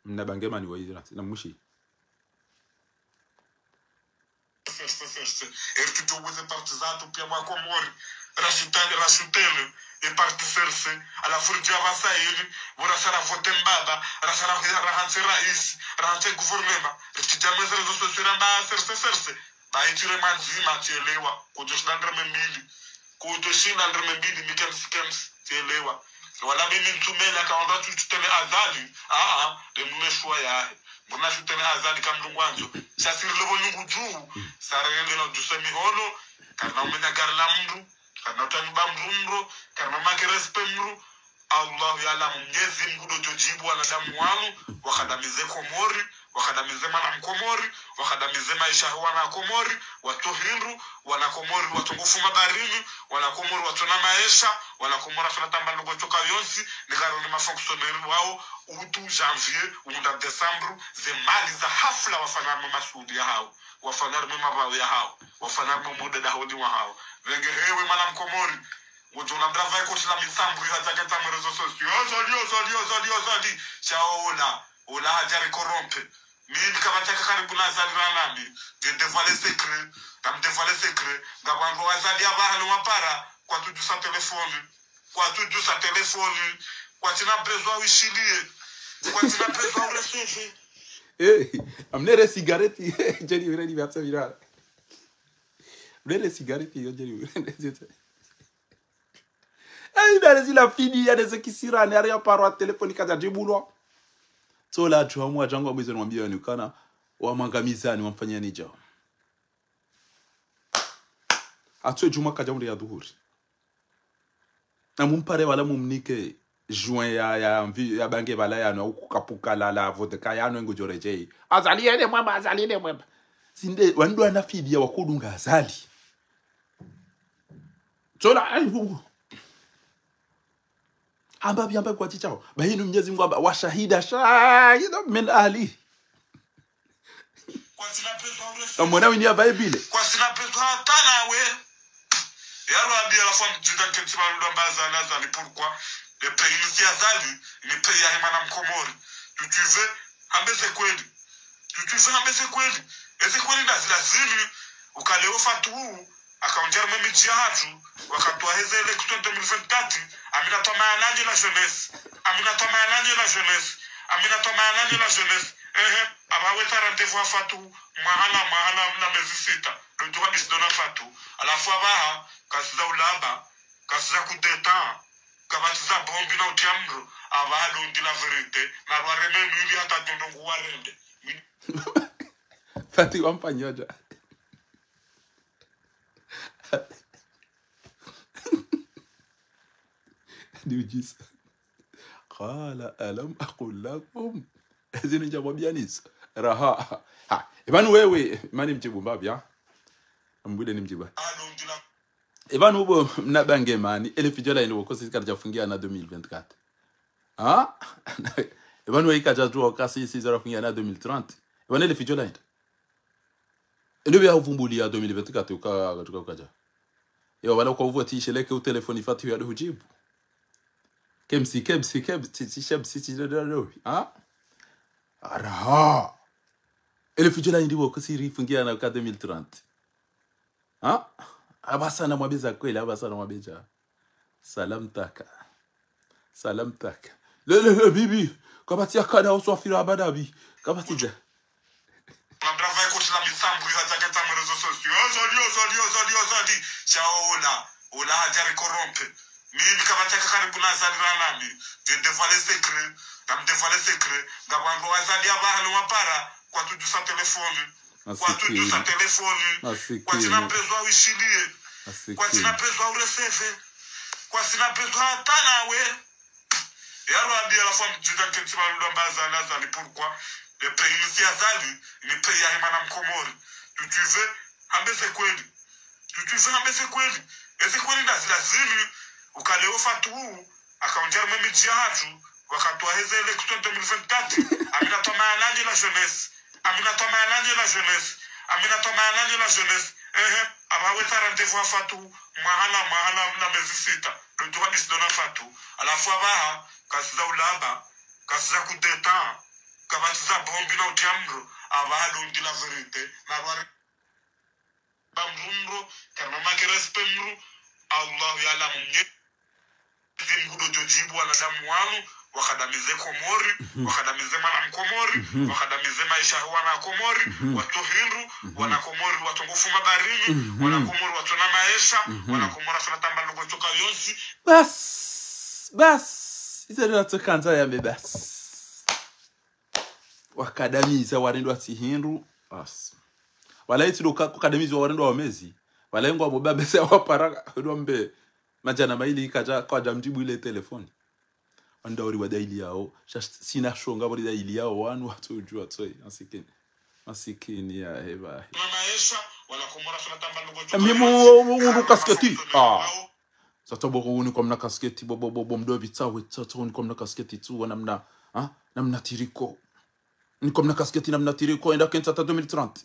mna bange mani wa izira. Na mwishi. Force, force. Eri tutowe ze parti zatru piya mwa Komori. Rashutani, rashutele. E parti force. Halafu ridja pvasa ili. Pvo rasala vote mbaba. Rasala rahantse raisi. Rahantse gouvernement. Ritsidja mwe ze réseaux sociaux ramba force, force. Ba itire mandzima tsielewa. Kudjo shinda ndreme mbili. Kudjo shinda ndreme mbili, mi kems, kems, tsielewa. Wala mimi ntsumenya kaonda tu tutele Azali. Aa, de mwe shuwa yahe. Mbona tutele Azali kamdru ngwandzo. Sha siri lobo nyungu dju. Sarende na djuse mihono. Karina umenya gari la mndru. Karina utani ba mndru mro. Karina make respect mndru. Allahu yaalamu, Mnyezi Mngu ndo djo djibu wanadamu wanu, wakadamize Komori, wakadamize mwana Mkomori, wakadamize maesha ya wana Komori, watso hindru, wana Komori watsongo fuma barini, wana Komori watsona maesha, wana Komori watsona tamba ndrongo tsoka yontsi, ni karo ni mafonctionnaire wao, utu janvier, unda décembre, ze mali za hafla wafanya harumwa masuudi ya hao, wafanya harumwa mabao ya hao, wafanya harumwa muda dahoni wa hao. Pvenge hewe mwana Mkomori, Ngudjo ona mndru apvae koti la misamburi hadja kentsa mwe réseaux sociaux. Azali, Azali, Azali, Azali. Sha ola, ola hadja ri corrompre. Mimi kapvatsi aka karibu na Azali ranami. Nge dévoile secret. Ngam dévoile secret. Ngapvo wandru wa Azali apvaha no wapara. Kwatsu djusa téléphone. Kwatsu djusa téléphone. Kwatsina besoin wishiliye. Kwatsina besoin uresufi. Eh, amnere cigarette. Djeri ureni batsa birara. Amnere cigarette, yo djeri ureni. Ayi, bale zila fidi ya deze kisirani, hari ya paro wa telefoni kadja djibulwa. Tsola atsu hamu wa django wa mwizo ni wambiya ni ukana, wa mwangamizani, wa mfanyani djao. Atsu djuma kadja mri ya dhuhuri. Na mumpare wala mumnike, juin ya, ya, mvi, ya bange bala yanu, au kukapuka la, la, vodka yanu, ngudjo redjeyi. Azali yene mwema, Azali yene mwema. Zinde, wandru wana fidi ya wakudunga Azali. Tsola, ayi, hu, hu. Amba pvi, amba kwatsi tsao. Ba inu Mnyezi Mngu amba, wa shahida, shahidun min ahli. Kamwona wini ya Baibili. Kwatsina besoin hata nawe. Ya Rabbi, à la fin, djinda kentsi maludo amba Azali, Azali, pourquoi? Le pays ni si Azali, ni pays ya hemana Mkomori. Tu, tu veux, ambe ze kweli. Tu, tu veux, ambe ze kweli. Eze kweli na zila zili, ukale o Fatuhu, akaundja harumwa midji yahatru, wakati wa heze élection deux mille vingt-quatre, Aminata Mayani la jeunesse. Aminata Mayani la jeunesse. Aminata Mayani la jeunesse. Ehe, apvawe ta rendez-vous ha Fatuhu, mwaha na mwaha na, na mezi sita. Ndo tuka disi dona Fatuhu. Halafu apvaha, kasiza ulaba, kasiza kudeta, kapvatsiza bombi na utia mndru, apvaha ndo ndi la vérité, na rwareme mwili hata djondo nguwarende. Fatuhu wa mpanyoja. Ndiudjisa. Qala alam aqul lakum. Zinu ndjamwambiyani zo. Raha. Ha. Epvanu wewe, mani mdjibu mbapvi, ha? Mbwile nimdjibu. Epvanu bo mna bange mani, ele fidjo la inu kosi karidja fungiana deux mille vingt-quatre. Ha? Epvanu wewe ikadja tu wakasi si zora fungiana deux mille trente. Epvanu ele fidjo la inu. Ende pvia huvumbuliya deux mille vingt-quatre uka, uka, uka, ukaja. Ewa, wala uka uvotishe leke utelefoni Fatihu ya de hudjibu. Kemsi, kemsi, kemsi, ti, ti, shemsi, ti, do, do, do. Ha? Araha. Ele fidjo la indi wo kusiri fungiana uka deux mille trente. Ha? Apvasa namwambeza kweli, apvasa namwambeza. Salam taka. Salam taka. Le, le, le, bibi. Kapvatsi ya kada uswafira abada bi. Kapvatsi dja. Mabrava écoute la misambu ya zaka za réseaux sociaux. Aujourd'hui, aujourd'hui, aujourd'hui, aujourd'hui. Sha ola. Ola hadja ri corrompe. Mimi kapvatsi karibu na Azali na nami. Je dévoile secret. Nam dévoile secret. Ngapvo wandru wa Azali apvaha no wapara. Kwatsu djusa telefoni. Kwatsu djusa telefoni. Kwatsina besoin wishiliye. Kwatsina besoin ureseve. Kwatsina besoin hata nawe. Ya Rabbi, à la fois, je t'inquiète, tu vas nous l'embrasser, là, ça, mais pourquoi? Le pays, ici, Azali, le pays, ya hema na mkomori. Tu, tu veux, ambe se kweli. Tu, tu veux, ambe se kweli. E se kweli, nda zila zinu, uka leo Fatihu, akaundjia mwe midji ya hatru, wakati wa heze élection deux mille vingt-quatre, amina toma ya nani la jeunesse. Amina toma ya nani la jeunesse. Amina toma ya nani la jeunesse. Ehe, apvaha wetsa rendez-vous wa Fatihu, mwaha na, mwaha na, na mezi sita. Ndo tuka décidé na Fatihu. Halafu apvaha, kasiza ulaba, kasiza coup d'État, kapvatsiza bombi na utia mdru, apvaha ndo ndi la vérité. Na rwari ba mdru mdru, karina make respect mdru, Allahu yaalamu mnye. Zimgudo djo djibu wanadamu wanu, wakadamize Komori, wakadamize mwana Mkomori, wakadamize maesha ya wana Komori, watso hindru, wana Komori, watsongo fuma baharini, wana Komori, watsona maesha, wana Komori, watsona tamba ndugo tsoka yonsi. Bas, bas, izo ndo natsoka nza yambe bas. Wakadamiza warendwa tsi hindru, bas. Wala itsi ndo ka-, kukadamizwa warendwa wamezi. Wala ingwa bo baba se wapara, ndo mbe. Madjana mayili ikadja, kwadja mdjibu ile telefoni. Wanda uri wadaili yao, sha sina shonga wari daili yao, wanu watso udjuwa tsoyi, masikini. Masikini ya heba. Mimi mu, mu, mu, mu kasketi. Ah. Sasa bo, bo, ni kwa mna kasketi, bo, bo, bo, bo, mdo vitsawe, sasa ni kwa mna kasketi tu, wa namna, ha? Namna tiriko. Ni kwa mna kasketi, namna tiriko, enda kentsa ta deux mille trente.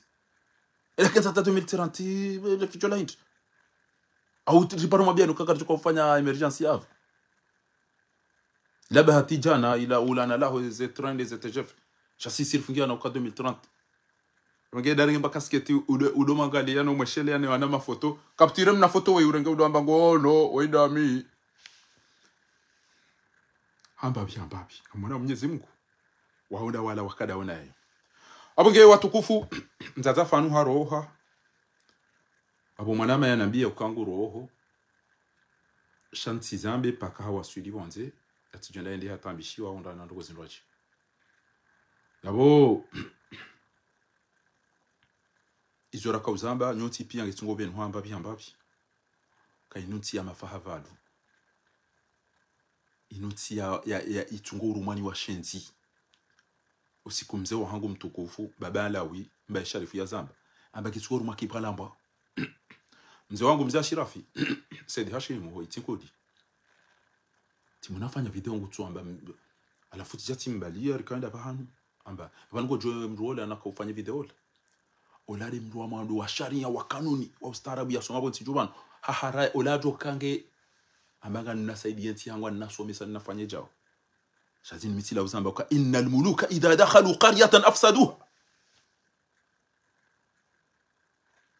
Enda kentsa ta deux mille trente, le fidjo la indi. Au ti-, riparo mabiano kaka tuko fanya émergence yavo. La bahati djana, ila ulana laho ze trente, ze T G F. Sha sisi rifungiana uka deux mille trente. Mange dari ngemba kasketi udo, udo mangali yano mweshele yane wana mafoto. Kaptire mna foto we urenge udo amba ngo no, we dami. Hamba bi, hamba bi. Amwana Mwenyezi Mungu. Waonda wala wakada onaye. Apvo nge watukufu, mdzadze fanu haroha. Apvo mwanama yanambiya uka ngu roho. Sha ntsi zambe paka hawaswili pvondze. Atsi djo enda yende hatambishiwa, onda na ndoko zindrwadji. Apvo, izo raka uzamba, nyontsi piya ngetsungo pvenu hamba bi, hamba bi. Ka inu ntsi ya mafaha pvanu. Inu ntsi ya, ya, ya itsungo urumwa ni washenzi. Usiku mze wahangu mtukufu, baba Alawi, mbaye Sharifu yazamba. Amba kitsungo urumwa kipalambwa. Mze wangu mze Ashirafi, Said Hashim, ho itsikodi. Tsi mna fanya video ngutsu amba, m-, halafu tsidja tsimbaliya, rikaenda pvahanu. Amba, pvanu ngodjo mdru ola naka ufanya video ola. Ola nde mdru wa mwando wa sharia wa kanuni, wa ustaarabu yasoma pvo ntsi djuu pvanu. Hahara, ola djo kange, amba nga nina saidi yentsi yangu, nina somesa, nina fanye djao. Sha zinu mi tsila uzamba uka, إن الملوك إذا دخلوا قرية أفسدوها.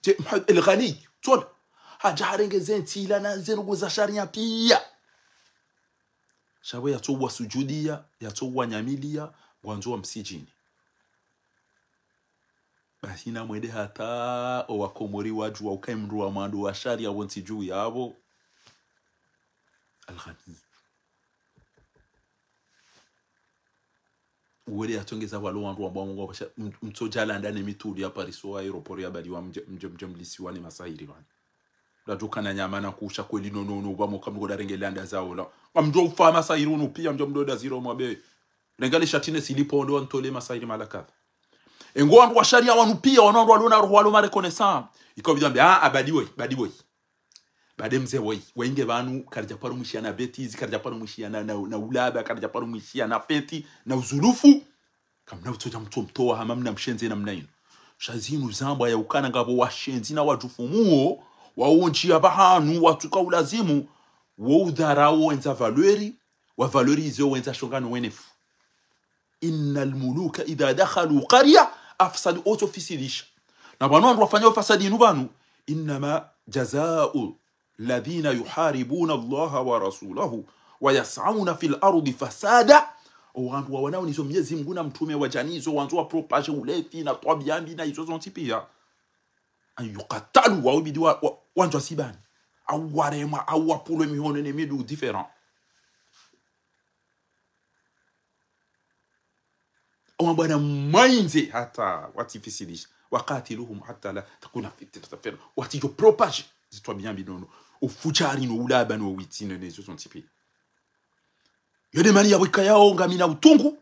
Tse, Mha-, El Ghani, tsola. Hadja harenge zentsi ila na zendrongoo za sharia piya. Sha pvo yatso wasujudiya, yatso wanyamiliya, ngwandzo wamsidjini. Basi namwende hata owakomori wadjuwa uka ye mdru wa mwando wa sharia pvo ntsi djuu yapvo. El Ghani. Uwele yatsongeza walo wandru wambwa Mungu wapvasha, m-, mtsodja landa ne mituli ya Paris wa aéroport ya baliwa mdje, mdje, mdje mlisiwa ne masahiri pvanu. Radjo kana nyama na kusha kweli no, no, no, ba moka mdo darenge landa za ola. Ngamdjo ufa masahiri unu pia mdjo mdo da ziro mwabe. Rengale shatine silipo ndo wantole masahiri malakadha. Engo wandru wa sharia wanu pia, wanu wandru walona roho walo mareconnaissant. Iko bidambe, ah, ah, badi woyi, badi woyi. Bade mze woyi, woyi nge pvanu, karidja paro mwishiya na bêtise, karidja paro mwishiya na, na, na ulaba, karidja paro mwishiya na feti, na uzulufu. Kamna utsodja mtso mtowa hama mna mshenzi namna inu. Sha zinu zambwa ya ukana ngapvo washenzi na wadjufu muo, waonji ya pvahanu, watsuka ulazimu, wo udharau wendza valeur, wa valoriser wendza shongano wenefu. إن الملوك إذا دخلوا قرية أفسدوا, otso fisidisha. Na pvanu wandru wafanya ufasadi inu pvanu, إنما جزاء الذين يحاربون الله ورسوله ويسعون في الأرض فسادا. O wandru wa wanao nizo Mnyezi Mngu na mtrume wadja nizo, wandzo wa propager ulevi na twabia mbi na izo zontsi pia. أن يقتلوا, wa ubidi wa, wa, wandzwa sibani. Au waremwa, au wapulwe mihono ne midru différent. Owa bwana mwaindze hata watsifisilisha. وقاتلوهم حتى لا تكون فتنة, watsidjo propager zitwabia mbi nono. Ufudjari no ulaba no witsi ne, ne zo zontsi pia. Yo de mani ya wika yao ngamina utungu.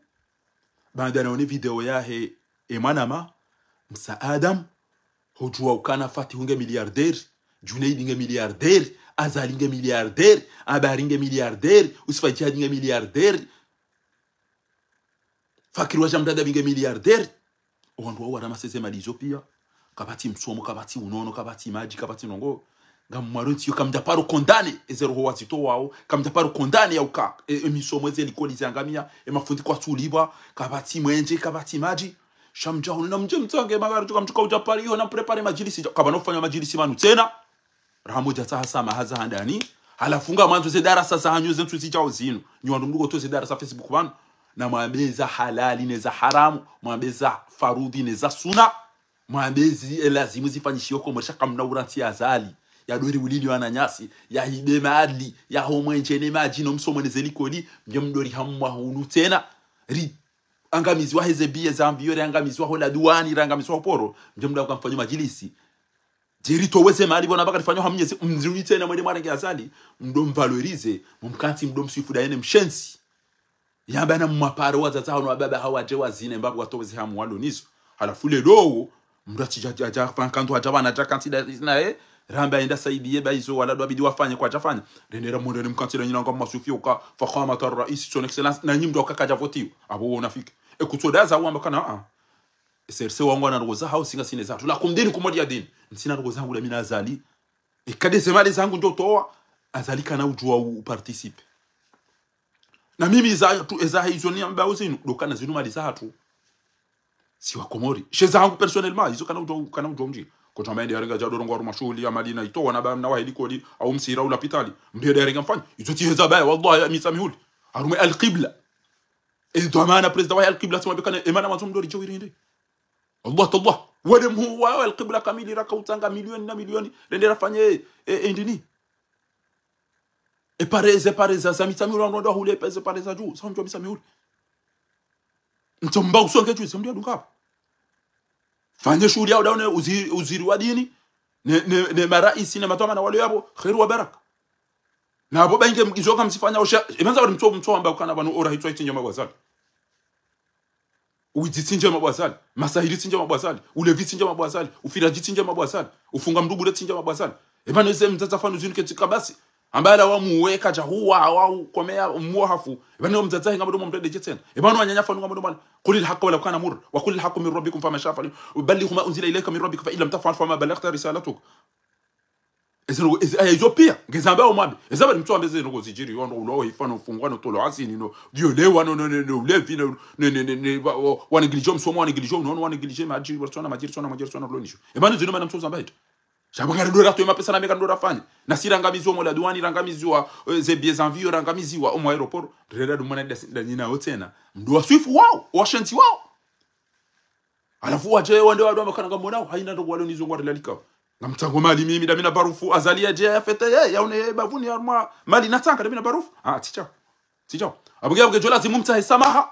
Baanda naone video yahe, e mwanama, Msa Adam, hodjuwa ukana Fatihu nge milliardaire, Junaidi nge milliardaire, Azali nge milliardaire, Abari nge milliardaire, Usifa Jihadi nge milliardaire, Fakiri wa Jamdada nge milliardaire. Owandru wao waramaseze mali izo pia. Kapvatsi msomo, kapvatsi unono, kapvatsi madji, kapvatsi ndrongo. Ngamwaro ntsi yo kamdja paro condamner eze roho wazitowao, kamdja paro condamner ya uka, e, e misomo eze likoli ziangamia, e mafundi kwatsulipvwa, kapvatsi mwenje, kapvatsi madji. Sha mdja hunu na mdje mtsange magari, tsuka mtsuka udja pari, iho na mpréparer madjilisi, kapvana ufanya madjilisi pvanu tsena. Raha mdja tsaha samaha za handani. Halafu ngamwandzo ze darasa zahanyu ze ntsu zidjao zinu. Nyi wandru mduko to ze darasa Facebook pvanu. Na mwambe za halali ne za haramu, mwambe za farudhi ne za suna. Mwambe zi, e, lazimu zifanyishiwe Komori sha kamna urantsi ya Azali, ya dori ulili wananyasi, ya hibe mali, ya ho mwenje ne madji no msomo ne ze likoli, mdje mdori hamwa hunu tsena. Ri angamiziwa heze biye za mviyo, ri angamiziwa ho la duwani, ri angamiziwa ho poro, mdje mdao kamfanyo madjilisi. Djeri toweze mali pvona pvaka rifanywa ha Mnyezi, mdjui tsena mwende mwarenge Azali, mdo mvaloriser, mumkantsi mdo mswifu da yene mshenzi. Yamba na mwaparo wadzadze hao no wababa hao wadje wazine mbapvi watoweze hamu walo nizo. Halafu leo, mdru atsidja, dja, dja, fankandu hadja pvana dja kantsi da zina, e, ramba enda saidiye ba izo wala dwa bidi wafanye kwadjafanya. Rendera mwende ne mkantsi da nyina nga maswifu uka, فخامة الرئيس, son excellence, na nyi mdru uka kadja votiwa. Apvo wo unafiki. E kutsodaza wamba kana, a. E serse wangu wana ndrongo zahao, si ngasina zahatru. لكم دينكم ولي دين. Ntsina ndrongo zangu da mi na Azali. Eka de ze mali zangu ndjo towa, Azali kana udjuwa u, u participer. Na mimi eza tu, eza izo ni amba uzinu, ndo kana zinu mali zahatru. Si wa Komori. She zahangu personnellement, izo kana udjuwa, kana udjuwa mdji. Kotsa maende yarenga djado rongo harumwa shuhuli ya mali na itowa na ba mna wahe likoli, au msihira u lapitali. Mdru yende yarenga mfanya. Izo tsi heza baya, wallahi, ya mitsa mihuli. Harumwa Al Qibla. E dhwamana président wa Al Qibla, tsi mwambe kana, e mana wandzo mdori djo wirinde. Allah, tallah. Wale mhuu wa Al Qibla kamili raka utsanga milioni na milioni. Rende rafanye, e, e, ndini. E pare, ze pare za, za mitsa mihuli, ndo hule, e ze pare za dju, sa mdjuwa mitsa mihuli. Ntsomba usonge dju, sa mdjuwa dunga. Fanye shuhuli yao daone uzi, uziri wa dini. Ne, ne, ne maraisi, ne madhwamana wale yapvo, kheri wa baraka. Na apvo ba inge izo kamsifanya osha, e mandza wali mtso, mtso amba ukana pvanu ora hitswa itsi ndjema bo Azali. Uwidzi tsi ndjema bo Azali. Masahiri tsi ndjema bo Azali. Ulevi tsi ndjema bo Azali. Ufiradji tsi ndjema bo Azali. Ufunga mdru bure tsi ndjema bo Azali. E pvanu eze mdzadze fanu zinu ketsi kabasi. Amba ala wa muwe kadja huwa, wa ukomea, umuwa hafu. E pvanu mdzadze hinga mdomo mdrede dje tsena. E pvanu wanyanya fanu nga mdomo ala. قل الحق ولو كان مرا. وقل الحق من ربكم فمن شاء فليؤمن. بلغ ما أنزل إليك من ربك فإن لم تفعل فما بلغت رسالته. Eze ndrongo, eze aya izo pia, ngezamba omwambe. Eza bali mtso ambe ze ndrongo zidjiri, yo ndo ulo hifano fungwa no tolo asini, no violewa, no, no, no, no, ulevi, no, ne, ne, ne, ne, wa, wa, wa négligé msomo, wa négligé unono, wa négligé madji, wa tsona madji, tsona madji, tsona ulo nisho. E pvanu zinu mana mtso zamba hita. Sha pvo ngari ndo ratowa e mapesa na meka ndo rafanya. Na si rangamiziwa mwa la duwani, rangamiziwa, e, ze biye za mviyo, rangamiziwa omwa aéroport. Rera dumana da, da nyina otsena. Mdru wa swifu wao, wa shenzi wao. Halafu wadje wande wadwa makana ngamonao, haina ndrongo walo nizo ngwari lalikao. Ngamtsango mali mimi, da mi na barufu, Azali yadje ya fête, ye, yaone ye bapvuni harumwa mali natsanga, da mi na barufu. A, tsi djao. Tsi djao. Apvo nge, apvo nge djo lazimu mtsahe samaha.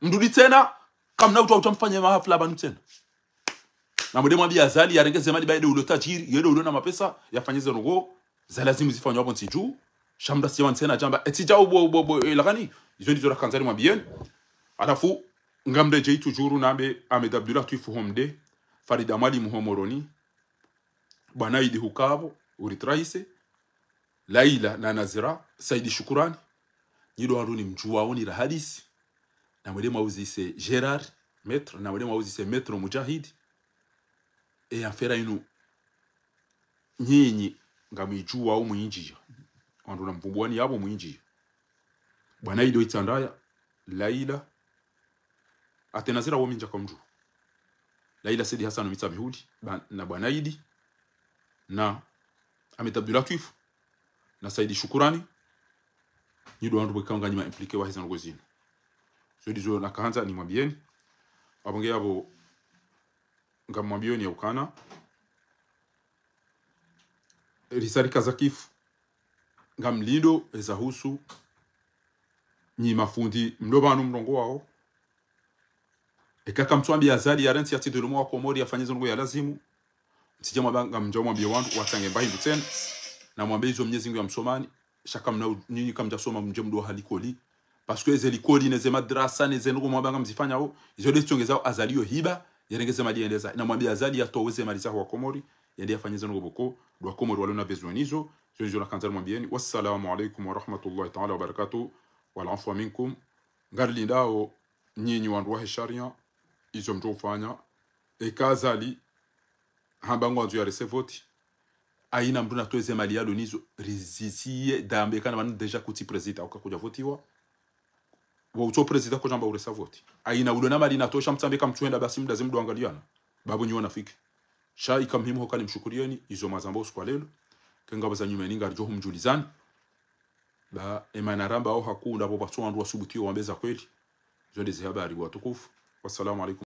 Mdrudi tsena, kamna udjuwa udja mfanye mahafla pvanu tsena. Namwende mwambiye Azali yarenge ze mali, ba yende ulo tajiri, yende ulo na mapesa, yafanye ze ndrongoo za lazimu zifanywa hapvo ntsi dju. Sha mndru asije wantsena djamba, etsi djau bo, bo, bo, eh, lakini, izo ndizo rakandza nimwambiyeni. Halafu, ngamredjeyi toujours nambe Ahmed Abdullah Twif ho Mde, Farida Mwalimu ho Moroni, Bwana Idi hukapvo, uritrahise, Laila na Nazira, Saidi Shukurani, nyi ndo wandru nimdjuwao ni rahadisi, namwende mwauzise Gérard, Maître, namwende mwauzise Maître Mujahid, e affaire inu, nyinyi ngamwidjuwao mwindjiya. Wandru namvumbuwani yapvo mwindjiya. Bwana Idi ho Itsandraya, Laila, hata Nazira wo mi ndjakamdjuwa. Laila Saidi Hassan ho Mitsamihuli, ba-, na Bwana Idi, na Ahmed Abdullah Twif, na Saidi Shukurani, nyi ndo wandru pvweka nganyi ma impliqué wa heze ndrongoo zinu. Zo ndizo nakahandza nimwambiyeni. Apvo nge yapvo ngamwambiyoni ya ukana risarika za kifu. Ngamlindo eza husu nyi mafundi mlo pvanu mrongoao. Eka kamtsuambiya Azali yarentsi yatsi dhulumu wa Komori yafanye ze ndrongoo ya lazimu, mtsidje mwamba ngamdjao mwambiye wandru watsange mba hindru tsena. Namwambe izo Mnyezi Mngu yamsomani, sha kamna u-, nyinyi kamdjasoma mdje mdroha likoli. Parce que eze likoli, neze madrasa, neze ndrongoo mwamba ngamzifanyao, izo nde zitsongezao Azali yo hiba, yarenge ze mali yende za. Namwambiye Azali yatowe ze mali zaho wa Komori, yende yafanye ze ndrongoo pvoko, ndo wa Komori walo na besoin nizo, zo ndizo nakandza nimwambiyeni. Wassalamu alaikum wa rahmatullahi ta'ala wa barakatuh, wal afwa minkum. Ngarilindao nyinyi wandru wahe sharia, izo mdjo ufanya. Eka Azali hamba ngwandzo yarese voti, haina mndru natowe ze mali yalo nizo, rizisiye, dambe kana pvanu déjà kutsi président, uka kudja votiwa. Wa utso président kodjamba uresa voti. Haina ulo na mali natosha mtsambe kamtsuhenda basi mdaze mdroangaliyana. Babu nyi wanafiki. Sha ika muhimu hoka nimshukuriyeni, izo mwazamba usiku wa lelo. Kenga pvaza nyumeni ngaridjo humdjulizani. Ba, emana ramba au hakunda, pvo pvatsu wandru wasubutiyo wambe za kweli. Zo nde ze habari watukufu. Wassalamu alaikum.